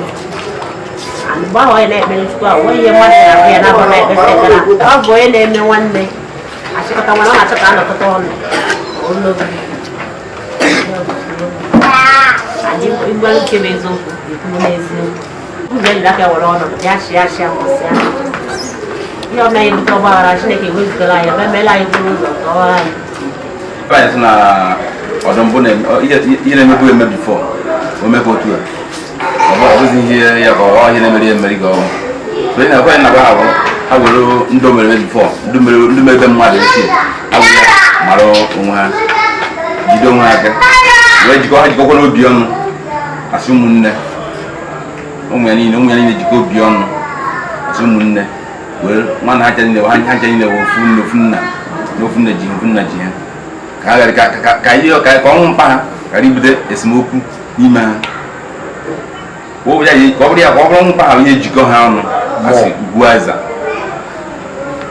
mgbe ahụ onye na-ekpere Chukwu ahụ onye ihe mmadụ na-ahụ ya na-abụ na-ekpesa ekpere ọ bụ onye na-eme nwanne achịkọta nwanne ọ na-achọ ka a nọkọta ọnụ anyị igwe nke bụ eziokwu ekwuru n'eziokwu ụzọ ejiri aka were ọnọdụ ya chịa chịa kwụsị ya ihe ọma anyị bute ọgbaghara Chineke ewezugara anyị ebe meela anyị buru ụzọ tọọ anyị. Anyị sị na ọdụ mbụ ihe na-emebu eme bifo o mekwa otu a Ọ bụzi ihe ya ka ọ ihe na-emeri emeri ka ọ bụ. So ị na-ekwe na ha bụ ha were ndị o mere before, ndị mere be mmadụ ochie, ha were mara onwe ha, jide onwe ha aka, wee jikọ ha jikọkwa n'obi ọnụ, asị ụmụnne, ụmụ ya niile jikọ obi ọnụ, asị ụmụnne, were nwanne ha niile ha niile wụ ofu nne ofu nna na ofu nne ji ofu nna ji ha ka ha ghara ka ihe ka ọnwụ mkpa ha ghara ibute esemokwu n'ime ha. Ka ọ bụrụ ya ka ọ bụrụ mkpa ha ihe jikọ ha ọnụ asị ugwu aza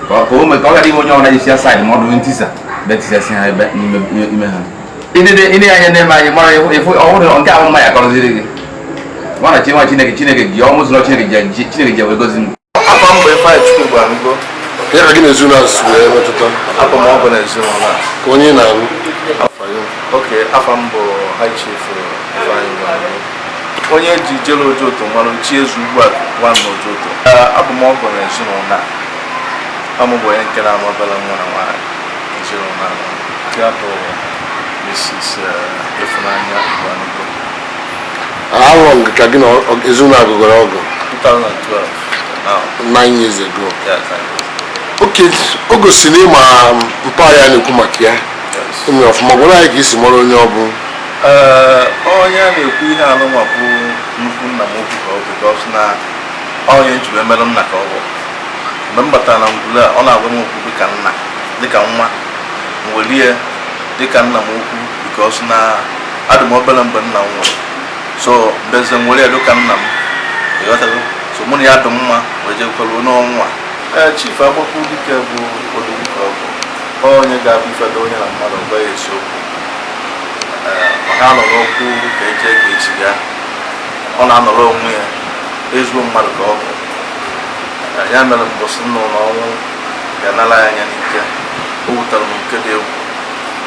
ka ọ ghara inwe onye ọbụla jisi asaịdị ma ọ dụ ntisa betisasị ha ebe n'ime ha. Ine anya na-eme anyị mara ịfụ ọhụrụ nke ahụ mma ya kọrọziri gị nwana chi nwa Chineke Chineke ji ọmụ zụrụ Chineke ji wee gozi m. Afọ m bụ Ifeanyị Chukwu Gbango. Ya ka gị na ezinụlọ si wee metụta? Afọ m ọ bụ na ezinụlọ a. Ka onye na-alụ? Ok, afọ m bụ High Chief Ifeanyị Gbango. Onye ji jere Ojoto mmanụ chi ezu ugbu a nwanne Ojoto. Abụ m ọgọ na ezinụlọ a. Amụ bụ onye nke na-anụ obere nwa na nwaanyị ezinụlọ a. Ya bụ Mrs. Ifunanya Gbango. How long ka gị na ezinụlọ a gụgọrọ ọgụ? 2012. Now. 9 years ago. Yes, 9 years. Okay, o gosiri ịma mpaghara na-ekwu maka ya. Ụmụ ọfụma gwara anyị ka isi mara onye ọ bụ. Onye a na-ekwu ihe anụnwa bụ nnukwu nna m okwu ka ọ bụ because na onye njikwa emerụ nna ka ọ bụ. Mgbe m batara na ngwuru a, ọ na-agwa m okwu dịka nna, dịka nwa. M welie dịka nna m okwu because na adị m obere mgbe nna m nwụrụ. So mbeze m were ya dịka nna m. Ịghọtago? So mụ na ya dị mma wee jekwaruo n'ọnwa. Chief Agbakwu Dike bụ odogwu ka ọ bụ. Onye ga-abụ ifedo onye na mmadụ gwa ya eziokwu. Ọ na-anọ n'okwu ka eje ka echi ya. Ọ na-anọrọ onwe ya ezigbo mmadụ ka ọ bụ. Ya mere mbọsị nnụ n'ọnwụ ga-anara ya anya n'ike. O wutere m nke dị egwu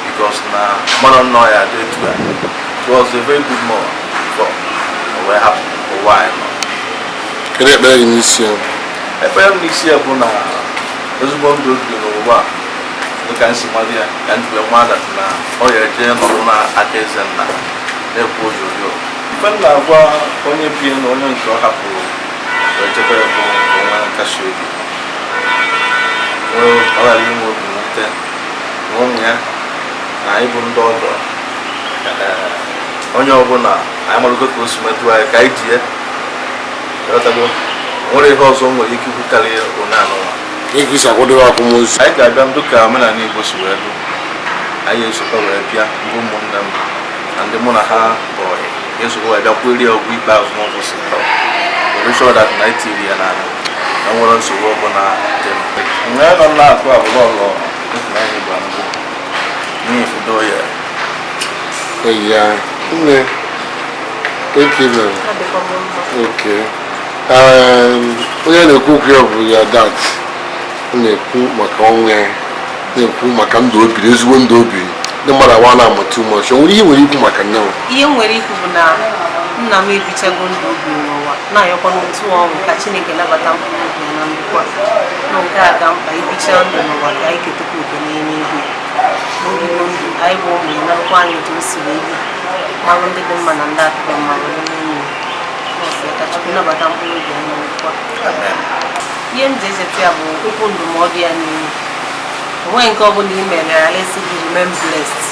because na mmadụ nnọọ ya dị etu a. It was a very good man before o wee hapụ ụwa anyị nọ. Kedu ekpere gị n'isi ya? Ekpere m n'isi ya bụ na ezigbo ndụ o biri n'ụwa a dịka nsi mmadụ ya ka njikwa mmadụ na ọ ya eje nọrọ n'aka eze nna na-ekwu oyoyo. Ife m na-agwa onye bie na onye nke ọ hapụrụ wee chebe ya bụ onwe nkasi obi, ọ ghara inwe obi mwute na ụmụ ya na anyị bụ ndị ọgọ. Onye ọbụla anyị marụgo ka o si metụ anyị ka anyị ji ya ghọtago. Nwere ihe ọzọ nwere ike ikwu karịa one anụnwa. Anyị ga-abịa ndụ ka omenala Igbo si wee dụ. Anyị esokwa wee bịa ndị ụmụnne m na ndị mụ na ha bụ ọyị ga-esokwa wee bịa kweri ọgwụ ikpeazụ n'ụbọchị taa. Were sure that na itiri ya n'ala na nwere nsogbu ọbụla dị mkpa. Mgbe nọ na-akụ abụrụ ọlọ Ifunanya Gbango n'ifudo ya. Ya, nne, ekele. Okay. Onye na-ekwu okwu ya bụ ya dad. Ọ na-ekwu maka ọnwụ ya, na-ekwu maka ndụ o biri, ezigbo ndụ o biri. Ndị mmadụ awa na-ama too much. O nwere ihe nwere ikwu maka nne m? Ihe m nwere ikwu bụ na nna m ebichago ndụ o biri n'ụwa, na-ayọkwa n'otu ọnwụ ka Chineke nabata mkpụrụ obi ya na ndokwa. Na nke a ka mkpa ibicha ndụ n'ụwa ka anyị ketekwa oke n'eluigwe. N'obigo ndụ anyị bụ ụmụ ya narakwa anyị otu o si wee bi, marụ ndị dị mma na ndị adịghị mma wee n'enyi ya. Ka Chukwu nabata mkpụrụ obi ya na ndokwa. Ihe m ji echeta ya bụ okwu ndụmọdụ ya niile. Onweghị nke ọbụla i mere ya esi gị remain blessed,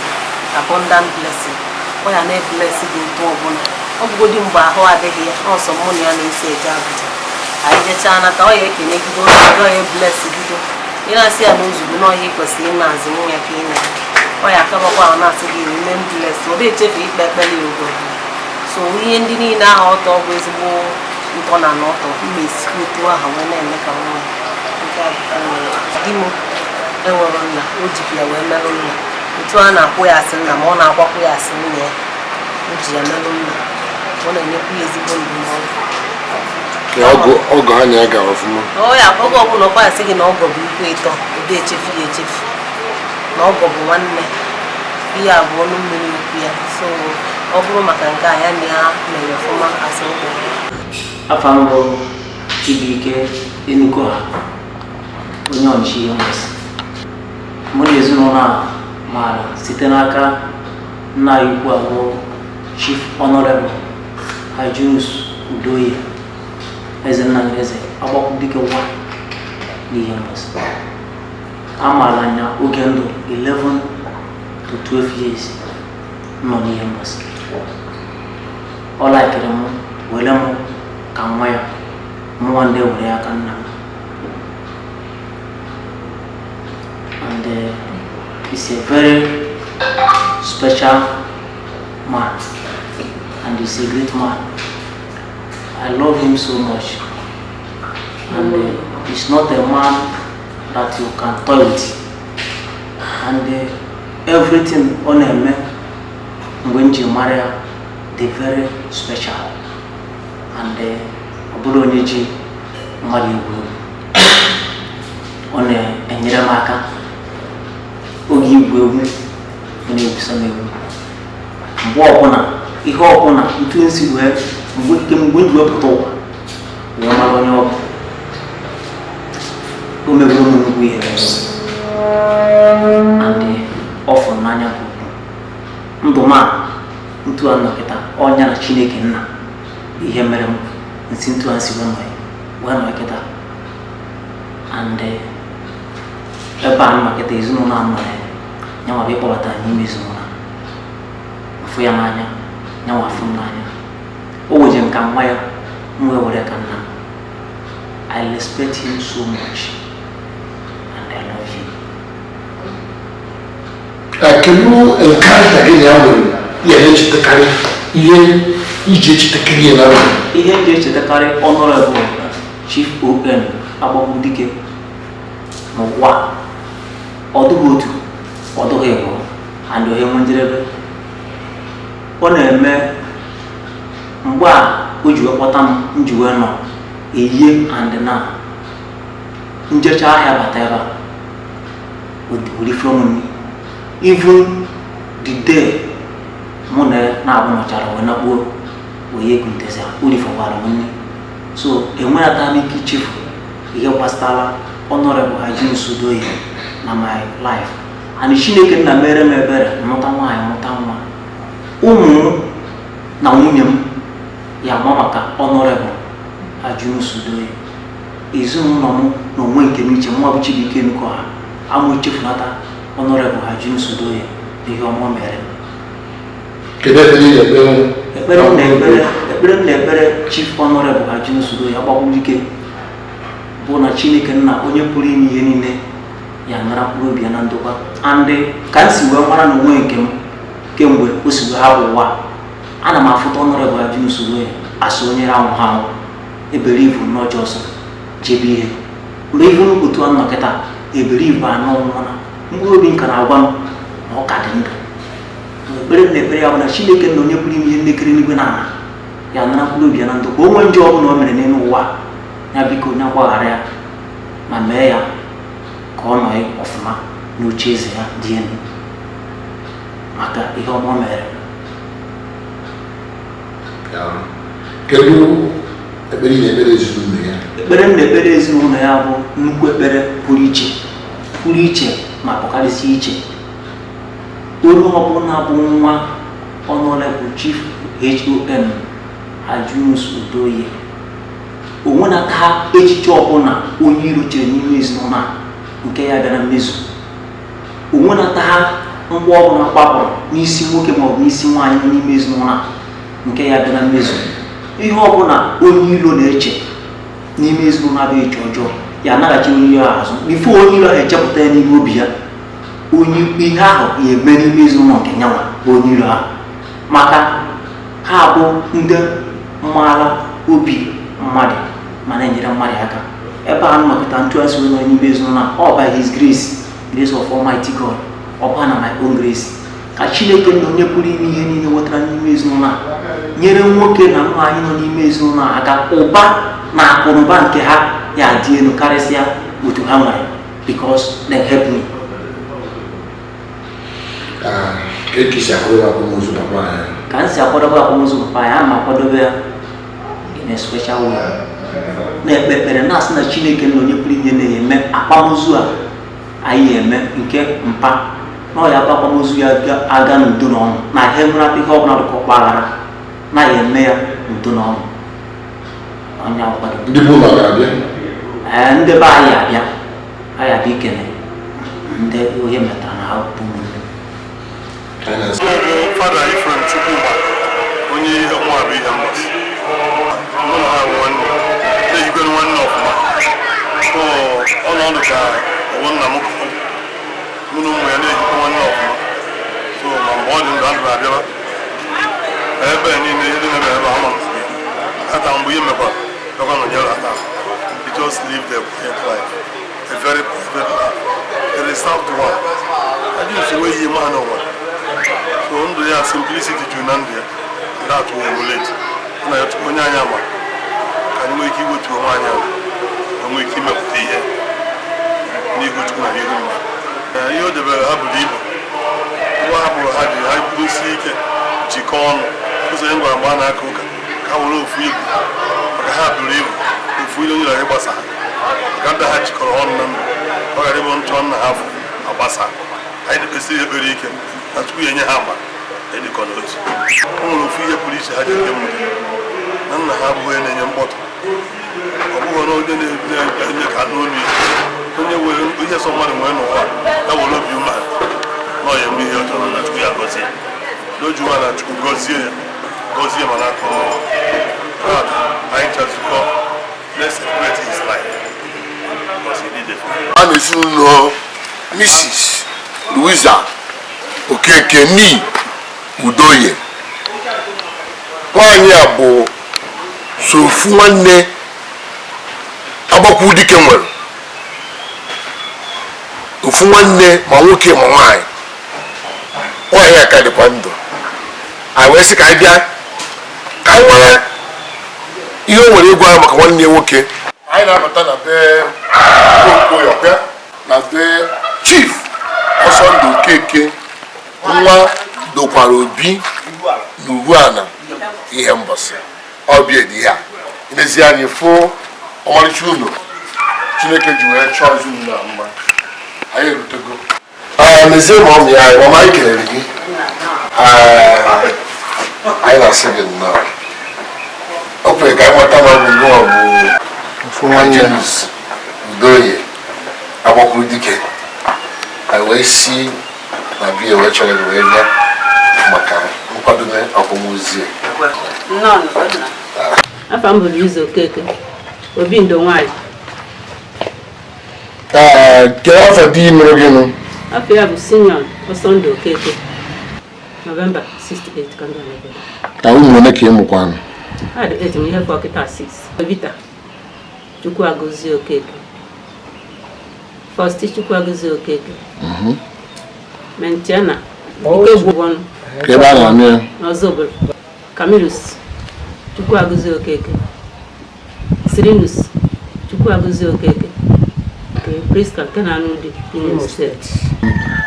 abundant blessing. Ọ ya na-ebless gị otu ọbụla. Ọ bụgodị mgbe ahụ adịghị ya, ọsọ mụ na ya na-eso eje Abuja. Anyị jechaa nata, ọ ya ekene gido, ọ ya ebless gido. Ị na-asị ya na ozugbo na ọhịa kwesịrị ime azụ nwa ya ka ị na ọ ya akabakwa ahụ na-asị gị remain blessed. Ọ na-echefu ikpe ekpere ya oge ọbụla. So ihe ndị niile ahụ ọtọ bụ ezigbo ntọ na n'ọtọ mma esikwa otu ahụ wee na-eme ka nwa ya. Nke a bụ di m enwere nna, o jikwa ya wee merụ nna. Otu a na-akwụ ya asị nna ma ọ na-akwakwu ya asị nne ya, o ji ya merụ nna. Ọ na-enyekwu ya ezigbo ndụmọdụ. Ọgọ ha na ya gara ọfụma. Ọ ya oge ọbụla ọkwa asị gị na ọgọ bụ ikwu ịtọ, ụdị echefu ya echefu. Na ọgọ bụ nwanne. Ihe a bụ ọnụ mmiri okwu ya. So ọ bụrụ maka nke a ya na ya mere ọfụma asị ụkwụ. Afa m bụ Chibuike Enukoha, onye Ọnịsha Ihembosi. Mụ na ezinụlọ a maara site n'aka nna anyị ukwu abụọ, Chief Honorable Hyginus Udoye, eze nna nyere eze Agbakwudike wa n'Ihembosi. Amaara anya oge ndụ 11 to 12 years nọ n'Ihembosi. Ọ laikiri m, were m ka nwa ya, mụnwa ndị were ya ka nna m. And he's a very special man and he's a great man. I love him so much. And he's not a man that you can toy with. And everything ọ na-eme mgbe m ji mara ya dị very special. And ọ bụrụ onye ji mmadụ egwu egwu, ọ na-enyere m aka oge igwu egwu, ọ na-egwusa m egwu mgbe ọbụla, ihe ọbụla ntu nsi wee mgbe m ji wepụta ụwa wee mara onye ọ bụ. O megoro m nnukwu ihe and ọ fụrụ n'anya nke ukwuu. Ndụ m a ntu a nọkịta ọnya na Chineke nna ihe mere m nsi ntu a nsi wee nọ kịta. And ebe a nọkịta ezinụlọ a nọ ya nyanwa bụ ịkpọbata n'ime ezinụlọ mfụ ya n'anya, nyanwa afụ m n'anya. O weje m ka nwa ya, m wee were ka nna m. I respect him so much and I love him. Kedu encounter gị na ya nwere ya na-echetakarị, ihe iji echetakarị ya na ndụ? Ihe m ji echetakarị Honorable Chief O.N. Agbakwudike n'ụwa, ọ dịghị otu, ọ dịghị ịbụọ, and ohe nwe njedebe. Ọ na-eme mgbe a o ji wee kpọta m, m ji wee nọ eyie and na njecha ahịa bata ebe a orifere m nri. Even the day mụ na na-abụ nọchara wee nakpuo wee ego ntezi o rifọkwara m nri. So enwerata m ike ichefu ihe gbasara Honorable Hyginus Udoye na my life. And Chineke nna mere m ebere, mụta nwaanyị, mụta nwa, ụmụ m na nwunye m ya ma maka Honorable Hyginus Udoye. Ezinụlọ m na onwe nke m iche mwa bụ Chibuike Enukoha amụ echefunata Honorable Hyginus Udoye na ihe ọma o mere m. Kedu ekpere ị na-ekpere? Ekpere m na-ekpere Chief Honorable Hyginus Udoye Agbakwudike bụ na Chineke nna onye pụrụ ime ihe niile ya nara mkpụrụ obi ya na ndokwa. And ka m si wee mara na onwe nke m kemgbe o si wee hapụ ụwa, ana m afụta Honorable Hyginus Udoye asị onye anwụ ha anwụ eberivu n'ọjọọ ọsọ jebe ihe mgbe ihu otu a nọ kịta eberivu anọ nwụna mkpụrụ obi nka na-agwa m na ọ ka dị ndụ. Ekpere m na-ekpere ya bụ na Chineke nna onye pụrụ ime ihe nnekere n'igwe na ala ya nara mkpụrụ obi ya na ndokwa. O nwee njọ ọbụla o mere n'elu ụwa ya, biko onye gbaghara ya ma mee ya ka ọ nọọ ọfụma n'oche eze ya dị elu maka ihe ọma o mere. Kedu ekpere ị na-ekpere ezinụlọ ya? Ekpere m na-ekpere ezinụlọ ya bụ nnukwu ekpere pụrụ iche, pụrụ iche ma pụkarịsịa iche. Onye ọbụla bụ nwa Honorable Chief H.O.N. Hyginus Udoye onwenata echiche ọbụla onye iro chere n'ime ezinụlọ a nke ya bịara mmezu, onwenata ha mgbe ọbụla gbapụrụ n'isi nwoke maọbụ n'isi nwaanyị nọ n'ime ezinụlọ a nke ya bịara mmezu. Ihe ọbụla onye iro na-eche n'ime ezinụlọ abụghị eche ọjọọ, ya anaghachi onye iro azụ bifo onye iro ahụ echepụta ya n'ime obi ya, onye ihe ahụ ya eme n'ime ezinụlọ nke nyanwa bụ onye iro ahụ, maka ha bụ ndị maara obi mmadụ ma na-enyere mmadụ aka. Ebe a nnọkọta ntụgharị nọ n'ime ezinụlọ a, ọ by his grace, grace of Almighty God, ọ bụ na my own grace ka Chineke na onye pụrụ ime ihe niile wetara n'ime ezinụlọ a nyere nwoke na nwaanyị nọ n'ime ezinụlọ a aka ụba na akụnụba nke ha ya dị elu karịsịa otu ha nwere, because they help me. Ka m si akwadobe akwamozu papa anyị, ana m akwadobe ya in a special way, na-ekpe ekpere na-asị na Chineke na onye pụrụ ime na-eme akwamozu a anyị eme nke mpa na ọ ya bụ akwamozu ya aga n'udo na ọṅụ, na ihe nrata ihe ọbụla dịka ọgba aghara na ya eme ya n'udo na ọṅụ. Onye akwado. Ndị bụ ụlọ ga-abịa? Ee, ndị be anyị abịa, anyị abịa ikele ndị onye metara na ha bụ ụmụnne. Fada Ifrem Chukwuma, onye ihe nwa bụ ihe mmasị mụ na ha bụ nwanne, na-ejikere nwanne ọfụma. Ọnọdụ ka ọwụ nna m, mụ na ụmụ ya na-ejikọ nwanne ọfụma. So ma mgbe ọ dị ndụ, adụ abịaba ebe niile, ihe dị na ebe ama m ata mgbe ihe mekwara bịakwa nọnyere ata. He just lived a quiet life, a very private life, a reserved one. Adị usoro ihe ma n'ụwa. So ndụ ya, simplicity juru na ndụ ya. Ndị atụ omuleti na ya tupu onye anyị ama ka anyị nwee ike iwetu onwe anyị ala na nwee ike imepụta ihe n'ihu Chukwu na n'ihu mmadụ. Ihe o debere ha buru ibu. Ngwa hapụrụ ha ji ha kwudosie ike, jikọọ ọnụ. Ụzọ onye gwara mgbe a na-aka ụka ka ha were ofu ibu, maka ha buru ibu, ofu ile onye ghara ịgbasa ha, maka ndị ha jikọrọ ọnụ na ndụ, ka ọ ghara ịbụ ntụ nna ha afọ agbasa. Anyị na-ekpesiri ekpere ike na Chukwu ya enye ha agba ịdịkọ n'otu. O nwere ofu ihe pụrụ iche ha ji ede mmụta na nna ha abụghị onye na-enye mkpọtụ, ọ bụghị na onye na-enye ka n'olu ya. Onye were ihe sọ mmadụ nwee n'ụwa, ya were obi umeala na ọ ya eme ihe ọ chọrọ na Chukwu ya gọzie n'oji umeala. Chukwu gọzie ya, gọzie ma n'aka ọrụ anyị chazukọ. Let's celebrate his life because he did it. A na ezinụlọ Mrs. Louisa Okeke ni Udoye, nwaanyị a bụ so ofu nwanne agbakwu dike nwere ofu nwanne, ma nwoke ma nwaanyị. Nwaanyị a ka dịkwa ndụ. Anyị wee sị ka anyị bịa ka anyị nwere ihe o nwere ịgwa maka nwanne ya nwoke. Anyị na-abata na be Okoye, na be Chief Ọsọndụ Okeke, nwa dokwara obi n'Uruana ihe mbọsị ọbịa dị ya. N'ezie, anyị fụ ọmarịcha ụlọ Chineke ji wee chọọ ezinụlọ a mma. Anyị erutego. Ee, n'ezie, ma ọ ya anyị, mama, anyị kelere gị. Ee, anyị na-asị gị nnọọ. O kwere ka anyị mata na ọ bụ nnọọ bụ nwanne Udoye agbakwuru dike. Anyị wee si na biya wee chọrọ gị wee bịa maka nkwadobe akwamozu. Nnọọ nna. Afa m bụ Luiza Okeke, obi ndo nwanyị. Ee, kedu afọ di mụrụ gị nụ? Afọ ya bụ Simeon Ọsọndụ Okeke. November 68 ka ndị obodo. Ka ụmụ ole ka ị mụkwanụ? Ha dị 8, m ihe fọ kịta 6. Vita Chukwuagọzie Okeke, Fosti Chukwuagọzie Okeke, Mentiana Ikegwuọnụ. Ka ebe a na-anụ ya? N'Ọzọbụlụ. Camillus Chukwuagọzie Okeke, Sirinus Chukwuagọzie Okeke, nke Priska nke na-anụ di Imo Steeti.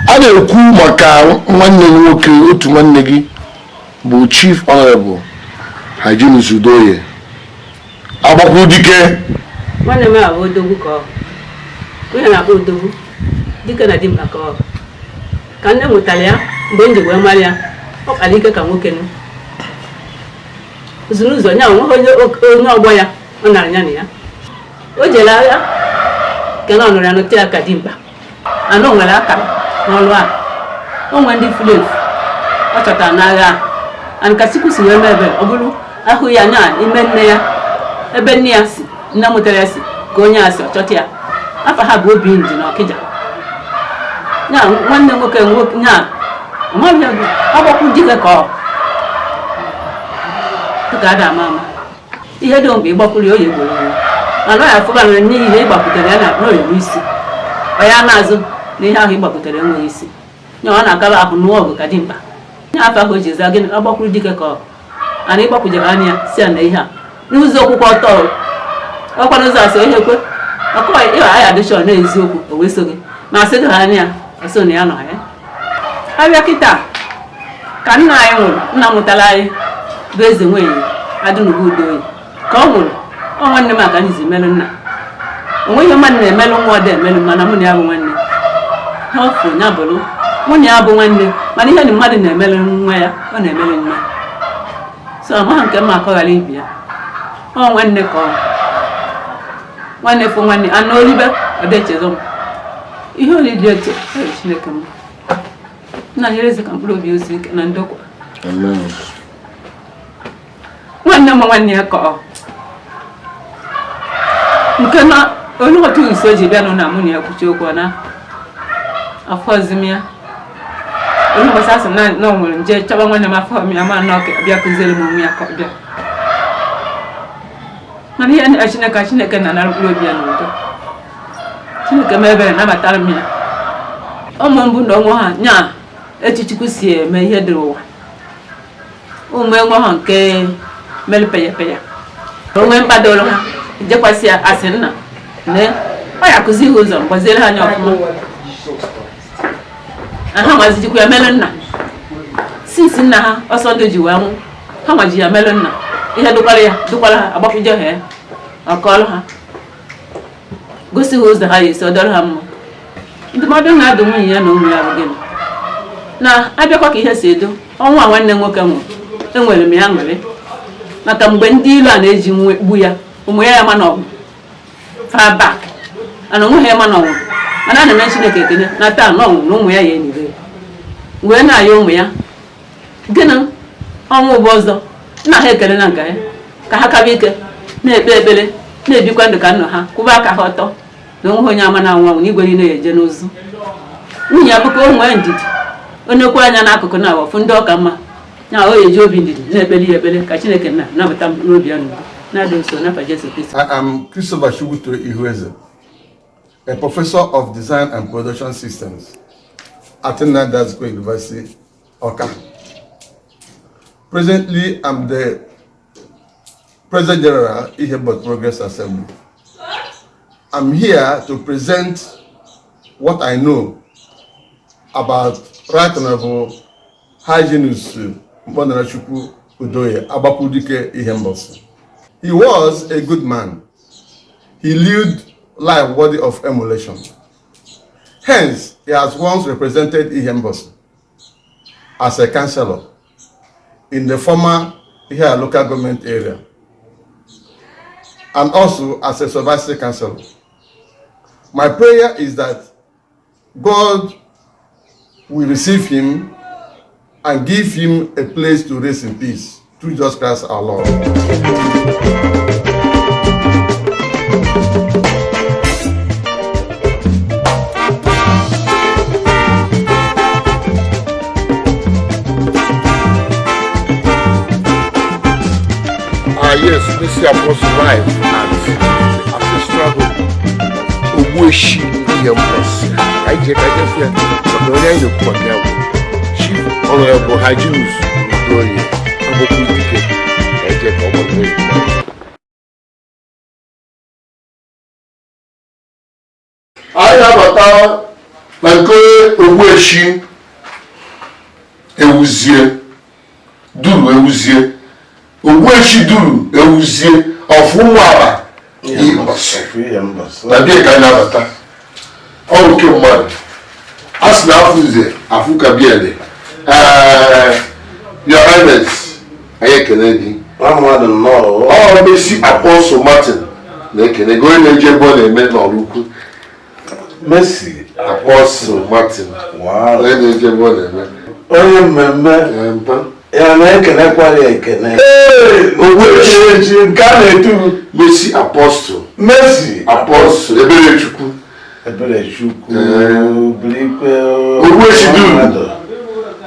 A na-ekwu maka nwanne gị nwoke, otu nwanne gị bụ Chief Honorable Hyginus Udoye agbakwu dike. Nwanne m a bụ odogwu ka ọ onye na-akpọ odogwu dike na dimkpa ka ọ ka nne mụtara ya. Mgbe m ji wee mara ya, ọ kpara ike ka nwoke nụ zuru ụzọ nya. Onweghị onye ọgbọ ya ọ nara ya na ya. O jere agha nke na ọ nụrụ ya nụta ya ka dimkpa anụ nwere akara n'ọlụ a. O nwere ndị furu efu ọ chọtara n'agha a. And ka Chukwu si wee mee ebere, ọ bụrụ ahụ ya nya ime nne ya, ebe nne ya si, nne mụtara ya si ka onye a si ọ chọta ya. Afa ha bụ Obi Nji na Ọkịja. Nya nwanne nwoke nwoke nya amaghị bụ agbakwu dike ka ọ dịka ada ama ama ihe dị mgbe ịgbakwuru ya, o egboro ya mana ọ ya afụba na n'ihi ihe ịgbakwutere ya na n'oyibo isi ọ ya na-azụ na ihe ahụ ịgbakwutere enweghị isi. Nya ọ na-akaba ahụ nụọ ọgụ ka dimkpa. Nya afọ ahụ o ji zaa gịnị, ọgbakwuru dike ka ọ ana ịgbakwujere anya ya si ya na ihe a n'ụzọ okwukwe ọtọ ọkwa n'ụzọ asị ihe kwe ọkọ ịwa aya adịshọ na eziokwu o wee so gị ma asị gị anya ya ọsọ na ya nọ ya abịa kịta. Ka nna anyị nwụrụ, nna mụtara anyị bụ eze nwunye Adịnugwu Udoyi, ka ọ nwụrụ, ọ nwanne m a ka anyị ji melụ nna. Onweghị mmadụ na-emelụ nwa ọdị emelụ, mana mụ na ya bụ nwanne ha ọfụ ya bụrụ mụ na ya bụ nwanne. Mana ihe na mmadụ na-emelụ nwa ya, ọ na-emelụ nne. So amaghị nke mma akọghara ibi ya. Ọ nwanne ka ọ nwanne fụ nwanne anụ olibe ọdechezọ m ihe olili eche. Ee, Chineke m nna, nyere eze ka mkpụrụ obi osi ike na ndokwa. Nwanne m, nwanne ya ka ọ nke na onye otu nso ji bịa nụ na mụ na ya kwuchi okwu na afọzi m ya. Onye ụbọchị asị m na ọ nwere nje chọba nwanne m, afọ m ya ma na ọ bịa kụziere m onwe ya ka ọ bịa. Mana ihe na Chineke, Chineke na-anara mkpụrụ obi ya n'udo. Chineke m ebere, nabatara m ya. Ụmụ mbụ na onwe ha nya echichukwu si eme ihe dị ụwa. Ụmụ enwe ha nke mere peya peya, onwe mkpadoro ha jekwasị ya asị nna nee ọ ya akụzi ha ụzọ, gbaziere ha anya ọfụma na ha nwazijikwa ya mere nna sinsi nna ha ọsọ ndụ ji wee nwụ. Ha nwaji ya mere nna ihe dụkwara ya, dụkwara ha agbapụje ha ya ọkọọlụ ha, gosi ha ụzọ ha ya esi ọdọrọ ha mma. Ndụmọdụ na-adụ nwunye ya na ụmụ ya bụ gịnị? Na abịakwa ka ihe si edo ọnwa a nwanne nwoke nwụrụ, enwere m ya aṅụrị maka mgbe ndị ilu a na-eji gbu ya, ụmụ ya ya ma na ọgwụ far back ana onwe ha ya ma na ọnwụ. Mana ana m Chineke ekene na taa na ọnwụ na ụmụ ya ya enyibe wee na-ayọ ụmụ ya gịnị ọnwụ bụ ọzọ nna ha ekele na nke ya, ka ha kaba ike na-ekpe ekpere, na-ebikwa ndụ ka nna ha, kwụba aka ha ọtọ na onwe onye ama na anwụ anwụ na igwe niile ya eje n'ụzụ. Nwunye ya bụkwa o nwee ndidi, onye anya n'akụkụ na awọfụ ndị ọka mma ya, o eji obi ndidi na-ekpere ya ekpere ka Chineke na nabata n'obi ya n'udo na-adị nso n'afa Jesu Kristi. I am Christopher Shubuto Ihueze, a professor of design and production systems at Nnamdi Azikiwe University, Awka. Presently, I'm the President General, Ihembosi Progress Assembly. I'm here to present what I know about Right Honorable Hyginus Mkponarachukwu Udoye Agbapudike Ihembosi. He was a good man. He lived life worthy of emulation. Hence, he has once represented Ihembosi as a councillor in the former Ihiala local government area and also as a supervisory councillor. My prayer is that God will receive him and give him a place to rest in peace through Jesus Christ our Lord. Ah yes, Mercy Apostle live at the ancestral home of Ogbueshi Ihembosi. Anyị jee ka anyị jee ya maka onye anyị na-ekwu maka ya bụ Chief Honorable Hyginus Udoye Agbapudike. Ka anyị jee ka ọ gbara ezigbo. Anyị na-abata na nke Ogbueshi Ewuzie Duru Ewuzie, Ogbueshi Duru Ewuzie of Ụmụaba Ihembosi na bịa ka anyị na-abata. Ọ nke mmadụ a sị na afụ nze afụ ka bịa dị. Ee, Your Highness, anyị ekele gị. Ọ Mercy Apostle Martin na-ekele gị, onye na-eje ebe ọ na-eme n'ọrụ ukwu. Mercy Apostle Martin, onye na-eje ebe ọ na-eme. Onye mmemme ya na-ekenekwa ya ekene. Ogbuechi nke a na-etu Mercy Apostle. Mercy Apostle Eberechukwu. Eberechukwu birikwe. Ogbueshi Duru.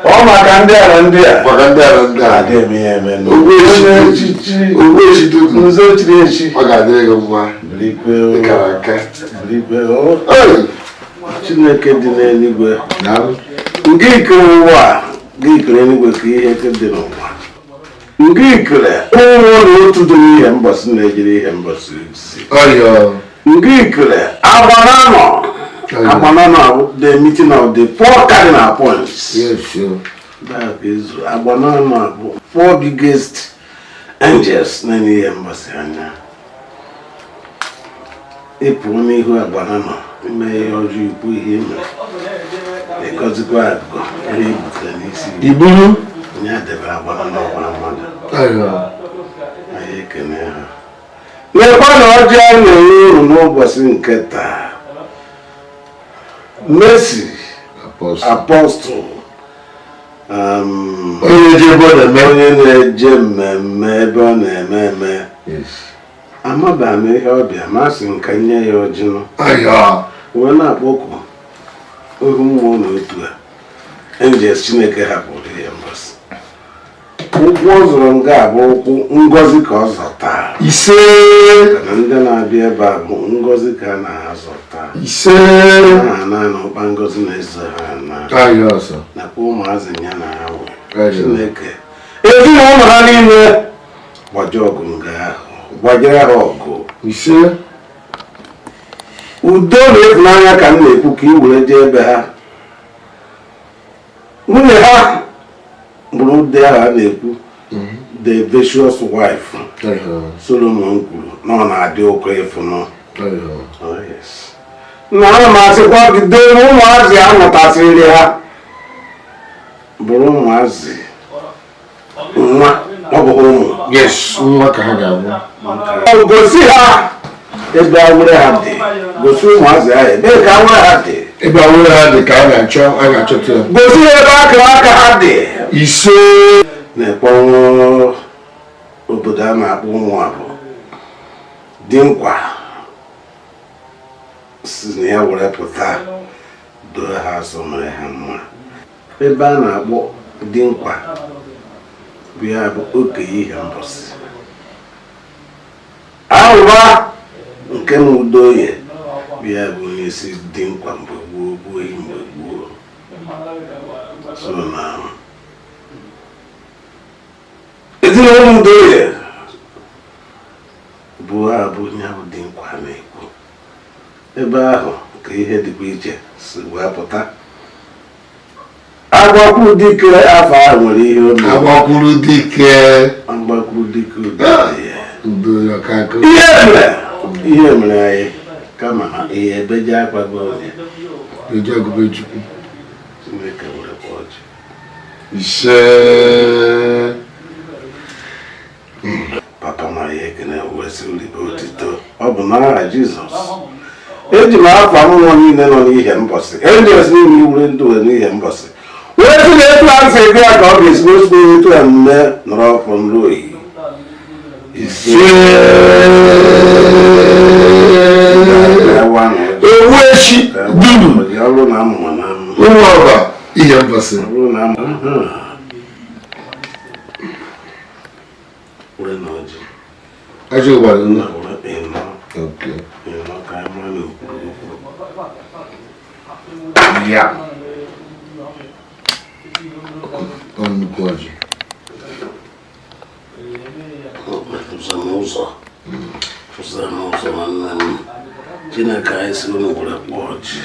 Ọ maka ndị ara ndị a. Maka ndị ara ndị a. Adị eme ya eme. Ogbueshi. Onye echichi. Ogbueshi Duru. Nze chiri echi. Ọ ga-adịrị gị mma. Birikwe. Ịkara aka. Birikwe. Chineke dị n'eluigwe nke ikere ụwa, gị ikere eluigwe ka ihe dị n'ụwa, nke ikere ụmụ na otu dị n'ihe mbọsị na-ejiri ihe mbọsị si nke ikere agbananọ agbananọ, the meeting of the four cardinal points. That is agbananọ bụ four biggest angels na ihe mbọsị anya. Ịpụ n'ihu agbananọ ime ihe ọjọọ, ikwu ihe mere, ịgọzikwa agụgọ ihe i butere n'isi. Iburu. Onye a debere agbananọ ọgbara mmadụ. Anyị ekene ha. Lekwa na ọjị a na-enye uru n'ụbọchị nke taa. Mercy Apostle, onye na-eje mmemme ebe ọ na-eme eme, amaba m ihe ọbịa masị m ka nye ya ọjị nọ wee na-akpọku ohu mmụọ na otu a angels Chineke hapụrụ ihe mbọsị. Ụkwụ ọ zụrụ nga abụ ụkwụ ngọzi ka ọ zọta. Ise. Na ndị na-abịa ebe a bụ ngọzi ka a na-azọta. Ise. Ha na ụkpa ngọzi na-eso ha na nakwa ụmụazị ya na ha wee Chineke ezinụlọ ha niile gbaje ọgụ nga ahụ, gbajere ha ọgụ. Ise. Udo na ịfụnanya ka m na-ekwu ka i were jee ebe ha. Nwunye ha bụrụ ụdị ahụ a na-ekwu the virtuous wife Solomon kwuru na ọ na-adị ụkọ ịfụnụ. Na ana m asịkwa gị dee ụmụazị a mụtasịrị ha bụrụ ụmụazị nwa, ọ bụghị ụmụ. Yes, nwa ka ha ga-abụ. Gosi ha ebe awere ha dị, gosi ụmụazị ahụ ebe ka awere ha dị. Ebe awere ha dị ka a ga-achọ, a ga-achọta ya. Gosi ha ebe akara aka ha dị. Ise. Na-ekpọnwụ obodo a na-akpọ Ụmụabụ dị nkwa si na ya were pụta doo ha azụ mere ha mma. Ebe a na-akpọ dị nkwa bụ ya bụ okenye ihe mbọsị. Ahụba nke m Udoye bụ ya bụ onye isi dị nkwa mgbe gboo gboo mgbe gboo. So na ezinụlọ Udoye bụ abụ onye ahụ dị nkwa na-ekwu. Ebe ahụ ka ihe dịkwa iche si wee pụta. Agbakwuru dike afọ ahụ nwere ihe o mere. Agbakwuru dike. Agbakwuru dike Udoye. Udoye ọkaka. Ihe mere anyị kama ihe ebeje akwago onye. Eje agụbe Chukwu. Chineke werekwa ọjị. Ise. Papa Maria ekene wee sị uribe otito. Ọ bụ n'aha Jizọs. Eji m afọ mmụọ niile nọ n'ihe mbọsị. Angels niile iwure ndụ wee n'ihe mbọsị. Wee sị na etu a sị gị ya ka ọ ga-esi n'osi etu a mme nọrọ ọfọ nrụ oyi. Ise. Ewu echi dum. Ụmụ ọba ihe mbọsị. Ajọ ụgbara nna. Okay. Ya. Ọ nnukwu ọjị. Ụzọ n'ụzọ nwanne m. Chineke anyị si unu were kpọọ ọjị.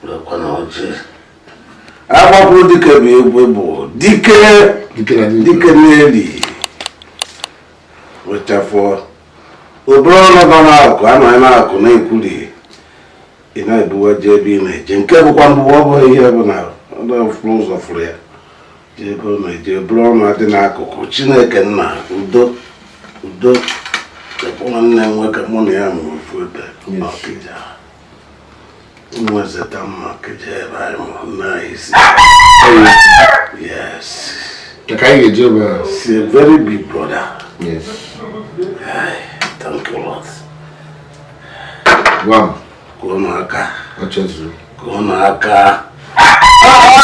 Werekwa na ọjị. Agbakwuru dike bụ egwu bụ dike dike n'eli wechafọ obere ọnụ nọ n'akụ anọghị n'akụ na-ekwuri ị na-ebuwa jee ebe ị na-eje nke bụkwa mgbuwa ọ bụghị ihe bụ na fụrụ ụzọ fụrụ ya jee ebe ọ na-eje obere ọnụ adị n'akụkụ. Chineke nna udo udo ekpọ nwanne m nwoke mụ na ya mụrụ ofu ebe n'Ọkịja. Mwezeta mma Ọkịja ebe anyị mụrụ nna anyị si. Yes. He's a very big brother. Yes. Thank you, Lord. Wow. Kụọ aka. Kụọ aka.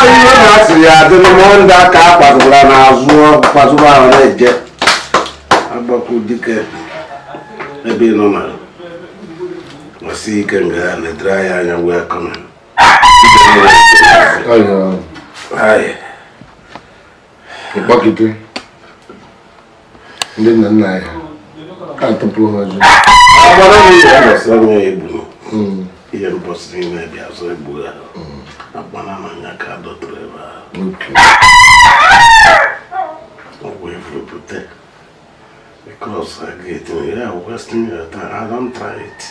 Ihe na-asịrị ya adị n'ụmụ ndị aka akpazụra n'azụ kpazụrụ ahụ na-eje. Agbakwu dike ebe ị nọ na ọsị ike nga na-edere anyị anya wee kọma. Ịkpọkite ndị nna nna ya ka atụpụrụ ha ọjọọ. Agbara m ihe mbọsị onye egbu ihe mbọsị niile bịa zọ egbu ya. Agbara m anya ka dọtụrụ ebe ahụ. Ọgwụ efurupụte. Because I get yeah, wasting your time. I don't try it.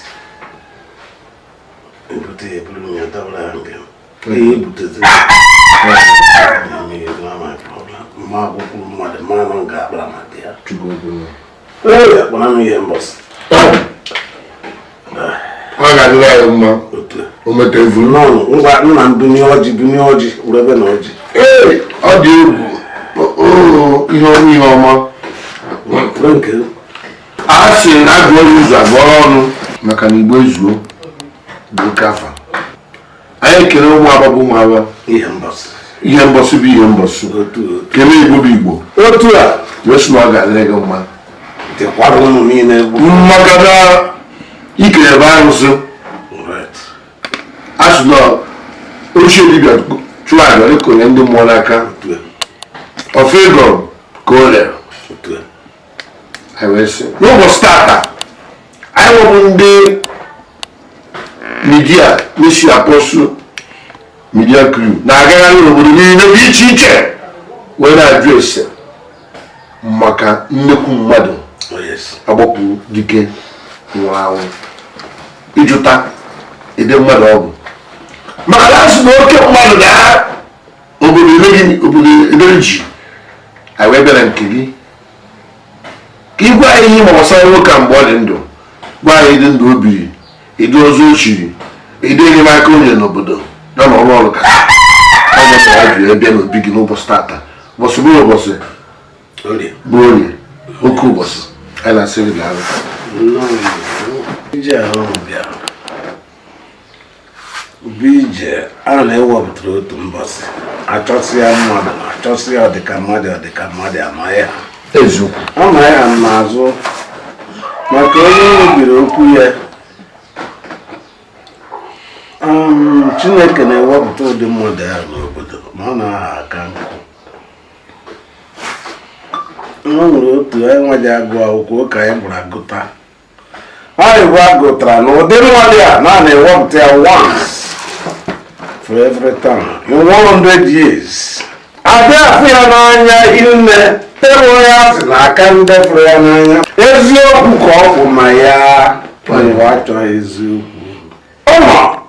Ebute eburu ya dabara ha njem. Ihe ebutezi. Ee, akpọrọ m ihe mbọsị. Ọ ga-adịrị anyị mma. O metevu. Ngwa nna m, bunye ọjị, bunye ọjị, were na ọjị. Ee, ọ dị egwu. Oo, ihe ọma, ihe ọma. A sị na agụọ ụzọ agụọ ọnụ maka na Igbo ezuo bụ oke afa. Anyị ekele ụmụ aba bụ ụmụ aba. Ihe mbọsị. Ihe mbọsị bụ ihe mbọsị. Kelee Igbo bụ Igbo. Otu a. Wee sị na ọ ga-adịrị gị mma. Dịkwara ụmụ niile. Maka na ikere ebe arụsị. A sị na ochie dibịa chụọ aja dịka onye ndị mmụọ n'aka. Ofe ego ka o rere. Anyị wee sị n'ụbọchị tata anyị nwebụ ndị media n'isi Apostle Media Crew na-agagharị n'obodo niile dị iche iche wee na-ajụ ese maka nnekwu mmadụ agbapụ dike nwụrụ anwụ, ịjụta ịdị mmadụ ọ bụ, maka na asị na oke mmadụ na obodo emeghị obodo ebere ji. Anyị wee bịara nke gị ka ị gwa anyị ihe ma gbasara nwoke a mgbe ọ dị ndụ, gwa anyị ịdị ndụ o biri, ịdị ọzọ o chiri, ịdị enyemaka o nyere n'obodo ya na ọrụ ọrụ ka onye mere anyị ji wee bịa n'obi gị n'ụbọchị tata, ụbọchị bụrụ ụbọchị bụ orie, oke ụbọchị. Anyị na-asị gị daalụ. Ije ahụ bịara bụ ije a na-ewepụtara otu mbọsị, achọsị ya mmadụ, achọsị ya ọdịka mmadụ, ọdịka mmadụ amaghị ha. Eziokwu. Amaghị ha n'azụ maka onye mebiri okwu ya. Chineke na-ewepụta ụdị mmadụ ahụ n'obodo ma ọ na-aha aka nkụ. O nwere otu anyị nwa ji agụ akwụkwọ ụka anyị gbara agụta. Anyị bụ agụtara na ụdị mmadụ a na na-ewepụta ya once for every time in 100 years. Abịa afụ ya n'anya hinne, ịrụ ya asị na aka ndị fụrụ ya n'anya. Eziokwu ka ọ bụ ma ya onye achọghị eziokwu. Ụmụ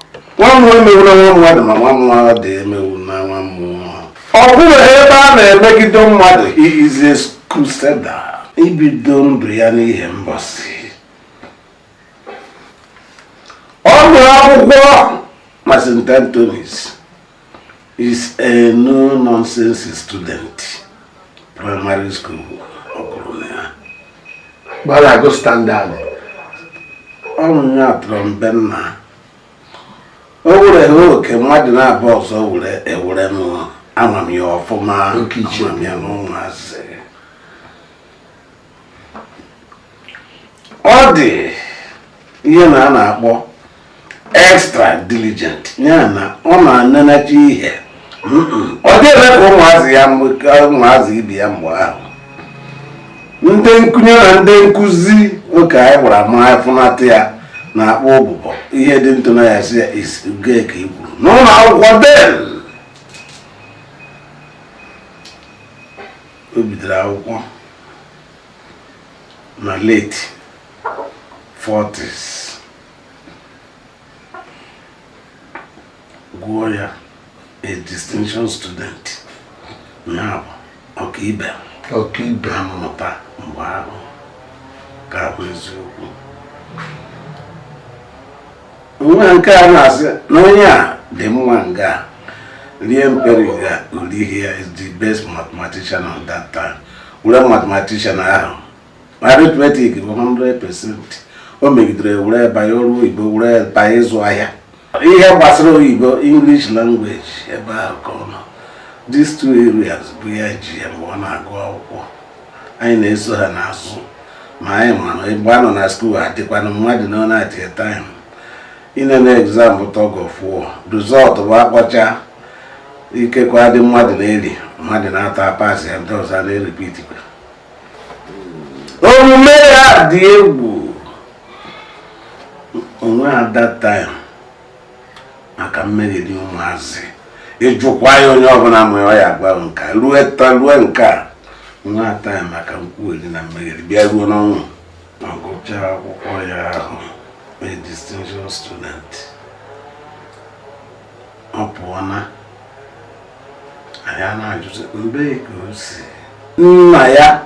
nwa mmụọ emewula nwa mmadụ, ma nwa mmụọ dị emewu na nwa mmụọ. Ọ bụrụ ebe a na-emegide mmadụ, he is a crusader. Ibido ndụ ya n'ihe mbọsị. Ọ gụrụ akwụkwọ na St. Anthony's, is a no-nonsense student. Primary school ọ gụrụ na ya. Gbara agụ standard. Ọrụ ya tọrọ mbe nna. O were ha oke mmadụ na-abụ ọzọ were ewere m ama m ya ọfụma, ama m ya n'ụmụazị. Ọ dị ihe na a na-akpọ extra diligent, ya na ọ na-anenacha ihe. Ọ dị eme ka ụmụazị ya, ụmụazị ibe ya mgbe ahụ. Ndị nkunye na ndị nkụzi oke anyị gbara ma fụnata ya na-akpọ ụbụbọ ihe dị ntụ na ya si ya is uge ka i kwuru n'ụlọ akwụkwọ. Den o bidoro akwụkwọ na late 40s, gụọ ya a distinction student, ya bụ ọkaibe ọkaibe mmụta mgbe ahụ ka bụ eziokwu. Nwa nke a na-asị na onye a dị mma nga rie mperi ga orighi ya is the best mathematician of that time. Were mathematician ahụ arithmetic bụ 100%. O megidere were banye ọrụ oyibo, were banye ịzụ ahịa, ihe gbasara oyibo, English language ebe ahụ ka ọ nọ. These two areas bụ ya ji ya mgbe ọ na-agụ akwụkwọ. Anyị na-eso ha n'azụ ma anyị mara mgbe a nọ na skuul adịkwana mmadụ na ọ na-atị time inene exam bụ tug of war, result bụ akpọcha ikekwe adị mmadụ na-eri mmadụ na-ata pasị ya, ndị ọzọ na-eripitikwa. Omume ya dị egwu onwe ha that time maka mmegheri ụmụazị. Ịjụkwa ya onye ọbụla ma ọ ya agwa nka rue ta rue nke a nwa time maka nkwugheri na mmegheri bịa ruo n'ọnwụ. Ọ gụchaa akwụkwọ ya ahụ a distinction student, ọ pụọ na anyị a na-ajụzi mgbe ka o si. Nna ya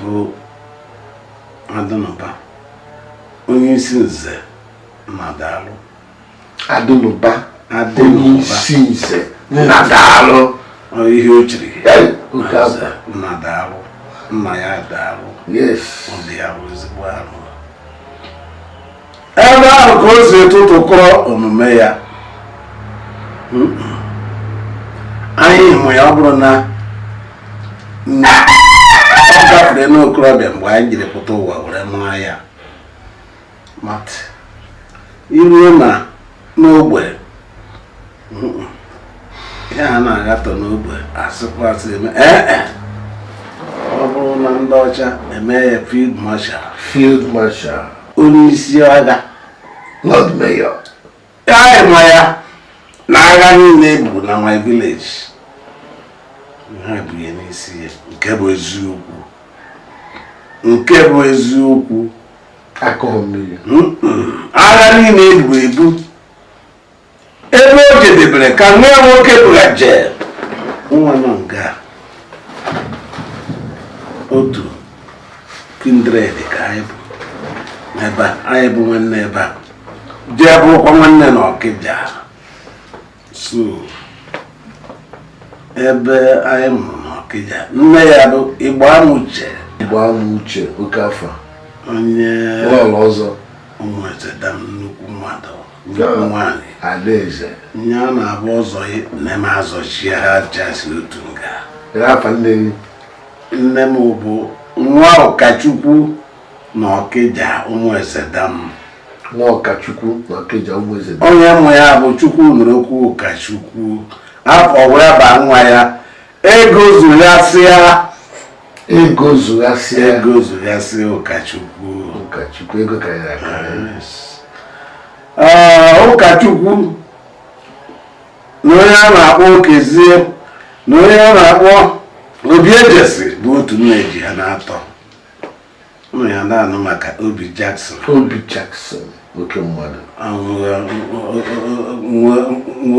Bụ Adịnụba, onye isi nze Nnadalụ. Adịnụba, onye isi nze Nnadalụ. Ihe o chiri Oke nze Nnadalụ, nna ya daalụ. Yes. Ọ dị ya bụ ezigbo arụ. Ebe ahụ ka o si tụtụkọrọ omume ya. Anyị hụ ya, ọ bụrụ na ọ gafere n'okorobịa mgbe anyị jiri pụta ụwa were mara ya, mat iruo na n'ogbe ihe a na-agatọ n'ogbe, asịkwa asị eme. Ee, ọ bụrụ na ndị ọcha eme ya field marshal. Field marshal. Onye isi agha. Lord Mayor. Anyị ma ya na agha niile e na my village ha bụ ya n'isi ya. Nke bụ eziokwu, nke bụ eziokwu. Akụghị mmiri. Agha niile ebu ebu ebe o jedebere ka nwa ya nwoke bụga jee nwa nọ nga otu kindred ka anyị bụ ebe a. Anyị bụ nwanne ebe a, jee bụrụkwa nwanne na Ọkịja. So ebe anyị mụrụ n'Ọkịja, nne ya bụ Igbo Amuche. Igbo Amuche, oke afọ. Onye lọlọ ọzọ. Ụmụeze dam, nnukwu mmadụ, nnukwu nwanyị. Adaeze. Nye a na-abụ ọzọ nne m azọchie ha chasi otu nga. Afa nne gị? Nne m bụ nwa Ụkachukwu na Ọkịja, Ụmụeze dam. Nwa Ọkachukwu na Ọkịja, Ụmụeze dam. Onye mụ ya bụ Chukwu nụrụ okwu Ụkachukwu, afọ wee baa nwa ya ego zughasịa. Ego zughasịa. Ego zughasịa Ụkachukwu. Ụkachukwu ego karịrị akarị. Ee, Ụkachukwu na onye a na-akpọ Okezie na onye a na-akpọ Obi Ejesi bụ otu nna eji ha na-atọ ụmụ ya na-anụ maka Obi Jackson. Obi Jackson, oke mmadụ. Nwa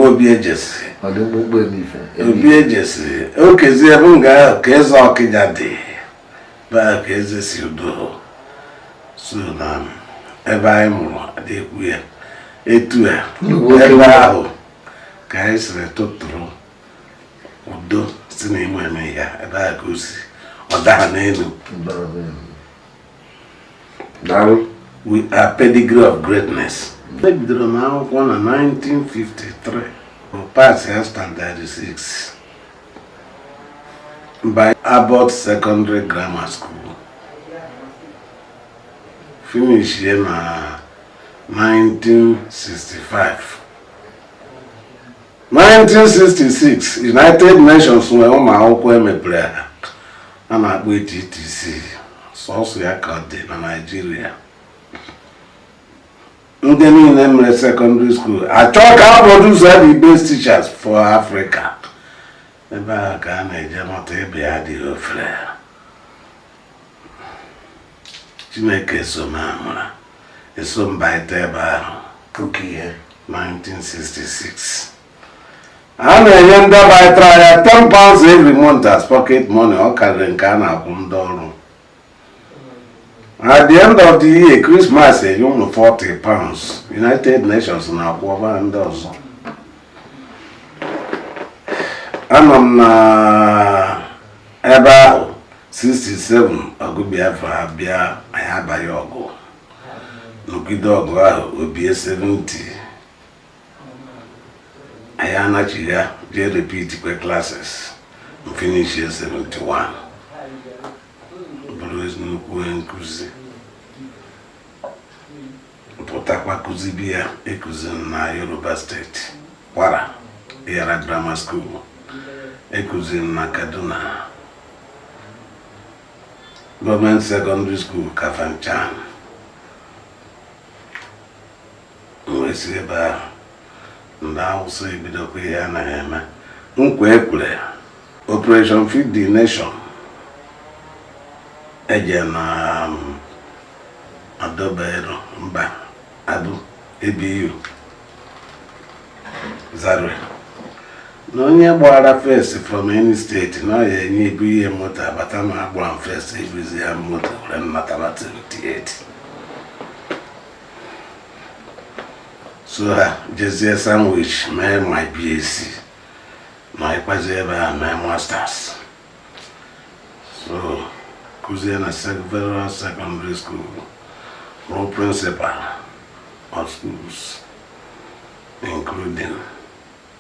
Obi Ejesi. Ọ dị mkpụmkpụ emife. Obi Ejesi, Okezie bụ nga ahụ ka eze Ọkịja dị ebe ahụ ka eze si udo so na ebe anyị mụrụ adịkwu ya etu a ebe ahụ ka anyị siri tụtụrụ udo si n'ime eme ya ebe ahụ ka o si ọ daha n'elu. Daalụ. We are pedigree of greatness. Ebidoro m akwụkwọ na 1953, pass ya standard 6 by Abbott Secondary Grammar School, finish ya na 1965. 1966, United Nations nwere ụmụ akwụkwọ emepere ha a na-akpọ TTC, sọsọ ya ka ọ dị na Naịjirịa. Ndị niile mere secondary school achọ ka a produce the best teachers for Africa. Ebe ahụ ka a na-eje mụta ebe ya adịghị ofere. Chineke so m amara eso m baita ebe ahụ. Oke ihe. 1966, a na-enye ndị baitara ya £10 every month as pocket money. Ọ karịrị nke a na-akwụ ndị ọrụ. At the end of the year, Christmas, enye ụmụ £40. United Nations na-akwụ ọba ndị ọzọ. Anọ m na ebe ahụ 67, ọgụ Biafra abịa, anyị abaghị ọgụ, nọgide ọgụ ahụ obie 70, anyị anachighị ya jee repeat kwe classes, finish 71, bụrụ nnukwu onye nkụzi, pụtakwa kụzibi ya. Ekuzi na Yoruba Steeti, Kwara, Yara Grammar School. Ekuziri na Kaduna, Gọọmenti Secondary School, Kafanchan. Wee si ebe ahụ ndị Awụsa ebidokwa ihe anaghị eme nkwa ekwere, Operation Feed the Nation. Eje na Adobero mba Abu ABU Zaria. Na onye gbara first from any state na ọ ya enye ibu ihe moto abata, ma agbara m first, ebuzi ya moto were nnataba 78. So ha jezie Sandwich mee my BSc, ma ịkwazi ebe a mee masters, so kụzie na Federal Secondary School, rụọ principal of schools including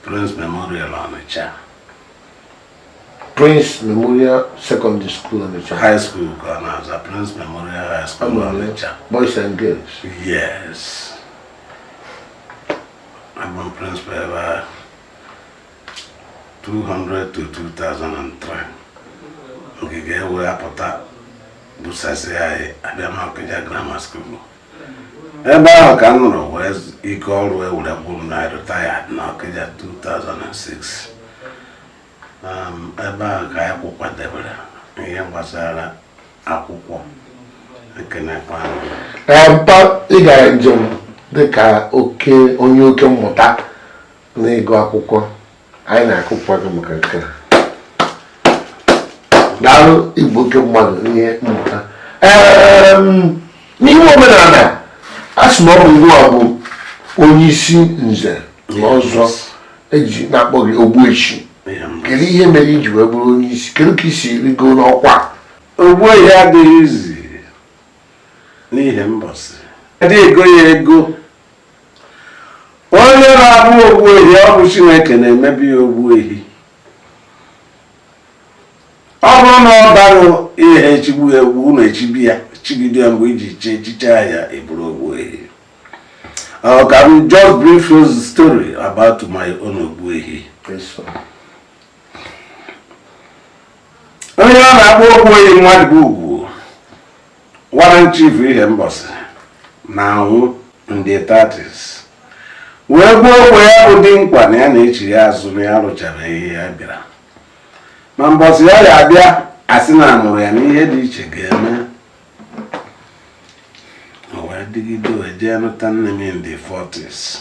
Prince Memorial Onitsha. Prince Memorial Secondary School Onitsha. High School ka ọ na-aza, Prince Memorial High School Onitsha. Boys and girls. Yes. Abụ m principal ebe a 200 to 2003. Ngige ewe apụta busasị anyị abịa m Okija Grammar School. Ebe ahụ ka m nụrụ wee ike ọrụ ewere gwụ m na retired na Okija 2006. Ebe ahụ ka anyị kwadebere ihe gbasara akwụkwọ. Ekenekwa m. Ee, mpa, ị gara njem dịka oke onye oke mmụta na ịgụ akwụkwọ. Anyị na-akụpụ aka maka nke a. Daalụ, ịbụ oke mmadụ n'ihe mmụta. N'ime omenala a sị na ọ bụ ugbu a bụ onye isi nze na ọzọ eji na-akpọ gị Ogbuechi. Kedu ihe mere iji wee bụrụ onye isi? Kedu ka isi rigo n'ọkwa? Ogbuehi adịghị izi n'ihe mbọsị adị ego ya ego. Onye na-abụ ogbuehi, ọ bụ Chineke na-emebi ya ogbuehi. Ọ bụrụ na ọ baghị ihe echigbu egbu unu echibi ya chigide ya mgbe iji chee chichaa ya eburu ogbuehi. Ọ ka m just brief you the story about my own ogbuehi. Onye ọ na-akpọ ogbuehi mmadụ bụ ugwu warrant chief ihe mbọsị na-anwụ in the 30s wee gbuo ogbe ya bụ dimkpa na ya na-echi ya azụ na ya rụchabeghị ihe ya bịara, ma mbọsị ya ya abịa asị na amụrụ ya na ihe dị iche ga-eme. O wee dịgide wee jee nụta nne m in the 40s,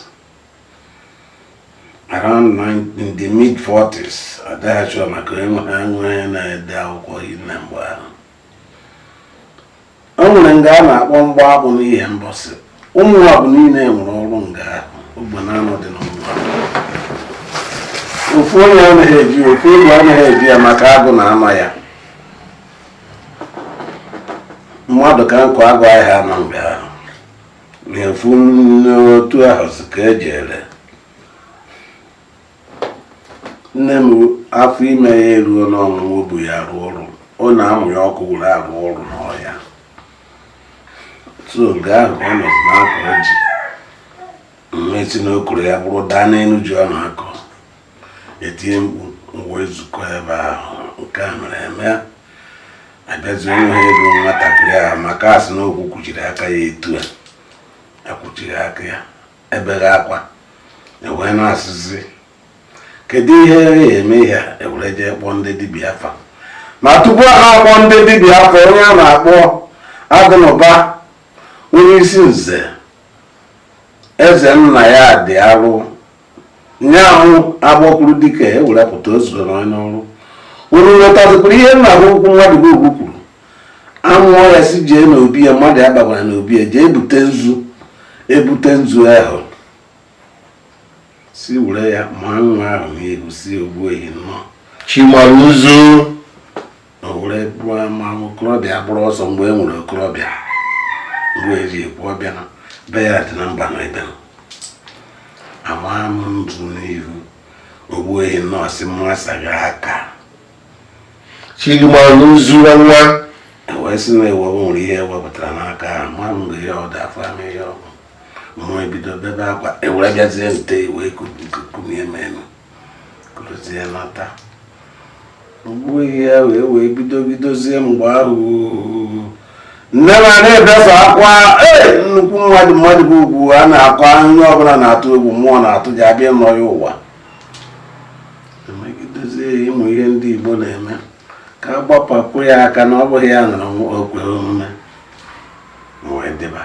around nine, in the mid 40s. Adịghị maka enwe onye na-ede akwụkwọ hinne mgbe ahụ. O nwere nga a na-akpọ mgba akpụ n'ihe mbọsị. Ụmụ abụ niile nwere ọrụ nga ahụ ogbe na-anọ dị n'ụwa. Ofu onye anaghị eji ofu egwu anaghị eji ya maka agụ na ama ya mmadụ ka nkụ agụ ahịa anọ mgbe ahụ na-efu n'otu ahụ si ka eji ere. Nne m afọ ime ya eruo n'ọnwụnwa o bu ya arụ ọrụ, ọ na-amụ ya ọkụ were arụ ọrụ n'ọhịa. So nga ahụ ka ọ nọzi na-akọ ji mmesi n'okoro ya bụrụ daa n'elu ji ọ na-akọ, etinye mkpu wee zukọ ebe ahụ. Nke a mere eme abịazi onye ha ego nwatakịrị ahụ maka asị na okwu kwuchiri aka ya etu a akwuchiri aka ya ebeghị akwa, ewee na-asịzi kedu ihe ya eme ihe a, ewere jee kpọọ ndị dibịa afa. Ma tupu a na-akpọ ndị dibịa afa, onye a na-akpọ Agụnụba onye isi nze eze nna ya dị arụ nyaahụ agbọkwuru dike ewere pụta ozugbo n'onye ọrụ unu lọtazikwuru ihe nna ha ukwu mmadụ bụ ugwu kwuru amụọ ya si jee n'obi ya, mmadụ abakwara n'obi ya jee bute nzu, ebute nzu ahụ si were ya ma nwa ahụ n'ihu si ogbuehi nnọọ Chimaruzu o were bụọ ma okorobịa gbụrụ ọsọ mgbe e nwere okorobịa mgbe eji ekwu ọbịa na be ya dị na mba na ebe ama m nzu n'ihu ogbuehi nnọọ si mma saghị aka Chimaruzu nwa wee sị na ewe nwere ihe ewepụtara n'aka ahụ ma m ihe ọ dị afọ ama ihe ọ bụ mmụọ ebido bebe akwa ewere bịazie nte wee kumie m elu kuruzie nata ogbuehi ya wee wee bido bidozie mgbe ahụ nne m a na-ebesa akwa. Ee, nnukwu mmadụ mmadụ bụ ugwu a na-akọ onye ọbụla na-atụ egwu mmụọ na-atụ ji abịa nọ ya ụwa emegidozie ịmụ ihe ndị Igbo na-eme ka a gbapapụ ya aka na ọ bụghị ya nọrọ okwe omume wee dịba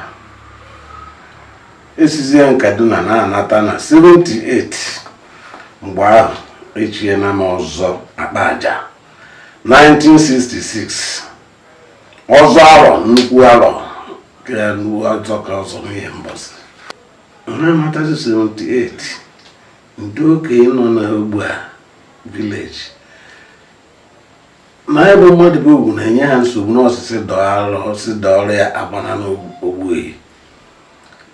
esizie Kaduna na-anata na 78 mgbe ahụ Echiena m ọzọ akpa aja 1966, ọzọ arọ, nnukwu arọ ka ọzọ ka ọzọ n'ihe mbọsị na-amatazi 78. Ndị okenye nọ n'ogbe a, village na ebe mmadụ bụ ugwu, na-enye ha nsogbu n'ọsịsị dọọrọ dọọrọ ya agbana n'ogbuehi.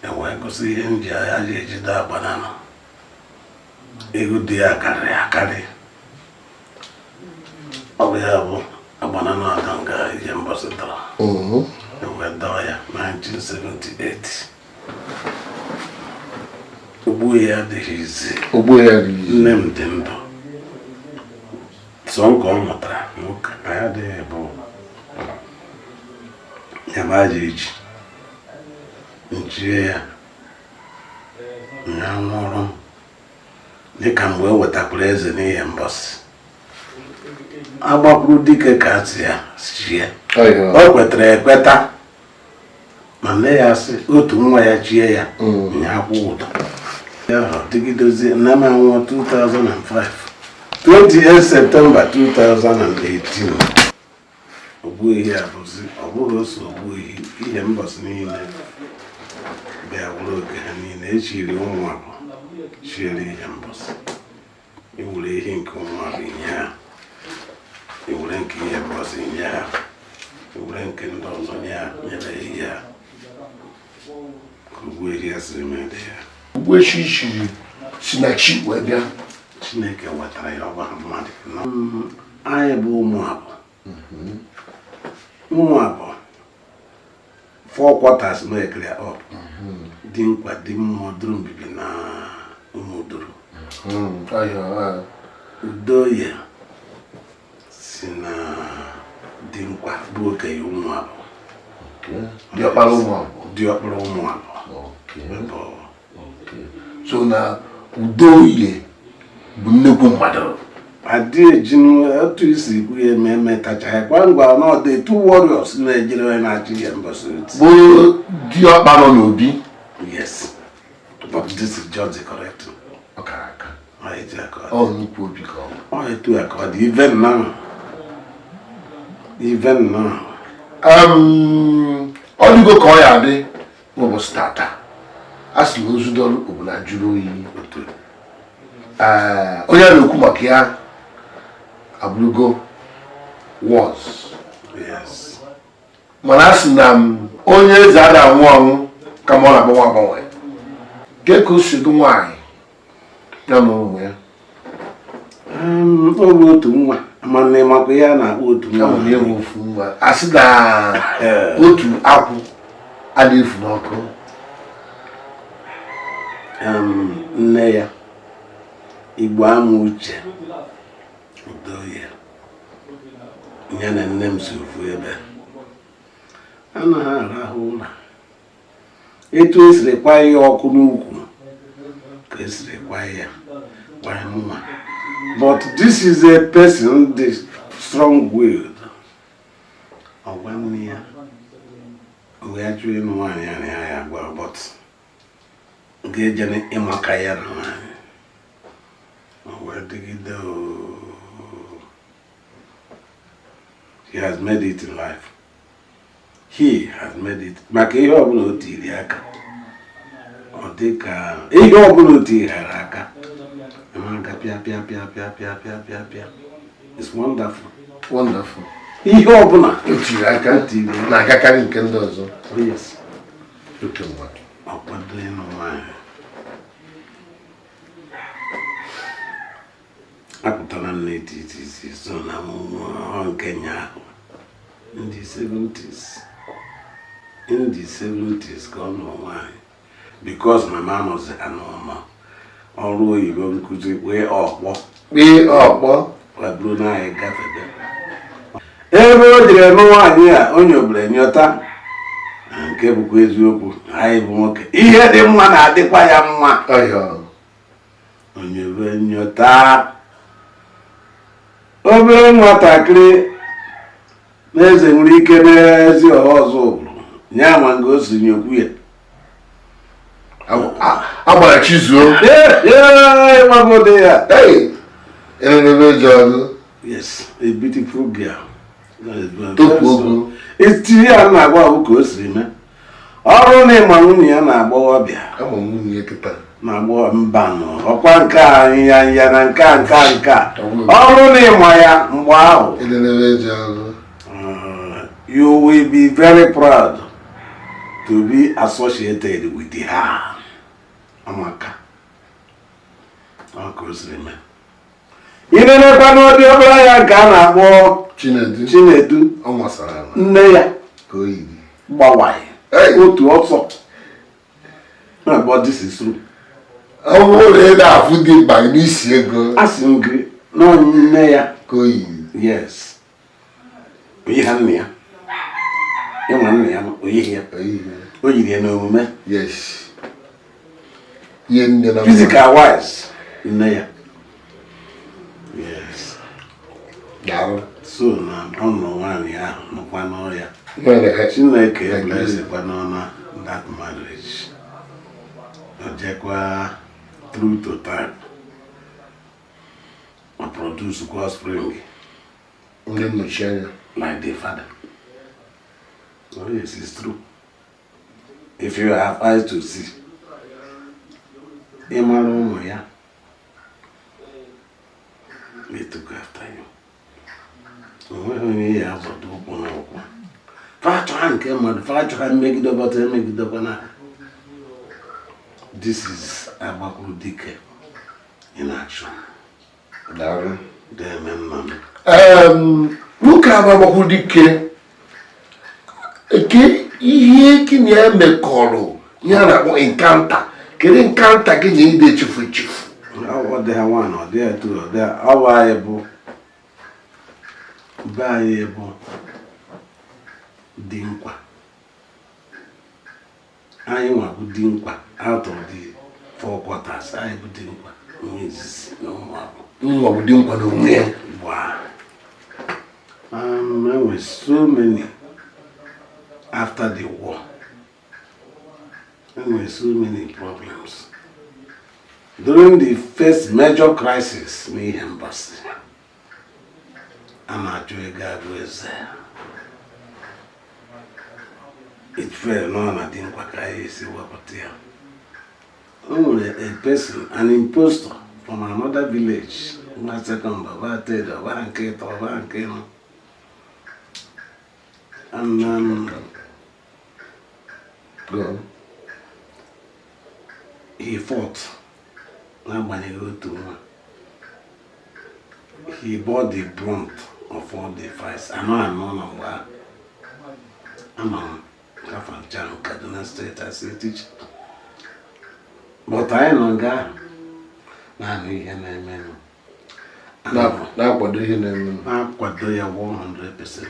Ewee gosi ihe nji ya ji ejide agbana nọ, ego dị ya karịrị akarị. Ọ bụ ya bụ agbana nọ ada nga ihe mbọsị dọrọ, ewee dọọ ya 1978. Ogbuehi adịghị izi. Ogbuehi adịghị izi. Nne m dị ndụ, sọ nke ọ mụtara nwoke anyị adịghị bụ ya ma aja eji nchie ya ya nwụrụ, dịka mgbe e wetakwara eze n'ihe mbọsị agbakwuru dike ka a si ya chie. O kwetara ekweta, ma nne ya sị otu nwa ya chie ya nya akwụ ụdọ ya dịgidozie. Nne m anwụọ 2005, 28 September 2018. Ogbuehi abụzi ọ bụghị ose ogbuehi ihe mbọsị niile bịa wụrụ oge ha niile echiri ụmụ abụọ chiere ihe mbọsị. Iwere ihe nke ụmụ abụọ nye ha, iwere nke ihe mbọsị nye ha, iwere nke ndị ọzọ nye ha, nyere ihe ha ka ogbuehi ya siri mee dị ya. Ogbuechi chiri si na chi wee bịa. Chineke wetara ya, ọgba mmadụ. Anyị bụ ụmụ abụọ, ụmụ abụọ, four quarters make ya up. Dị nkwa dị mmụọ duru mbibi na ụmụ duru udoye si na dị nkwa bụ okenye ụmụ abụọ. Diọkpara ụmụ abụọ. Diọkpara ụmụ abụọ. So na udoye bụ nnukwu mmadụ. Adị eji otu isi kwu ya eme emetacha ya kwa ngwa na ọ dị two warriors na-ejere onye na-achị ya mbọsị. Bụ diọkpa nọ n'obi. Yes, but this is just the correct. Ọ kara aka. Ọ etu a ka ọ dị. Ọ nnukwu obi ka ọ bụ. Ọ etu a ka ọ dị, even now, even now. Ọ dịgo ka ọ ya adị n'ụbọchị tata. A sị na ozu dọrọ obodo jụrụ oyi. Ee, onye a na-ekwu maka ya abụrụgo was. Yes. Mana a sị na m onye eze a na-anwụ anwụ, kama ọ na-agbanwe agbanwe nke ka o si dị nwaanyị ya na ụmụ ya. Ọ bụ otu nwa, mana ịmakwa ihe a na-akpọ otu nwa. Kama na enwe ofu nwa, a sị na otu akwụ a na-efu n'ọkụ. Nne ya Igbo ama uche udoye ya na nne m si ofu ebe anaghị arahụ ụra. Etu esiri kwa ya ọkụ n'ukwu ka esiri kwa ya kwa mụnwa, but this is a person dị strong willed. Ọgwa nne ya mgbe ya chụrụ ịnụ nwaanyị ya na ya ya gwa, but ga-eje ịmaka ya na nwaanyị o wee dịgide ooo. He has made it in life. He has made it, maka ihe ọbụla o tiri aka, ọ dị ka ihe ọbụla o tighara aka aka pịa pịa pịa pịa pịa pịa pịa pịa. It's wonderful. Wonderful. Ihe ọbụla o tiri aka na-agakarị nke ndị ọzọ. Yes. Oke mmadụ. Ọ kwado ịnụ nwaanyị, apụtara m n'etiti so na ọ nke nya ahụ in the 70s, in the 70s ka ọ nụrụ nwaanyị, because mama anọzi ha n'ụlọ ọrụ oyibo nkụzi wee ọkpọ. Kpee ọkpọ. Wee na anyị gafebe ebe o jere nụ nwaanyị a, onye obere nyọta nke bụkwa eziokwu. Anyị bụ nwoke, ihe dị mma na-adịkwa ya mma. Onye be nyọta obere nwatakịrị na eze nwere ike n'ezi ọha ọzọ bụrụ ya ma nga o si nyekwu ya. Agbara chizuo. Ịgbagode ya. Enenebe ji ọgụ. Yes, a beautiful girl. Topu ogo. Etiri ya na-agba ọgụ ka o siri mee. Ọrụ na ịma nwunye ya na agbọghọbịa. Ama nwunye kịta. Na agbọghọ mba nọ. Ọkwa nke a ya ya na nke a nke a nke a. Ọrụ na ịma ya mgbe ahụ. Enenebe ji ọgụ. You will be very proud to be associated with her. Amaka. Ọ ka o siri mee. Inenekwa n'ọdị ọbụla ya nke a na-akpọ Chinedu. Chinedu. Ọ masara ala. Nne ya Ka o yiri. gbawaye otu ọsọ. But this is true. Ọ bụrụ na ị na-afụ dị mkpa n'isi ego. A sị m gị na nne ya ka o yiri. Yes. Oyi ha nne ya. Ịnwa nne ya oyighị ya. O yiri ya n'omume. Yes. Ihe nne na Physical wise, nne ya. Yes. Daalụ. So na ọ nọ nwaanyị ahụ nọkwa n'ọrịa. Chineke blessikwa n'ọna that marriage. Ọ jekwa through to time. Ọ produce kwa offspring. Ndị nnọchi anya. Like the father. Oh yes, it's true. If you have eyes to see, ị mara ụmụ ya, they took after you. O nweghị onye ya azọdo ụkwụ n'ụkwụ. Fa chọha nke mmadụ, fa chọha mmegide bọta emegidekwana ha. This is Agbakwuru Dike in action. Daalụ. Deme nna m. Nwoke a bụ Agbakwuru Dike eke ihe gị na ya mekọrọ ihe a na-akpọ encounter. Kedu encounter gị na ide echefu echefu? Ọ dị ha one, ọ dị ha two, ọ dị ha ọ bụ anyị bụ be anyị bụ dinkwa. Anyị nwa bụ dinkwa out of the four quarters. Anyị bụ dinkwa onye izizi na ụmụ abụọ. Nwa bụ dinkwa n'onwe ya. Wow. There were so many after the war. There were so many problems. During the first major crisis n'ihe mbọsị, a na-achọ ego agụ eze. It fell nọ na dinkwa ka anyị esi wepụta ya. O nwere a person, an impostor from another village, nwa second, ọba third, ọba nke ịtọ, ọba nke ịnọ. And Go on. He fought n'agbanyeghị otu nwa. He bore the brunt of all the fights. Anọ anọ na mgbe ahụ. Ama m Kafanchan, Kaduna State as a teacher. But anyị nọ nga ahụ naanị ihe na-emenụ. Na-akwado ihe na-eme. Na-akwado ya 100%.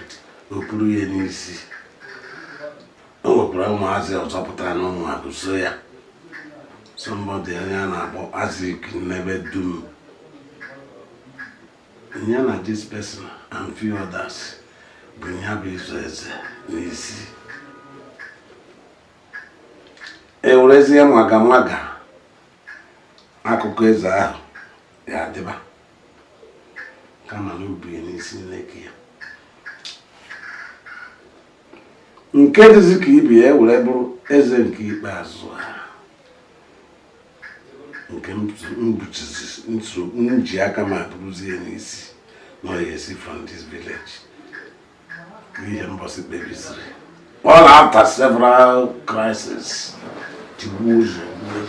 O buru ya n'isi. O nwekwara ụmụazị ọzọ pụtara na ụmụagụ so ya. Somebody onye a na-akpọ Azik Nnebe dum. Ya na this person and few others bụ ya bụ ịzụ eze n'isi. E werezie maga maga akụkọ eze ahụ ya adịba kama na ubi ya n'isi nneke ya. Nke dịzị ka ibe ya were bụrụ eze nke ikpeazụ a nke m buchizi nso m ji aka m abụrụzie n'isi na ọ ya esi from this village. Ihe mbọsị kpebisiri. All after several crises, tigbuo ụzọ gbuo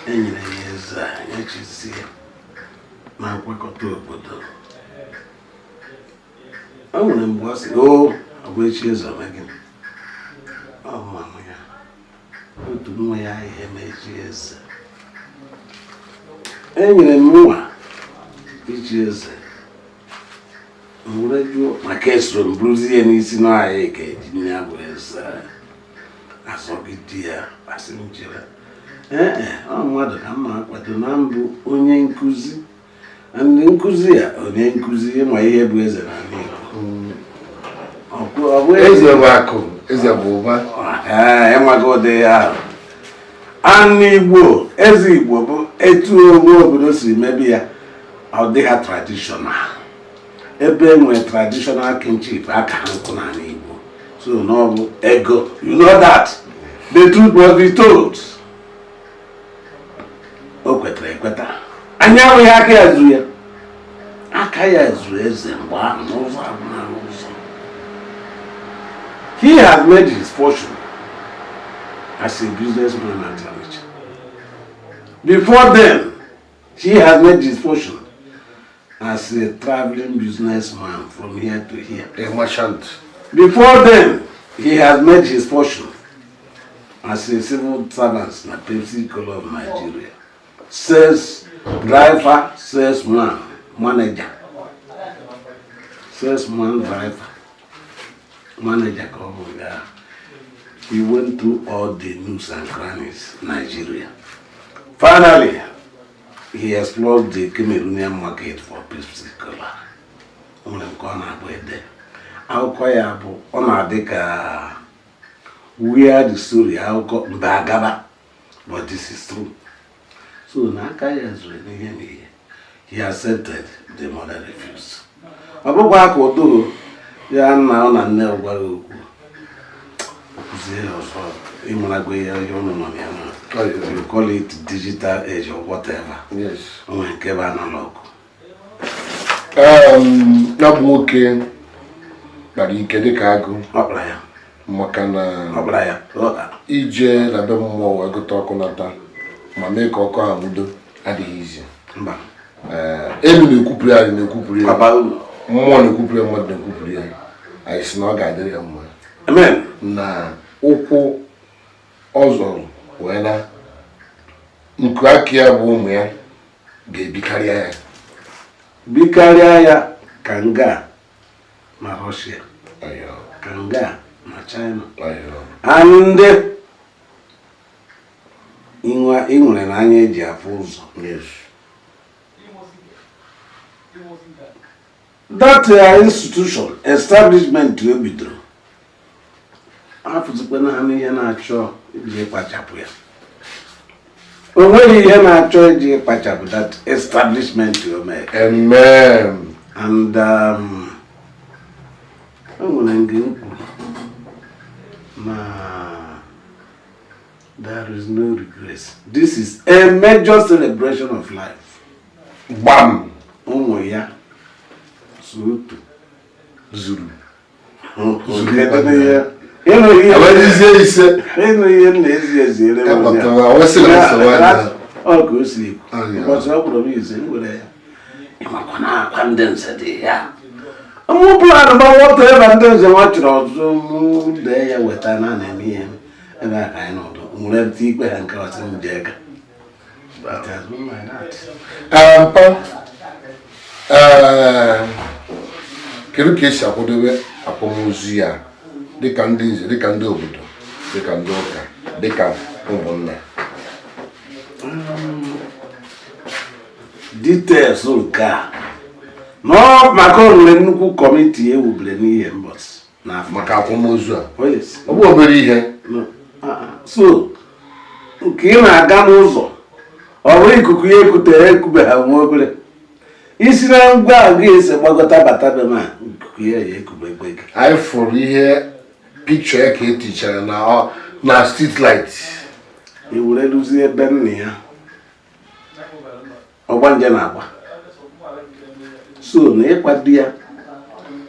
enyere ya eze a nyechizie na nkwekọta obodo. O nwere mgbe ọ sị o ọ bụ echi eze ome gịnị? Ọ mama ya otu nwa ya ihe ma echi eze. Enyere m nwa ichi eze m were jụọ maka esoro m bụrụzie n'isi na anyị ga-eji nne ya bụ eze asọgide ya asị m jere. Ee, ọ mmadụ ka m na-akwado na mbụ onye nkụzi. Ndị nkụzi ya onye nkụzi ịma ihe bụ eze n'ala Igbo. Ọ bụ Eze bụ akụ, eze bụ ụba. Ee, ịmaga ụdị ya ahụ. Anụ Igbo, eze Igbo bụ etu onwe obodo si mebi ya. Ọ dịghị traditional. Ebe e nwere traditional kingship aka ha nkụ n'ala Igbo. So na ọ bụ ego. You know that. The truth must be told. O kwetara ekweta. Anyị ahụghị aka ya zuru ya. Aka ya zuru eze mgbe ahụ n'ụzọ abụla n'ụzọ. He has made his fortune as a businessman at Onitsha. Before then, he has made his fortune as a traveling businessman from here to here. A merchant. Before then, he has made his fortune as a civil servant na Pepsi Cola of Nigeria. Sales driver, salesman, manager. Salesman, driver, manager ka ọ bụ ya. He went through all the nooks and crannies Nigeria. Finally, he explored the Cameroonian market for Pepsi Cola. O nwere nke ọ na-abụ ede. Akụkọ ya bụ ọ na-adị ka weird story, akụkọ mba agaba, but this is true. So n'aka ya zuru n'ihe n'ihe. He accepted, the mother refused. Ọ bụkwa aka ụtọ ya nna ọ na nne gwara okwu. Kwụzie ya ọzọ, ịmarago ya ihe ụnụ nọ na ya na. You call it digital age or whatever. Yes. O nwere nke bụ analog. Ya bụ nwoke kpara ike dịka agụ. Ọ ya. Maka na Ọ ya. Ije na be mmụọ wee gote ọkụ nata ma mee ka ọkụ ahụ nwudo adịghị izi. Mba. Elu na-ekwupụrụ ya, na-ekwupụrụ ya. Mmụọ na-ekwupụrụ ya, mmadụ na-ekwupụrụ ya. Anyị sị na ọ ga-adịrị ya mma. Amen. Na ụkwụ ọ zọrọ wee na nku aka ya bụ ụmụ ya ga-ebikarịa ya. Bikarịa ya ka nga na Russia, ka nga na China. And ị nwere n'anya eji afụ ụzọ. Yes. That institution, establishment o bidoro, afụzikwana ha n'ihe na-achọ iji kpachapụ ya. O nweghị ihe na-achọ iji kpachapụ that establishment o mere. Amen. And o nwere nke m kwuru na there is no regret. This is a major celebration of life. Gbam! Ụmụ ya so otu zuru. Ịnụ ihe m na-ezi ezi ere ọ ka o si ekwu. Ụbọchị ọ kpọrọ m ize m were ya. Ịmakwa na akwa ndị nze dị ya. Mụ plan ma nwata ebe ndị nze nwa chọrọ ọzọ mụ dee ya weta na na-eme ihe ebe a ka anyị nọdụ nwere bute ikpe ha nke ọsị m jee ka. It has been like that. Mpa, kedu ka esi akwadobe akwamozu ya dịka ndị nze, dịka ndị obodo, dịka ndị ụka, dịka ụmụnna? Details nke a nọ maka onwere nnukwu kọmiti ewubere n'ihe mbọsị n'afọ maka akwamozu a. Oh yes. Ọ bụ obere ihe. So nke ị na-aga n'ụzọ ọ bụrụ ikuku ya ekutere ekube ha nwa obere isi na ngwa ahụ ga-esi gbagọta bata be ma ikuku ya ya ekube egbe gị. Anyị fụrụ ihe pikchọ ya ka etichara na street light. I were duzie ebe nna ya ọgbanje na-agba. So na ịkwado ya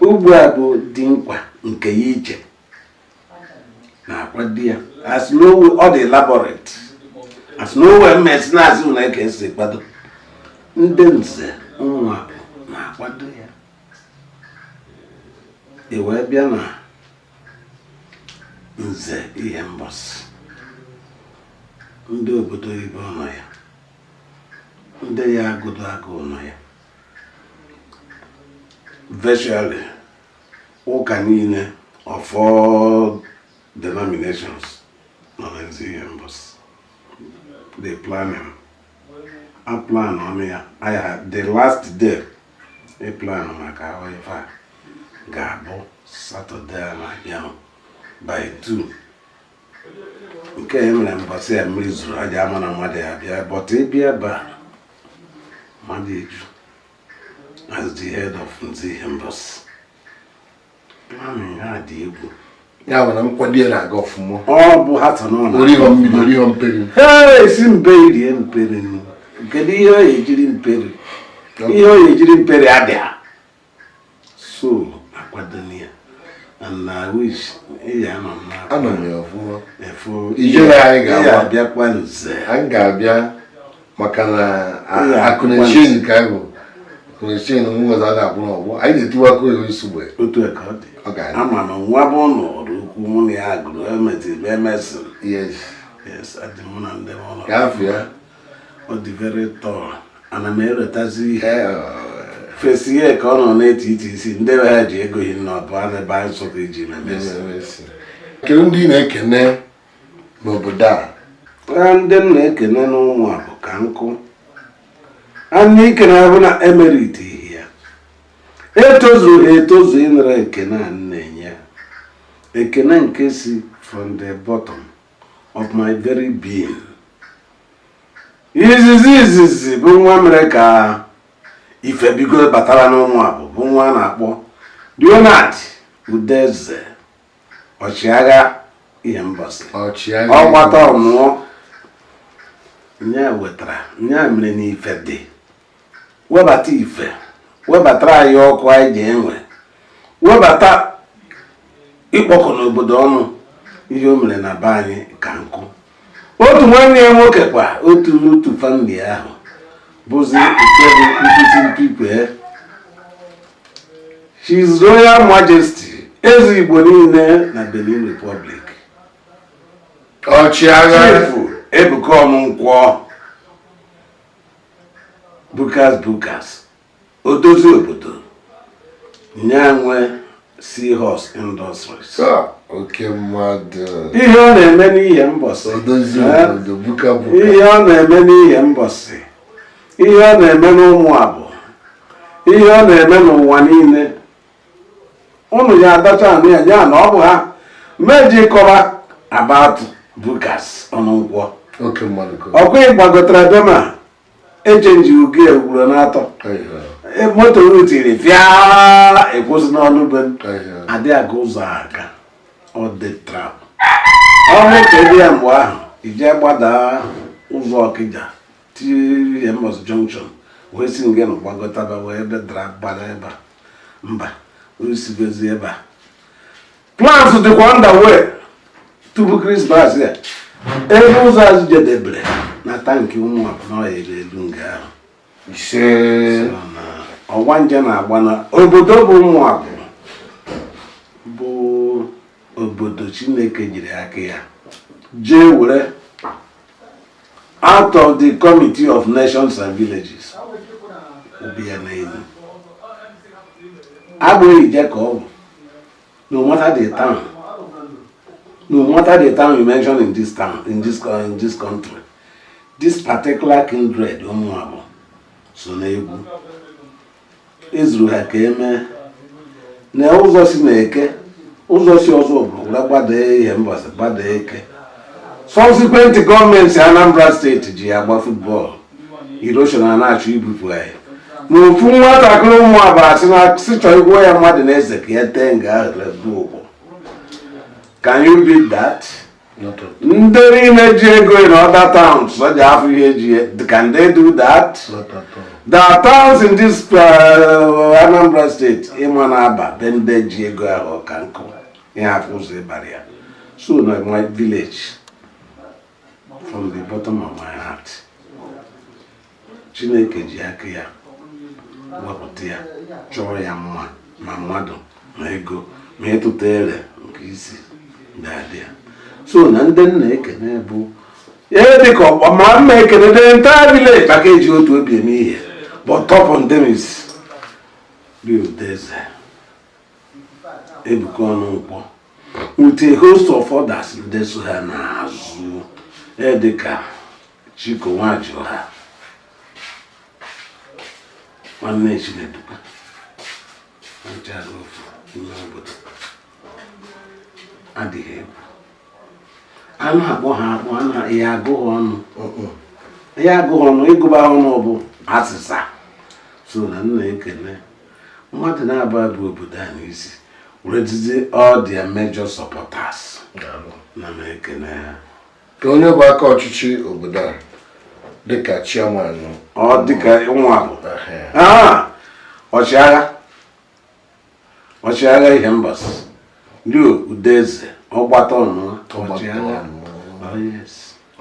ugbu a bụ dị nkwa nke ya iche na-akwado ya as no ọ dị elaborate as no way mmesi na-asị na ka esi kwado ndị nze nwa na-akwado ya. I wee bịa na nze ihe mbọsị ndị obodo oyibo nọ ya, ndị ya agụdo agụụ nọ ya, virtually ụka niile of all denominations nọ na nze ihe mbọsị. The planning a plan ọnụ ya aya the last day a plan maka ahụ ife a ga-abụ Saturday a na-abịa by 2. Nke e mere mbọsị ya mmiri zuru aja ama na mmadụ ya bịa, but ịbịa ebe a mmadụ eju. As the head of Nze Ihembosi, planning ha dị egwu. Ya bụ na nkwado ya na-aga ọfụma. Ọ bụ ha tọ n'ụlọ. Orighọ mmiri, orighọ mperi. Ee, si mbe rie mperi nụ. Kedu ihe ọ ejiri mperi? Ihe ọ ejiri mperi adịghị. So akwadona ya. And I wish ị ya anọ m Anọ m ya ọfụma. Efu. Ijere anyị Ị ya ga-agba. abịakwa nze. Anyị ga-abịa maka na Ị ya akụ na-echi enyi ka anyị bụ. Akụ na-echi enyi nwa ọzọ a na-akwụ n'ọgbọ. Anyị na-etiwa aka oyibo nsogbu. Otu a ka ọ dị. Ọ ga-adị. Ama m nwa bụ ụlọ ọrụ ukwu mụ na ya gụrụ emeziri emesịrị. Yes, adị mụ na ndị m ụlọ. Ka afọ ya? Ọ dị very tall. Ana m eretazi ihe. Fesi ihe ka ọ nọ na-eti iti isi ndị be ha ji ego hi nna ọbụ a na-ebe anyị Nsụka iji memesi. Kedu ndị ị na-ekene n'obodo a? Ee, ndị m na-ekene n'ụmụ a bụ ka nkụ. Anyị ikene bụ na emerite ihe ya. Etozuru ha etozu ịnara ekene a m na-enye. Ekene nke si from the bottom of my very being. Izizi izizi bụ nwa mere ka ife bigo batara n'ụmụ a bụ nwa a na-akpọ Leonard Udeze, ọchịagha Ihembosi. Ọchịagha. Ọ gbata ọnụọ nya wetara nya mere na ife dị webata ife, webatara anyị ọkụ anyị ji enwe, webata ịkpọkọ n'obodo ọnụ. Ihe o mere na be anyị ka nkụ. Otu nwanne ya nwoke kwa, otu otu family ahụ bụzi nke bụ nkịtị mpikpe, His Royal Majesty, eze Igbo niile na Benin Republic. Ọchịagha. Chief Ebuka Ọnụnkwọ, Bukas Bukas, odozi obodo nyanwe Seahorse Industries. Oke mmadụ. Ihe ọ na-eme n'Ihembosi. Odozi obodo, buka buka. Ihe ọ na-eme n'Ihembosi, ihe ọ na-eme n'ụmụ abụ, ihe ọ na-eme n'ụwa niile, ụnụ ya adacha anụ ya ya na ọ bụ ha meji kọba about Bukas Ọnụnkwọ. Oke mmadụ ka. Ọkwa ịgbagotara be ma echenji ugo ugboro n'atọ. Moto rutiri fịa ekwụsị n'ọnụ be m adị aga ụzọ aga, ọ dị trap ọnụ ka ebe ya. Mgbe ahụ ije gbadaa ụzọ Ọkịja Ihembosi junction wee si nge na gbagotaba wee ebe dara gbada ebe a mba osigozi ebe a. Plans dịkwa underway tupu Christmas ya, ebe ụzọ azụ jedebere na tank ụmụ abụọ ya elu nga ahụ. Ise. Ọgwa nje na-agba na obodo bụ ụmụ abụọ bụ obodo Chineke jiri aka ya jee were out of the Committee of Nations and Villages obi ya n'elu agbụghị ije ka ọ bụ. No matter the town, no matter the town you mention in this town, in this country, this particular kindred ụmụ abụọ so n'egwu ezuru ha ka emee na ụzọ si na-eke ụzọ si ọzọ bụrụ were gbado Ihembosi gbado eke. Subsequent gọọmenti Anambra Steeti ji ya agba football, erosion a na-achọ ibupụ anyị na ofu nwatakịrị ụmụ abụọ sị na sị chọọ igwuo ya mmadụ na eze ka ya tee nga ahụ bụ ụkwụ. Can you beat that? Ndị niile ji ego in other towns soja afọ ihe ji, can they do that? There are towns in this Anambra State ịma na-aba be ndị ji ego ahụ ọka nkụ ihe afọ ụzọ ịbara ya. So na my village, from the bottom of my heart, Chineke ji aka ya wepụta ya, chọọ ya mma, ma mmadụ ma ego ma ịtụta ere nke isi ga-adị ya. So na ndị nna ekene bụ ihe dịka ọkpọ ma mma ekene the entire village maka eji otu obi eme ihe, but top on them is Udeze Ebuka Ọnụnkwọ with a host of others ndị so ha n'azụ dịka Chiko Nwajioha, nwanne Chineduka nchara ofu ime obodo adịghị egwu anụ akpọ ha akpọ anụ ya agụghị ọnụ ya agụghị ọnụ ịgụba ọnụ bụ asịsa. So na nna ekene mmadụ na-aba bụ obodo a n'isi were jizie all their major supporters na m ekene ha. Ka onye bụ aka ọchịchị obodo a dịka chairman? Ọ dịka nwa bụ ọchịagha Ihembosi ndị Udeze ọgbata ọnụ ọchịagha.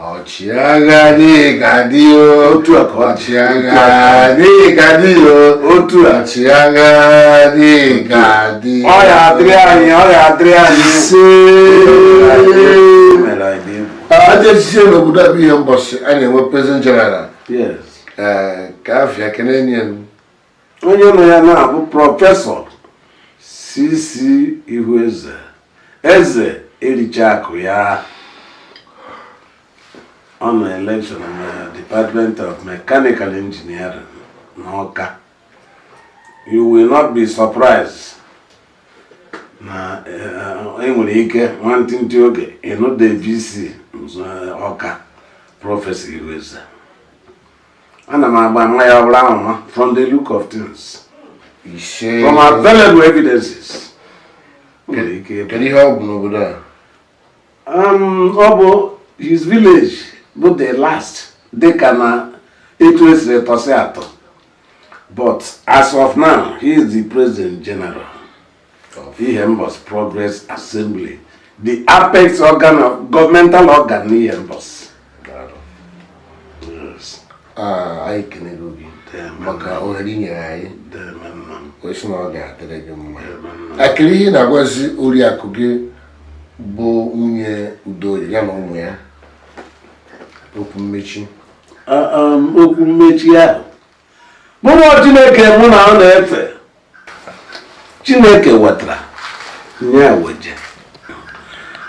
Ọchịagha n'ịga-adị o, ọchịagha n'ịga-adị o, otu ọchịagha n'ịga-adị. Ọ ya adịrị anyị, ọ ya adịrị anyị. Ise aja echiche n'obodo a bụ Ihembosi a na-enwe president general. Ka afịa kene nye m. Onye nọ ya na-abụ Prọfesọ CC Ihueze, eze ericha akụ ya. Ọ nọ election na Department of Mechanical Engineering n'Awka. You will not be surprised na enwere ike nwantịntị oge ịnụ the VC Awka, Prọfesọ Ihueze. Ana m agba nwa ya ọbụla ahụma from the look of things, Ise. from available evidences. Nwere ike. Kedu ihe ọ bụ n'obodo a? Ọ bụ his village bụ the last dịka na etu esiri tọsị atọ, but as of now he is the president general of Ihembosi Progress Assembly, the apex organ of governmental organ n'Ihembosi. Yes. Anyị kenego gị maka ohere i nyere anyị wee sị na ọ ga-adịrị gị mma. Akịrị ihe na-agwazi oriakụ gị bụ nwunye Udoye ya na ụmụ ya, okwu mmechi. Okwu mmechi ahụ mụnwa Chineke mụ na ọ na-efe Chineke wetara nye weje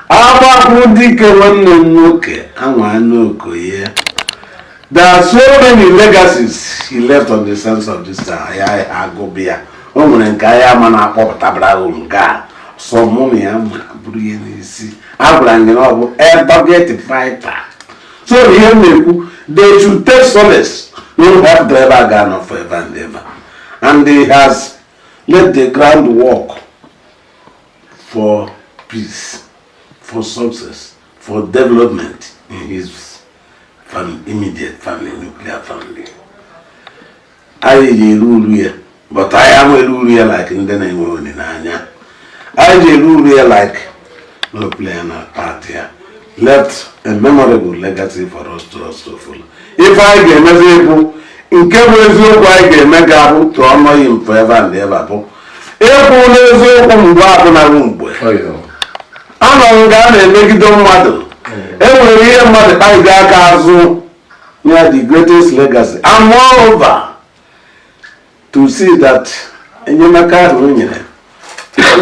agbapụ dike nwanne m nwoke anwa anụ okoye. There are so many legacies he left on the sands of this town. Ya agụbịa o nwere nke anyị ama na-akpọpụtabara nke a sọ mụ na ya ma bụrụ ihe n'isi. A gwara m gị na ọ bụ target fighter. So ihe m na-ekwu, they should take solace. No help driver ga-anọ forever and ever, and he has laid the groundwork for peace, for success, for development in his family, immediate family, nuclear family. Anyị ji eru uru ya, but anyị ama eru uru ya like ndị na-enwe olileanya. Anyị ji eru uru ya like no play na part ya left a memorable legacy for us to follow. Ife anyị ga-emezi bụ nke bụ eziokwu anyị ga-eme ga-abụ to honor him forever and ever bụ ịkwụ n'eziokwu mgbe abụnaghị mgbe anọghị nga a na-emegide mmadụ enwere ihe mmadụ kpaghịgo aka azụ ya, the greatest legacy. And moreover, to see that enyemaka ahụ o nyere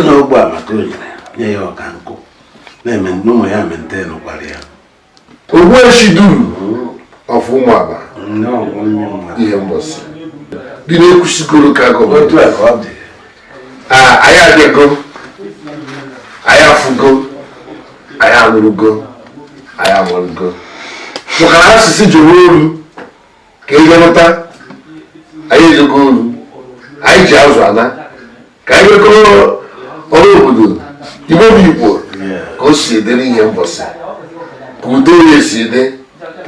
n'ogbe a maka o nyere nye ya ọka nkụ na-eme ụmụ ya maintain kwara ya. Ogbueshi duru of Ụmụaba Ihembosi dị na-ekwusigo local government. Otu a ka ọ dị. Anyị abịago, anyị afụgo, anyị anụrụgo, anyị amarugo maka na asụsụ jụrụ olu ka ị lọta. Anyị ejego olu anyị ji azụ ana ka anyị mekọrọ ọrụ obodo Igbo bụ Igbo ka o si ede n'Ihembosi, ka udo ya si dị,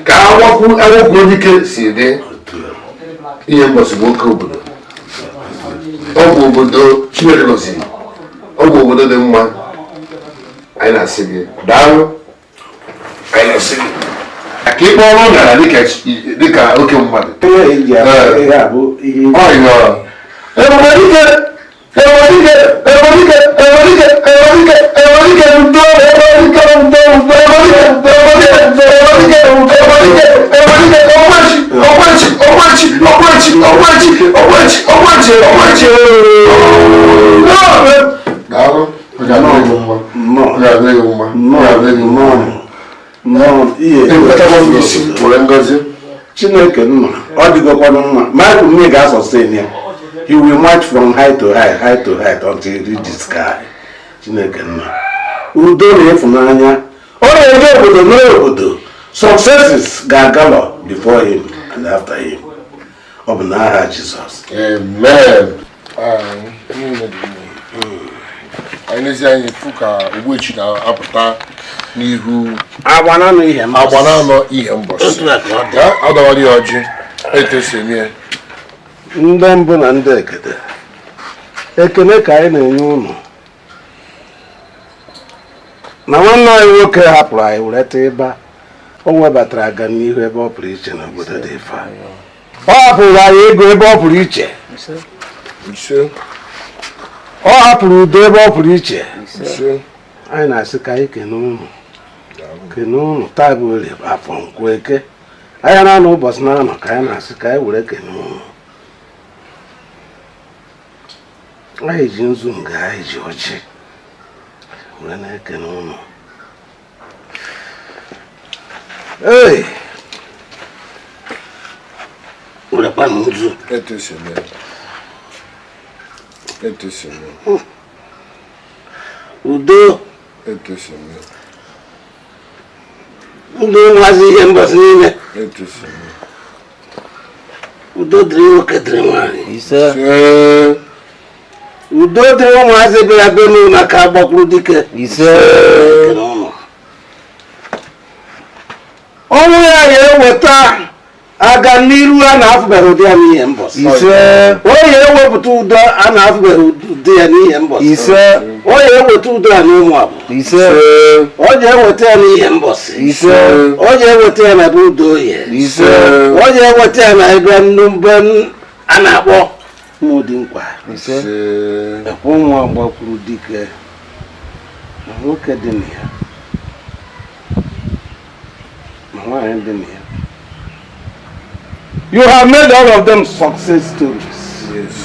ka agbapụ dike si dị. Ihembosi bụ oke obodo, ọ bụ obodo Chineke gọziri, ọ bụ obodo dị mma. Anyị na-asị gị daalụ, anyị na-asị gị ka ịkpọ ọrụ ngara dịka oke mmadụ. Ọyọ ebube dike, ebube dike, ebube dike, ebube dike, ebube dike, ebube dike, ndo ebube dike, ndo ebube dike, ebube dike, ebube dike, ebube dike, ebube dike, ogwechi, ogwechi, ogwechi, ogwechi, ogwechi, ogwechi, ogwechi, ogwechi. Daalụ, ọ ga-adịrị gị mma, ọ ga-adịrị gị mma, ọ ga-adịrị gị mma. Ekwetara m isi were ngọzi. Chineke nna ọ dịgokwanụ mma. Michael Nne ga-asustain ya. He will march from high to high, high to high until he reach the sky. Chineke nna udo na ịfụnanya ọ na-eje obodo n'obodo, successes ga-agalo before him and after him. Ọ bụ n'aha Jizọs. Amen. Anyị n'ezi anyị fụ ka Ogbuechi na-apụta n'ihu agba na-anọ ihe mbọsị adọwara ya ọjị etu esi eme ya. Ndị mbụ na ndị ekete, ekene ka anyị na-enye ụnụ na nwanne anyị nwoke hapụrụ anyị were taa ịba. O webatara agamnihu ebe ọ pụrụ iche n'obodo dị ife. Ọ hapụrụ anyị ego ebe ọ pụrụ iche. Ọ hapụrụ udo ebe ọ pụrụ iche. Anyị na-asị ka anyị kene ụnụ, kene ụnụ. Taa bụ orie afọ nkwụ eke. Anyị na-anọ ụbọchị na-anọ ka anyị na-asị ka anyị were kene ụnụ. Anyị ji nzu nga, anyị ji ọjị were na-ekene ụnụ. Ee, werekwanụ nzu. Etu esi eme. Etu esi eme. Udo. Etu esi eme. Ndị ụmụazị ihe mbọsị niile. Etu esi eme. Udo dịrị nwoke dịrị nwaanyị. Udo dịrị ụmụazị bịara be m maka agbakwuru dike. Ọnwụ ya ga-eweta agamnihu a na-afụbeghị ụdị ya n'ihe mbọsị. O ga-ewepụta udo a na-afụbeghị ụdị ya n'ihe mbọsị. O ga-eweta udo a n'ụmụ abụọ. O ga-eweta ya n'ihe mbọsị. O ga-eweta ya na ebe udo oye. O ga-eweta ya na ebe nnumbe a na-akpọ Ụmụdinkwa. Ekwe ụmụ agbakwuru dike ma nwoke dị na ya ma nwaanyị dị na ya. You have made all of them success stories. Yes.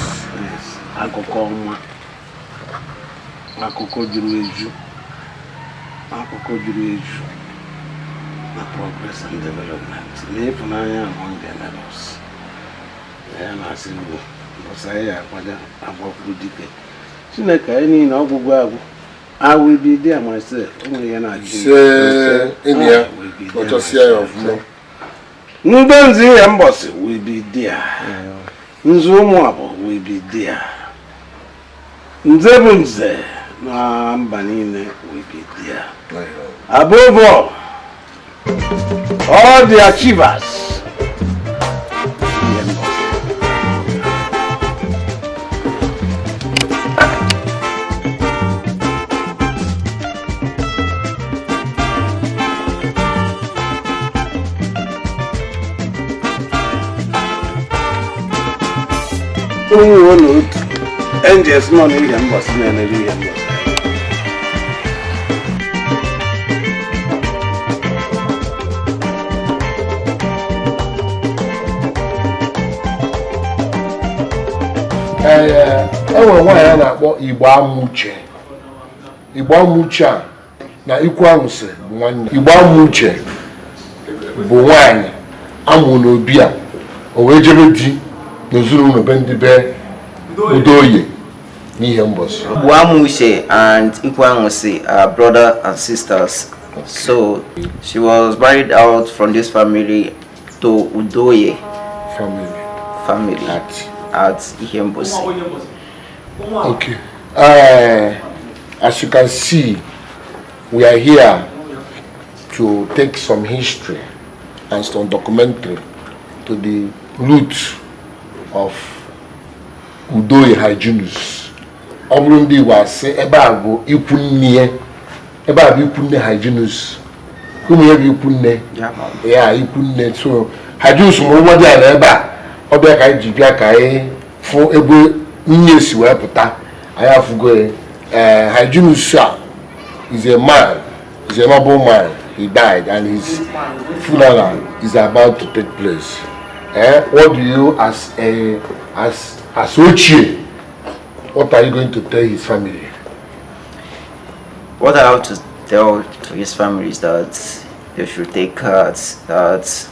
Yes. Akụkọ ọma, akụkọ juru eju, akụkọ juru eju na progress and development na ịfụnanya among the neighbors. Ya na-asị Igbo mbọsị anyị akwado agbakwuru dike. Chineke anyị niile ọgwụgwụ agwụ. I will be there myself. O nwere ihe na-achị. Ise enyi ya kpọchasịa ya ọfụma. Ndị nze ihe mbọsị will be there. Nze ụmụ abụọ will be there. Nze bụ nze na mba niile will be there. Above all, all the achievers. Ihe mbọsị. Ụmụ na otu angels nọ n'ihe mbọsị na-emere ihe mbọsị. Ee, e nwere nwaanyị a na-akpọ Igbo Amuche. Igbo Amuche a na ikwu anwụsị bụ nwanne. Igbo Amuche bụ nwaanyị amụ n'obi a, o wee jebe di n'ezinụlọ be ndị be Udoye n'ihe mbọsị. Igbo Amuche and Ikwu Anwụsị are brother and sisters. So she was married out from this family to Udoye family at Ihembosi. Okay. As you can see, we are here to take some history and some documentary to the roots of Udoye Hyginus. Ọ bụrụ ndị Igbo asị ebe a bụ ikwu nne ya, ebe a bụ ikwu nne Hyginus. Ụmụ ya bụ ikwu nne ya, ikwu nne. So Hyginus mụrụ nwa dị ala ebe a. Ọ bịa ka anyị ji bịa ka anyị fụ ebe nne si wee pụta. Anyị afụgo ya. Hyginus a is a man, is a noble man. He died and his funeral is about to take place. What do you, as Ochie, what are you going to tell his family? What I have to tell to his family is that they should take heart that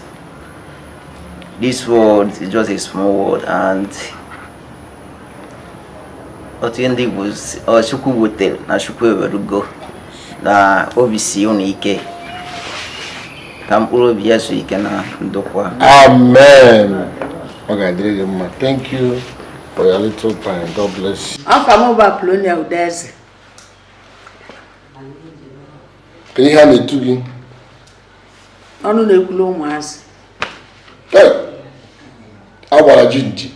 this world is just a small world, and otu ndị Igbo Chukwu wetere na Chukwu ewerugo na obi sie unu ike ka mkpụrụ obi ya zuo ike na ndokwa. Amen. Ọ ga-adịrị gị mma. Thank you for your little time. God bless you. Afa m bụ Apolonia Udeze. Kedu ihe a na-etu gị? Ọnụ na-ekwulu ụmụazị. A gbara ji nti,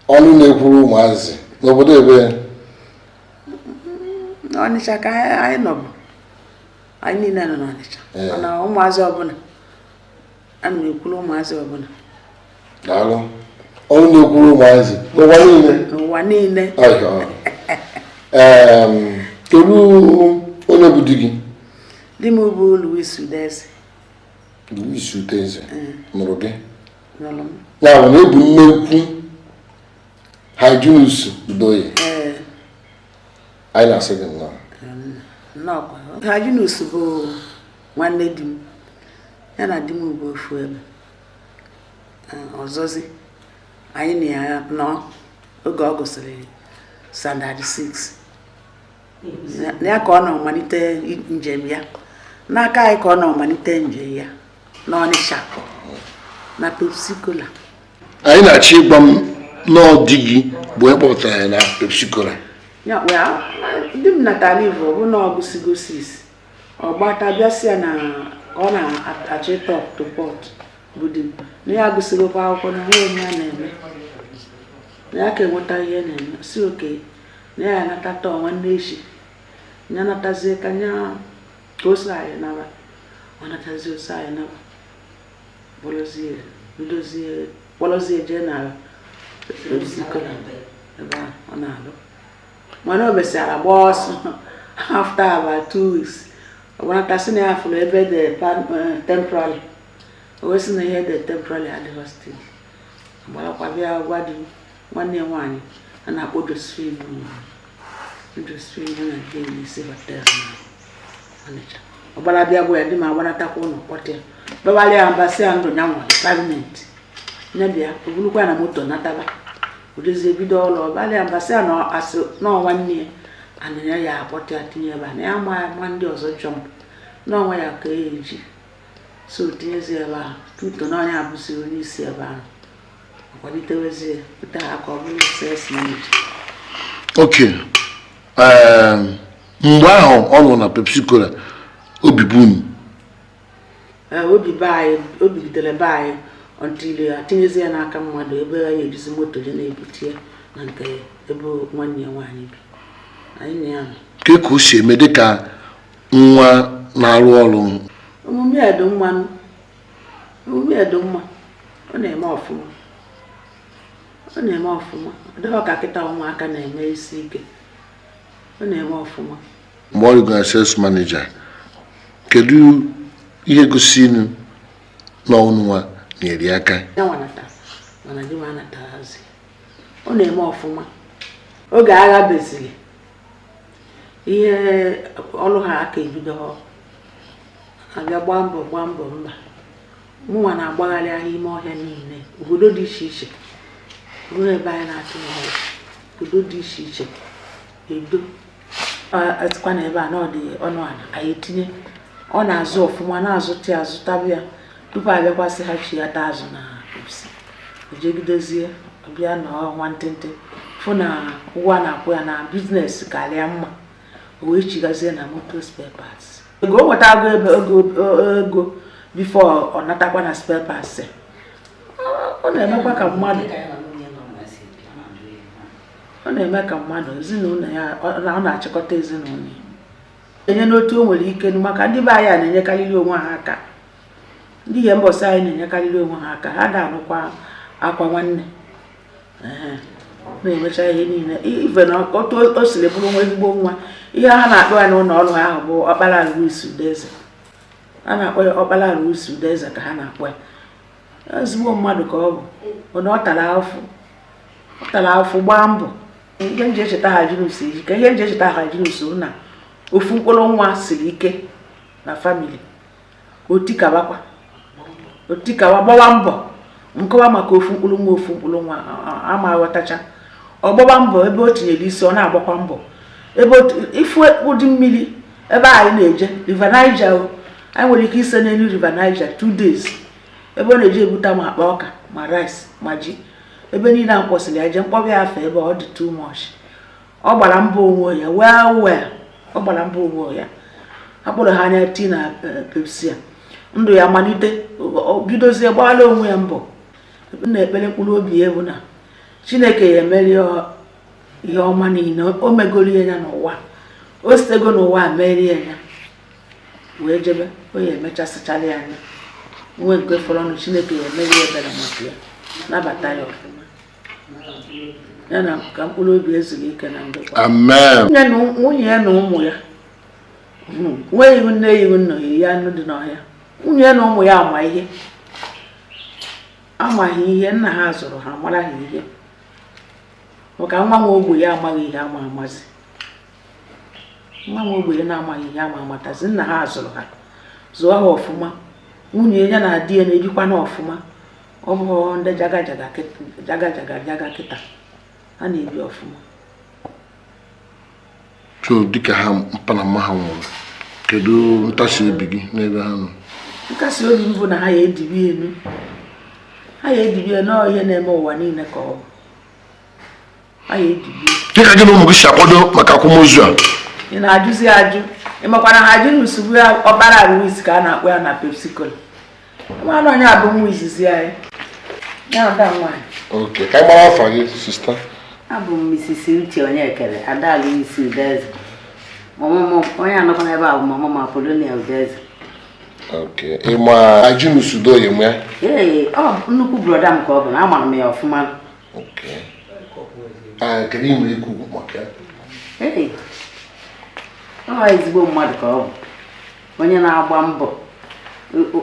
ọnụ na-ekwuru ụmụazị n'obodo ebe? N'Ọnịcha ka anyị nọbụ. Anyị niile nọ n'Ọnịcha, mana ụmụazị ọbụla, ana m ekwuru ụmụazị ọbụla. Daalụ. Ọnụ na-ekwuru ụmụazị n'ụwa niile. N'ụwa niile. Kedu onye bụ di gị? Di m bụ Louis Udeze. Louis Udeze nụrụ gị? Nụrụ m. Ya bụ na ebu nne ukwu Hyginus Udoye. Anyị na-asị gị nnọọ. Nnọọ. Hyginus bụ nwanne di m, ya na di m bụ ofu ebe. Ọzọzi anyị na ya nọ oge ọ gụsịrị standard 6, ya ka ọ nọ malite njem ya n'aka anyị, ka ọ nọ malite njem ya n'Ọnịsha na Pepsi Cola. Anyị na-achọ ịgwa m nọọ di gị bụ onye kpọpụtara ya na Pepsi Cola. Ya di m natara ivu, ọ bụ na ọ gụsigo 6, ọ gbata bịa sị ya na ọ na-achọ ịtọ to port bụ di m, na ya agụsigokwa akwụkwọ, na onwe onye ya na-eme na ya ka enweta ihe na-eme si oke na ya anata tọọ nwanne echi, ya natazie ka ya ka o so anyị naba. Ọ natazie, oso anyị naba, kpọrọzie bidozie kpọrọzie jee na Pepsi Cola ebe ahụ ọ na-alụ. Mana o mesịara gbaa ọsọ after about 2 weeks, ọ gbanata sị na ya fụrụ ebe dị temporary. O wee sị na ihe dị temporary adịghị steady. Gbarakwa bịa gwa di m, nwanne ya nwaanyị a na-akpọ Josephine. Josephine na di ya na-esi hotel na Ọnịcha. Ọ gbara bịa gwa ya, di m agbanatakwa ụlọ kpọta ya, babalị ya mba, sị ya ndụ ya nwere permanent, ya bịa. O burukwa na moto nataba, o jezie bido ọrụ. Ọbalị ya mba, sị ya na asị n'ọnwa nne ya ana ya ya akpọta ya tinye ebe a, na ya ma ma ndị ọzọ jump n'ọnwa ya ka ya eji so tinyezi ebe ahụ tuto na onye abụzi onye isi ebe ahụ, akwalitewezie pụta ha ka ọ bụrụ sales manager. Ok, mgbe ahụ ọ nọ na Pepsi Cola, obi bụ unu? Ee, obi be anyị, obigidere be anyị until atinyezie ya n'aka mmadụ ebe ya ejizi moto je na-ebute ya na nke ebe nwanne ya nwaanyị bi. Anyị na ya nọ. Ke ka o si eme dịka nwa na-arụ ọrụ? Omume ya dị mma nụ. Omume ya dị mma, ọ na-eme ọfụma, ọ na-eme ọfụma. Ọ dịghị ka kịta ụmụaka na-eme isi ike. Ọ na-eme ọfụma. Mgbe ọ rịgo na sales manager, kedu ihe gosinu na unu nwa nyere ya aka? Ya nwanata, mana di m anataghịzi. Ọ na-eme ọfụma. Oge agha beziri, ihe ọrụ ha aka ebido, abịa gbaa mbọ, gbaa mbọ mba mụnwa na-agbagharị ahịa ime ọhịa niile, obodo dị iche iche, ruo ebe anyị na-atụ n'ọrụ, obodo dị iche iche edo etikwa na ebe a na ọ dị ọnụ ala anyị etinye. Ọ na-azụ ọfụma, na-azụta ya, azụtabụ ya tupu abịakwasị ha chighata azụ na Pepsi. Ojegidezie bịa nọọ nwantịntị, fụ na ụgwọ a na-akwụ ya na business karịa mma, o wee chigazie na moto spare parts. Ego o nwetago ebe ego ego before ọ natakwa na spare parts ya. Ọ na-emekwa ka mmadụ, ọ na-eme ka mmadụ ezinụlọ ya, ọ na-achịkọta ezinụlọ ya, enye n'otu o nwere ike, maka ndị be anyị a na-enyekarịrị onwe ha aka. Ndị ihe mbọsị anyị na-enyekarịrị onwe ha aka, ha da-anụkwa akwa nwanne. Ehe, na-emecha ihe niile ife na otu o siri bụrụ nwa ezigbo nwa. Ihe ha na-akpọ ya n'ụlọ ọrụ ha ahụ bụ Ọkpara Louis Udeze. A na-akpọ ya Ọkpara Louis Udeze ka ha na-akpọ ya. Ezigbo mmadụ ka ọ bụ na ọ tara afụ, ọ tara afụ, gbaa mbọ. Ihe nji echeta Hyginus iji ka ihe nji echeta Hyginus bụ na ofu mkpụrụ nwa siri ike na family otikawakwa, otikawa, gbawa mbọ nkọwa maka ofu mkpụrụ nwa, ofu mkpụrụ nwa ama aghọtacha. Ọ gbaba mbọ ebe o tinyere isi, ọ na-agbakwa mbọ ebe ifu ụdị mmiri ebe anyị na-eje River Niger o, anyị nwere ike ise n'elu River Niger 2 days, ebe ọ na-eji ebute ma akpa ọka, ma rice, ma ji. Ebe niile a kwụsịrị ya jee mkpọbịa ya afa ebe ọ dị too much. Ọ gbara mbọ onwe ya well well, ọ gbara mbọ onwe ya. Akpụrụ ha anya tii na Pepsi a, ndụ ya malite, o bidozie gbala onwe ya mbọ. M na-ekpere mkpụrụ obi ya bụ na Chineke ya emeri ihe ọma niile o megoro ya n'ụwa, o sitego n'ụwa a merie ya wee jebe. O ya emechasịchala ya anya nwe nke fọrọnụ. Chineke ya emeri ebere maka ya, nabata ya ọfụma, ya na ka mkpụrụ obi ezuru ike na ndokwa. Amen. Nwunye ya na ụmụ ya, nwe ihu nne, ihu nna, oyi ya anụ dị n'ọhịa. Nwunye ya na ụmụ ya ama ihe, amaghị ihe nna ha zụrụ ha, mara ha ihe, maka nwa nwa ogbenye amaghị ihe ama amazi. Nwa nwa ogbenye na-amaghị ihe ama amatazi. Nna ha zụrụ ha, zụọ ha ọfụma. Nwunye ya na di ya na-ebikwa n'ọfụma. Ọ bụ ndị jaga jaga jaga jaga jaga kịta, ha na-ebi ọfụma. So dịka ha mpa na mma ha nwụrụ, kedu ntasi obi gị n'ebe ha nọ? Nkasi obi m bụ na ha ya edibi enu, ha ya edibi enu. Ọ ihe na-eme ụwa niile ka ọ bụ ha ya edibi. Dịka gị na ụmụ gị si akwado maka akwamozu a? Ị na-ajụzi ajụ? Ị makwara ha ajụ n'usugbu ya. Ọkpara Louis ka a na-akpọ ya na Pepsi Cola. Nwanne onye a bụ nwa izizi anyị, ya ada nwaanyị. Ok, ka anyị gbara afa gị, sister. Abụ m Mrs. Uche Onyekere, Ada Louis Udeze. Ọmụmụ onye anọkwa n'ebe a bụ mama m, Apollonia Udeze. Ok, ị ma Hyginus Udoye mụ ya? Ee, ọ nnukwu brother m ka ọ bụ na amara m ya ọfụma. Ah, kedu ihe nwere ikwu maka ya? Ee, ọ ezigbo mmadụ ka ọ bụ, onye na-agba mbọ.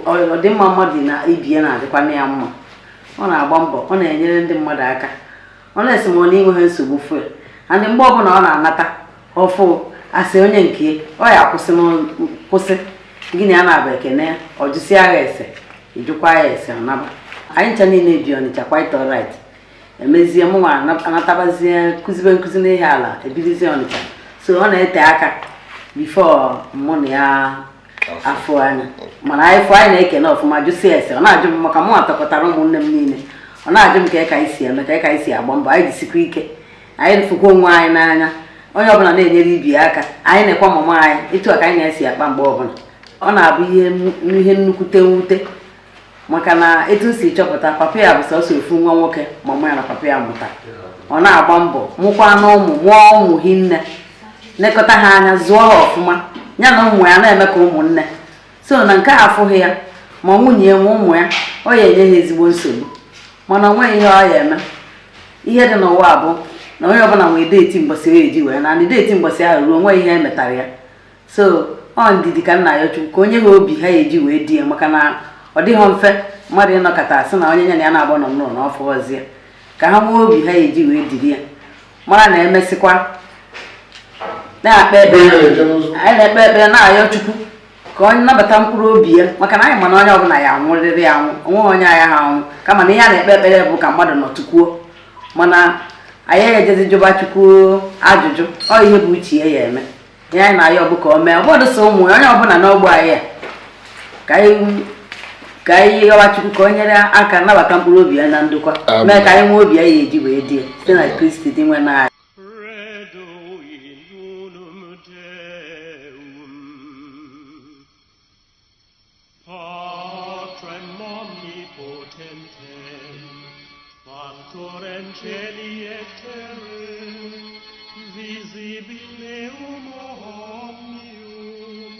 Ọ dị mma mmadụ na ibie na-adịkwana ya mma. Ọ na-agba mbọ, ọ na-enyere ndị mmadụ aka. Ọ na-esi ma ọ na-enweghị nsogbu fụ ya and mgbe ọbụla ọ na-anata ọfụ asị onye nke ọ ya akwụsị kwụsị gịnị a na-aba ekene, ọ jụsịa ya ese, ejụkwa ya ese, ọ naba. Anyị ncha niile bi Ọnịcha, quite alright. Emezie mụnwa anatabazie kụzibe nkụzi n'ihe ala, ebidozie Ọnịcha, so ọ na-ete aka before mụ na ya afụ anya. Mana anyị fụ, anyị na-ekene ọfụma, jụsịa ese. Ọ na-ajụ m maka mụ atọkọtara ụmụnne m niile. Ọ na-ajụ m ka anyị si eme, ka anyị si agba mbọ, anyị jisikwa ike, anyị fụkwa onwe anyị n'anya, onye ọbụla na-enyere ibi ya aka. Anyị na-ekwa mama anyị etu a ka anyị na-esi akpa mgbe ọbụla. Ọ na-abụ ihe nnukwute mwute, maka na etu m si chọpụta, papa ya bụ sọsọ ofu nwa nwoke mama ya na papa ya mụtara. Ọ na-agba mbọ mụkwa na ụmụ, mụọ ụmụ hinne, lekọta ha anya, zụọ ha ọfụma. Ya na ụmụ ya na-eme ka ụmụnne. So na nke a afụghị ya, ma nwunye ya ma ụmụ ya, ọ ya enye ha ezigbo nsogbu. Mana o nweghị ihe ọ ya eme. Ihe dị n'ụwa bụ na onye ọbụla nwee date mbọsị o eji wee na ndị date mbọsị ahụ ruo, onweghị ihe emetara ya. So ọ ndidi ka nna ya Chukwu ka onye ha obi ha eji wee di ya, maka na ọ dịghị mfe mmadụ ịnọkọta asị na onye ya na ya na-agba nọ n'ụlọ na ọfọ ọzie. Ka ha nwee obi ha eji wee diri ya, mara na emesịkwa na-akpe ekpere. Anyị na-ekpe ekpere, na-ayọ Chukwu ka onye nabata mkpụrụ obi ya, maka na anyị ma na onye ọbụla ya anwụrịrị anwụ, onweghị onye agha ha anwụ. Kama na ihe a na-ekpe ekpere bụ ka mmadụ nọtukwuo. Mana anyị ejezi jụba Chukwu ajụjụ, ọ ihe bụ uche ya ya eme. Ihe anyị na-ayọ bụ ka o mee ọbọdụ so ụmụ ya, onye ọbụla n'ogbe anyị a, ka anyị yọwa Chukwu ka o nyere aka nabata mkpụrụ obi ya na ndokwa, mee ka anyị nwee obi ya ya eji wee die site na Kristi dị nwe na anyị. Credo in unum Deum, Patrem omnipotentem, factorem celi et terrae, visibileum omnium,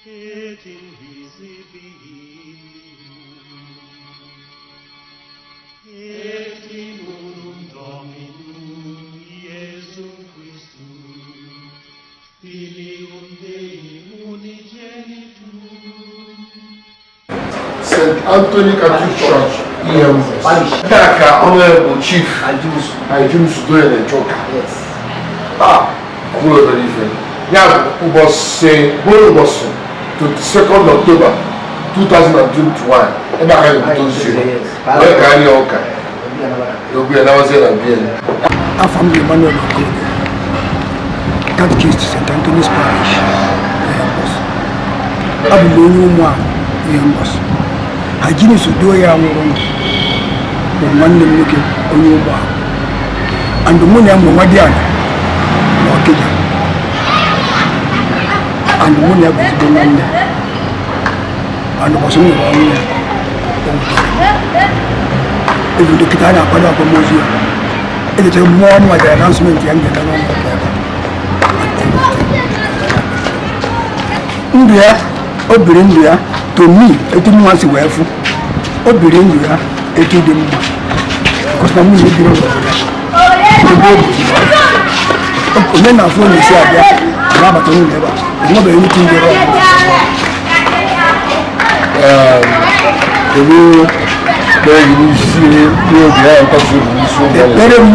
et invisibilium. Et in unum Dominum Iesum Christum, Filium Dei unigenitum. St. Anthony Catholic Church, Ihembosi. Nke a ka Honorable Chief Hyginus Udoye na-eje ụka. Ah, ọ bụrụ obere ife. Ya bụ ụbọchị bụrụ ụbọchị 22nd October 2021, ebe a ka anyị ebute ozu ya. Wee ka anyị ụka. Obi ya nawazie na bie ya. Afọ m bụ Emmanuel Okoye, catechist, St. Anthony's Parish, Ihembosi. Abụ m onye ụmụ a Ihembosi. Hyginus Udoye a nwụrụ bụ nwanne m nwoke. Onye ụmụahụ and mụ na ya mụ nwa dị ala na Ọkịja, and mụ na ya bụ ezigbo nwanne, and ụbọchị m nwere ọnwụ ya o wutere m. Ebido kịta a na-akwado akwamozu ya, ejechere mmụọ m nwetara announcement ya m ga-eme n'ụlọ ụka ebe a. Ndụ ya o biri, ndụ ya to me, etu mma si wee fụ, o biri ndụ ya etu dị mma, because na nwunye biri n'obodo ya ebe o bi, onye na-afụ onye isi abịa na-abata nwunye ebe a, enwebeghị nnukwu ndị ebe a. Kedu ekpere gị n'isi n'obi ya, nkasi obi n'isi ụmụ ya? Ekpere m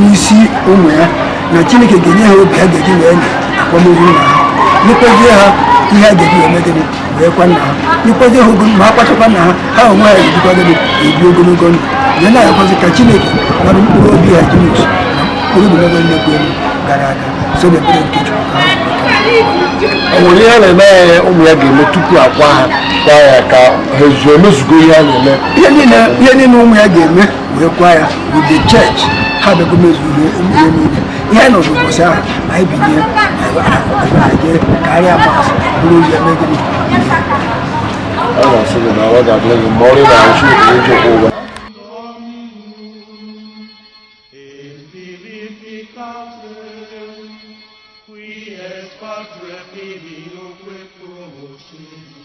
n'isi ụmụ ya na Chineke ga-enye ha obi ha ga-eji wee nye akwamozu nna ha, nyekwazie ha ihe a ga-eji wee mee gịnị, wee kwa nna ha, nyekwazie ha ogo ma ha kpachakwa nna ha, ha onwe ha ga-ejikwa gịnị ebi ogologo ndụ, wee na-ayọkwazi ka Chineke mara mkpụrụ obi ha Jinus na mkpụrụ obi mebe nnekwu elu gara aga so na ekpere nke Chukwu ka ha. O nwere ihe a na-eme ya ụmụ ya ga-eme tupu akwa ha kwa ya ka ha ezuo emezugo ihe a na-eme? Ihe niile ụmụ ya ga-eme wee kwa ya with the church, ha bịago mezu ihe niile. Ihe anyị nọzụ ụbọchị ahụ, anyị binye anyị jee karịa mass, bụrụ ụzọ eme gịnị. A na-asị gị na ọ ga-adịrị gị mma, ọrụ ị na-arụ, Chineke ga-eji okwu ụgwọ. Vivificator, qui es Patre Filioque procedit,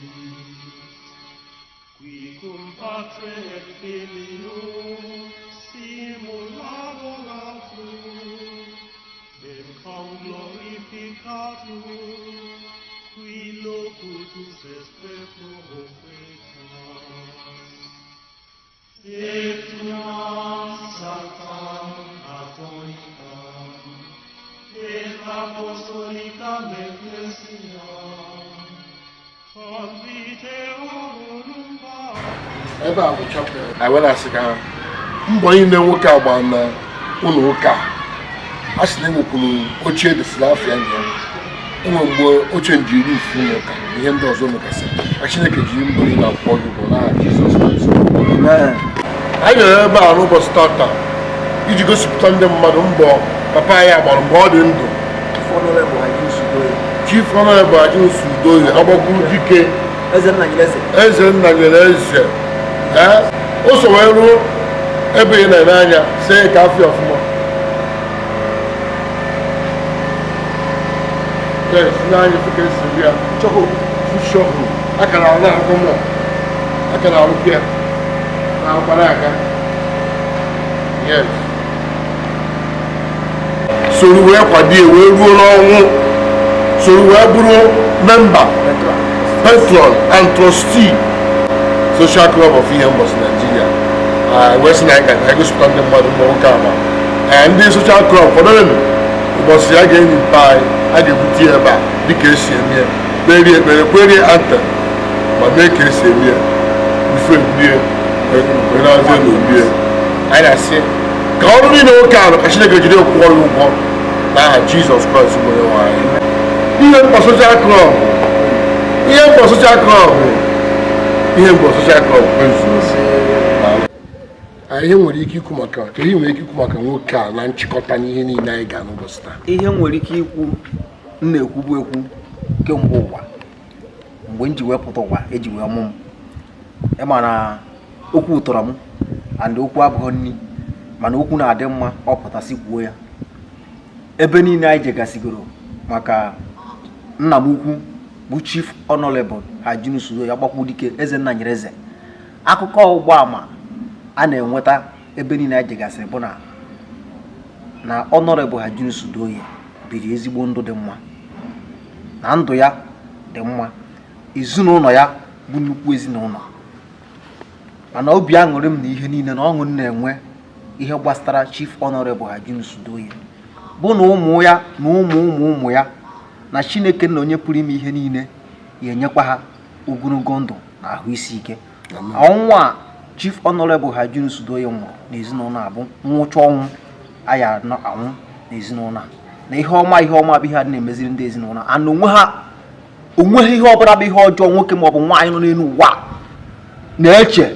qui cum Patre et Filio simul laboratur, et cum glorificatur, qui locutus est per prophetas. Et tuam sanctam catholicam et apostolicam ecclesiam conviteorum. Ebe a bụ chapel anyị wee na-asị ka mbọ niile nwoke a gbara na ụlọ ụka a sị na enwekwuru ochie dịsịrị afọ ya na ya enwe mgbe ochie njiri ufu ụlọ ụka na ihe ndị ọzọ megasị, ka Chineke jiri mbọ niile akwụkwọ gị ụgwọ n'aha Jizọs Kraịst. Anyị nọrọ ebe a n'ụbọchị tata iji gosipụta ndị mmadụ mbọ papa anyị gbara mgbe ọ dị ndụ, Chief Honorable Hyginus Udoye Agbakwuru Dike, eze nna nyere eze. Ee, o so wee ruo ebe ị na-ene anya see ka afọ ọfụma. Yes, n'anya fụ ka esi ri ya fụshọhụ aka na na-arụkwa mọ aka na arụkwa ya na-arụkwa n'aka. Yes, soro wee kwado ya wee ruo n'ọnwụ, soro wee bụrụ member, patron and trustee Social Club of Ihembosi Nigeria. Wee sị na anyị ga-egosipụta ndị mmadụ mbọ nwoke ama. Ee, ndị social club kwadoronu ụbọchị a ga-enyi mpa anyị, a ga-ebute ya ebe a dịka esi eme ya, kperie ekpere, kperie anthem, ma mee ka esi eme ya ife ebie wee na-azị na obie. Anyị na-asị ka ọrụ niile nwoke ahụ ka Chineke jiri kwụọ ya ụgwọ n'aha Jizọs Kraịst bụ onye nwe anyị. Ihe mkpa social club, ihe mkpa social club, ihe mkpa social club kwezuo. Ihe nwere ike ikwu maka ka ihe nwere ike ikwu maka nwoke a na nchịkọta n'ihe niile anyị ga n'ụbọchị taa? Ihe m nwere ike ikwu, m na-ekwubu ekwu kemgbe ụwa, mgbe m ji wee pụta ụwa eji wee mụ m, ịma na okwu tọrọ m and okwu abụghị nni, mana okwu na-adị mma ọ pụtasị kwuo ya. Ebe niile anyị jegasigoro maka nna m ukwu bụ Chief Honorable Hyginus Udoye Agbakwu Dike, eze nna nyere eze, akụkọ ụgbọama a na-enweta ebe niile anyị jegasịrị bụ na Honorable Hyginus Udoye biri ezigbo ndụ dị mma, na ndụ ya dị mma, ezinụlọ ya bụ nnukwu ezinụlọ. Mana obi aṅụrị m na ihe niile na ọṅụ m na-enwe ihe gbasara Chief Honorable Hyginus Udoye bụ na ụmụ ya na ụmụ ụmụ ụmụ ya, na Chineke na onye pụrụ ime ihe niile ya enyekwa ha ogologo ndụ na ahụ isi ike. Ọnwụ a Chief Honorable Hyginus Udoye nwụrụ n'ezinụlọ a bụ nwụcha ọnwụ aya anwụ n'ezinụlọ a, na ihe ọma, ihe ọma bụ ihe a na-emeziri ndị ezinụlọ a na onwe ha. Onweghị ihe ọbụla bụ ihe ọjọọ nwoke maọbụ nwaanyị nọ n'elu ụwa na-eche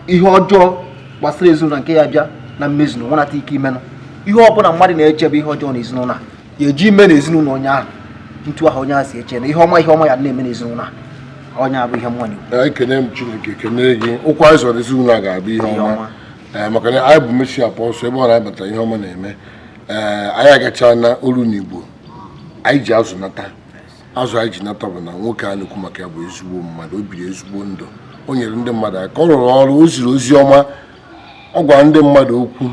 ihe ọjọọ gbasara ezinụlọ nke ya bịa. Na mmezu na nwanata ike imenụ ihe ọbụla mmadụ na-echebe ihe ọjọọ n'ezinụlọ a ya eji ime n'ezinụlọ onye ahụ ntu ahụ onye ahụ si eche na ihe ọma ya na-eme n'ezinụlọ a, onye abụ ihe mmụọ na-ekwu. Ekene m Chineke, ekene gị. Ụkwụ anyị zọrọ ezinụlọ a ga-abụ ihe ọma. Ee, maka na anyị bụ Messi Apostle, ebe ọ na-abata ihe ọma na-eme. Ee, anyị agachala na olu n'Igbo anyị ji azụ nata. Azụ anyị ji nata bụ na nwoke a na-ekwu maka ya bụ ezigbo mmadụ. O biri ezigbo ndụ, o nyere ndị mmadụ aka, ọ rụrụ ọrụ, o ziri ozi ọma, ọ gwara ndị mmadụ okwu,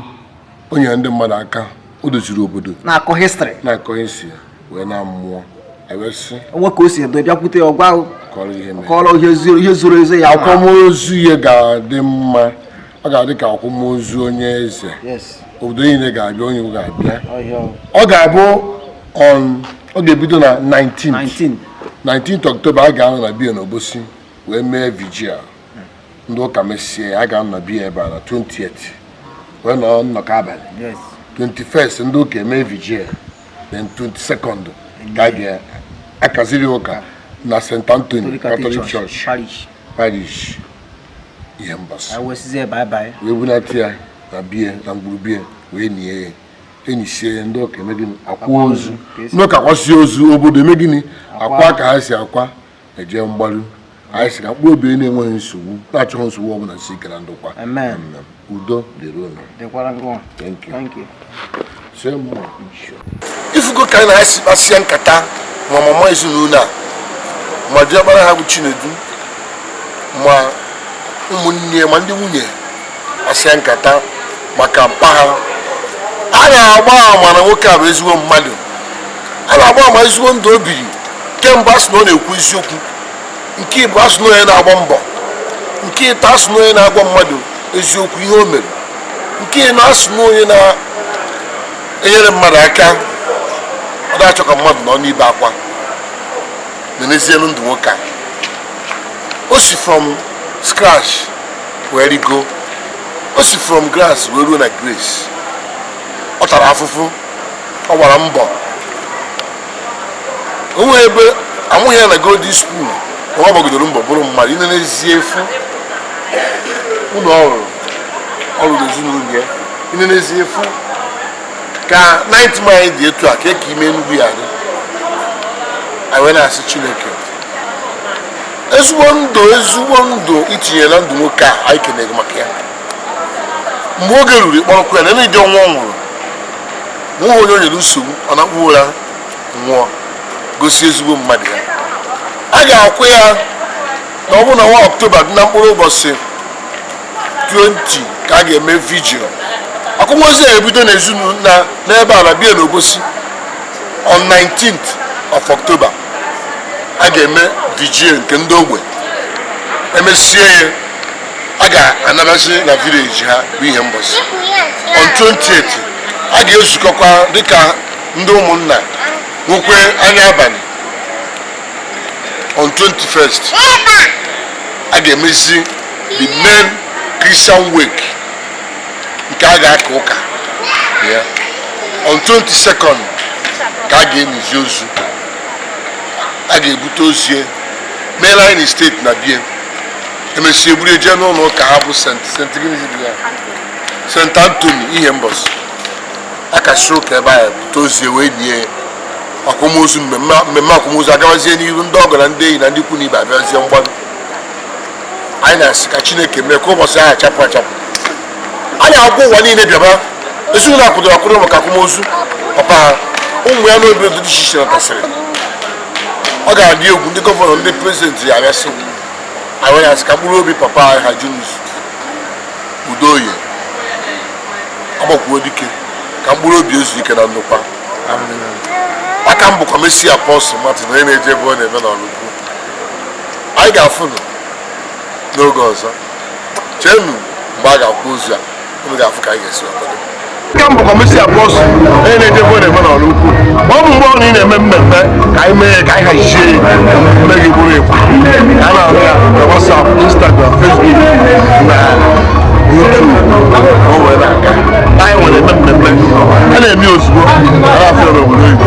o nyere ndị mmadụ aka, o doziri obodo. Na-akọ history. Na-akọ history wee na mmụọ ewesị. Onwe ka o si edo bịakwute ya, ọgwa. Kọrọ ihe mere. Kọrọ ihe zoro, ihe zoro ezo ya. Akwamozu ya ga-adị mma, ọ ga-adị ka akwamozu onye eze. Obodo niile ga-abịa, onye ga-abịa. Ọ ga-abụ on, ọ ga-ebido na 19th 19th October. A ga-anọ na biya n'Obosi wee mee vigil. Ndị ụka mesie, a ga-anọ na biya ebe a na 20th wee nọ nnọkọ abalị. 21st ndị ụka eme vigil, then 22nd ka a ga-akaziri ụka na St. Anthony Catholic Church. Parish. Parish ihe mbọsị. Anyị wee sizie bye bye. Wee bunata ya na bie na mgburu bie wee nie ya. Enyisie ya, ndị ụka eme gịnị? Akwa ozu. Ndị ụka kwasie ozu, obodo eme gịnị? Akwa ka ha si akwa eje mgbaru. Anyị si ka mkpụrụ obi na-enweghị nsogbu, na-achọghị nsogbu ọbụla, si ike na ndokwa. Amen. Udo dịrị unu. Dịkwara ngwa. Thank you. Thank you. Say more. Ifugo ka anyị na-esi kpasịa nkata ma mama ezinụlọ a, ma diọkpara ha bụ Chinedu, ma ụmụnne, ma ndị nwunye, kpasịa nkata maka mpa ha. A na-agba ama na nwoke a bụ ezigbo mmadụ. A na-agba ama ezigbo ndụ o biri. Kemgbe, a sị na ọ na-ekwu eziokwu. Nke ịbụ, asị na onye na-agba mbọ. Nke ịtọ, asị na onye na-agwa mmadụ eziokwu ihe o mere. Nke ịnọ, asị na onye na-enyere mmadụ aka, ọ na-achọ ka mmadụ nọ n'ibe akwa. Nenezienu ndụ nwoke a, o si from scratch wee rigo, o si from grass wee ruo na grace. Ọ tara afụfụ, ọ gbara mbọ. O nwee ebe amụghị ya na golden spoon, ọ gbagidoro mbọ bụrụ mmadụ. Inenezie efu ụlọ ọ rụrụ, ọ rụrụ ezinụlọ ya. Inenezie efu ka 9th Mile dị etu a ka eke ime Enugu ya dị. Anyị wee na-asị Chineke, ezigbo ndụ, ezigbo ndụ itinyere na ndụ nwoke a, anyị kenere maka ya. Mgbe oge ruru ịkpọrọkwa ya na ịdị ọnwụ ọ nwụrụ, nwa onye o nyere nsogbu, ọ na-akpụ ụra nwụọ, gosi ezigbo mmadụ ya. A ga-akwụ ya na ọ bụrụ na nwa Ọktoba dị na mkpụrụ ụbọchị 20 ka a ga-eme vigil. Akwamozu a ebido n'ezinụlọ na n'ebe a na bia n'Obosi. On 19th of October a ga-eme vigil nke ndị ogbe. Emesie ya, a ga-anabazi na village ha bụ ihe mbọsị. On 28 a ga-ezukọkwa dịka ndị ụmụnna, nwekwe anya abalị. On 21st a ga-emezi the main Christian wake nke a ga-aka ụka ya. On 22nd ka a ga-enizi ozu, a ga-ebute ozu ya meela anyị steeti na bie. Emesie, eburu eje n'ụlọ ụka ha bụ St. gịnị dị ya? St. Anthony ihe mbọsị akasị ụka ebe ahụ, bute ozu ya wee nie. Akwamozu, mmemme akwamozu agabazie n'iru. Ndị ọgọ na ndị enyi na ndị ikwu na ibe abịazie mgbaru. Anyị na-asị ka Chineke mee ka ụbọchị ahụ achapụ achapụ. Anyị agwa ụwa niile bịaba. Ezinụlọ akwụdoro akwụdo maka akwamozu papa ha. Ụmụ ya n'obi dị iche iche natasịrị. Ọ ga-adị egwu. Ndị governor, ndị president ya abịasị. Anyị na-asị ka mkpụrụ obi papa anyị ha Junus Udoye Agbakwuo dike, ka mkpụrụ obi ezu ike na ndokwa. Aka m bụkwa Messi Apostle Martin, onye na-eje ebe ọ na-eme n'Ọlụkwu. Anyị ga-afụ nụ n'oge ọzọ. Cheenụ mgbe a ga-akwụ ozu a, unu ga-afụ ka anyị ga-esi akwado. Nke m bụkwa Messi Apostle, onye na-eje ebe ọ na-eme n'Ọlụkwu. Ma ọ bụ mgbe ọ na ị na-eme mmemme, ka anyị mee ya, ka anyị hazie ya, mmemme gị bụrụ ịkwa. A na-ahụ ya na WhatsApp, Instagram, Facebook na YouTube. O wee na-aga. Anyị nwere eme mmemme a na-eme ozugbo a na-afịa n'obodo oyibo.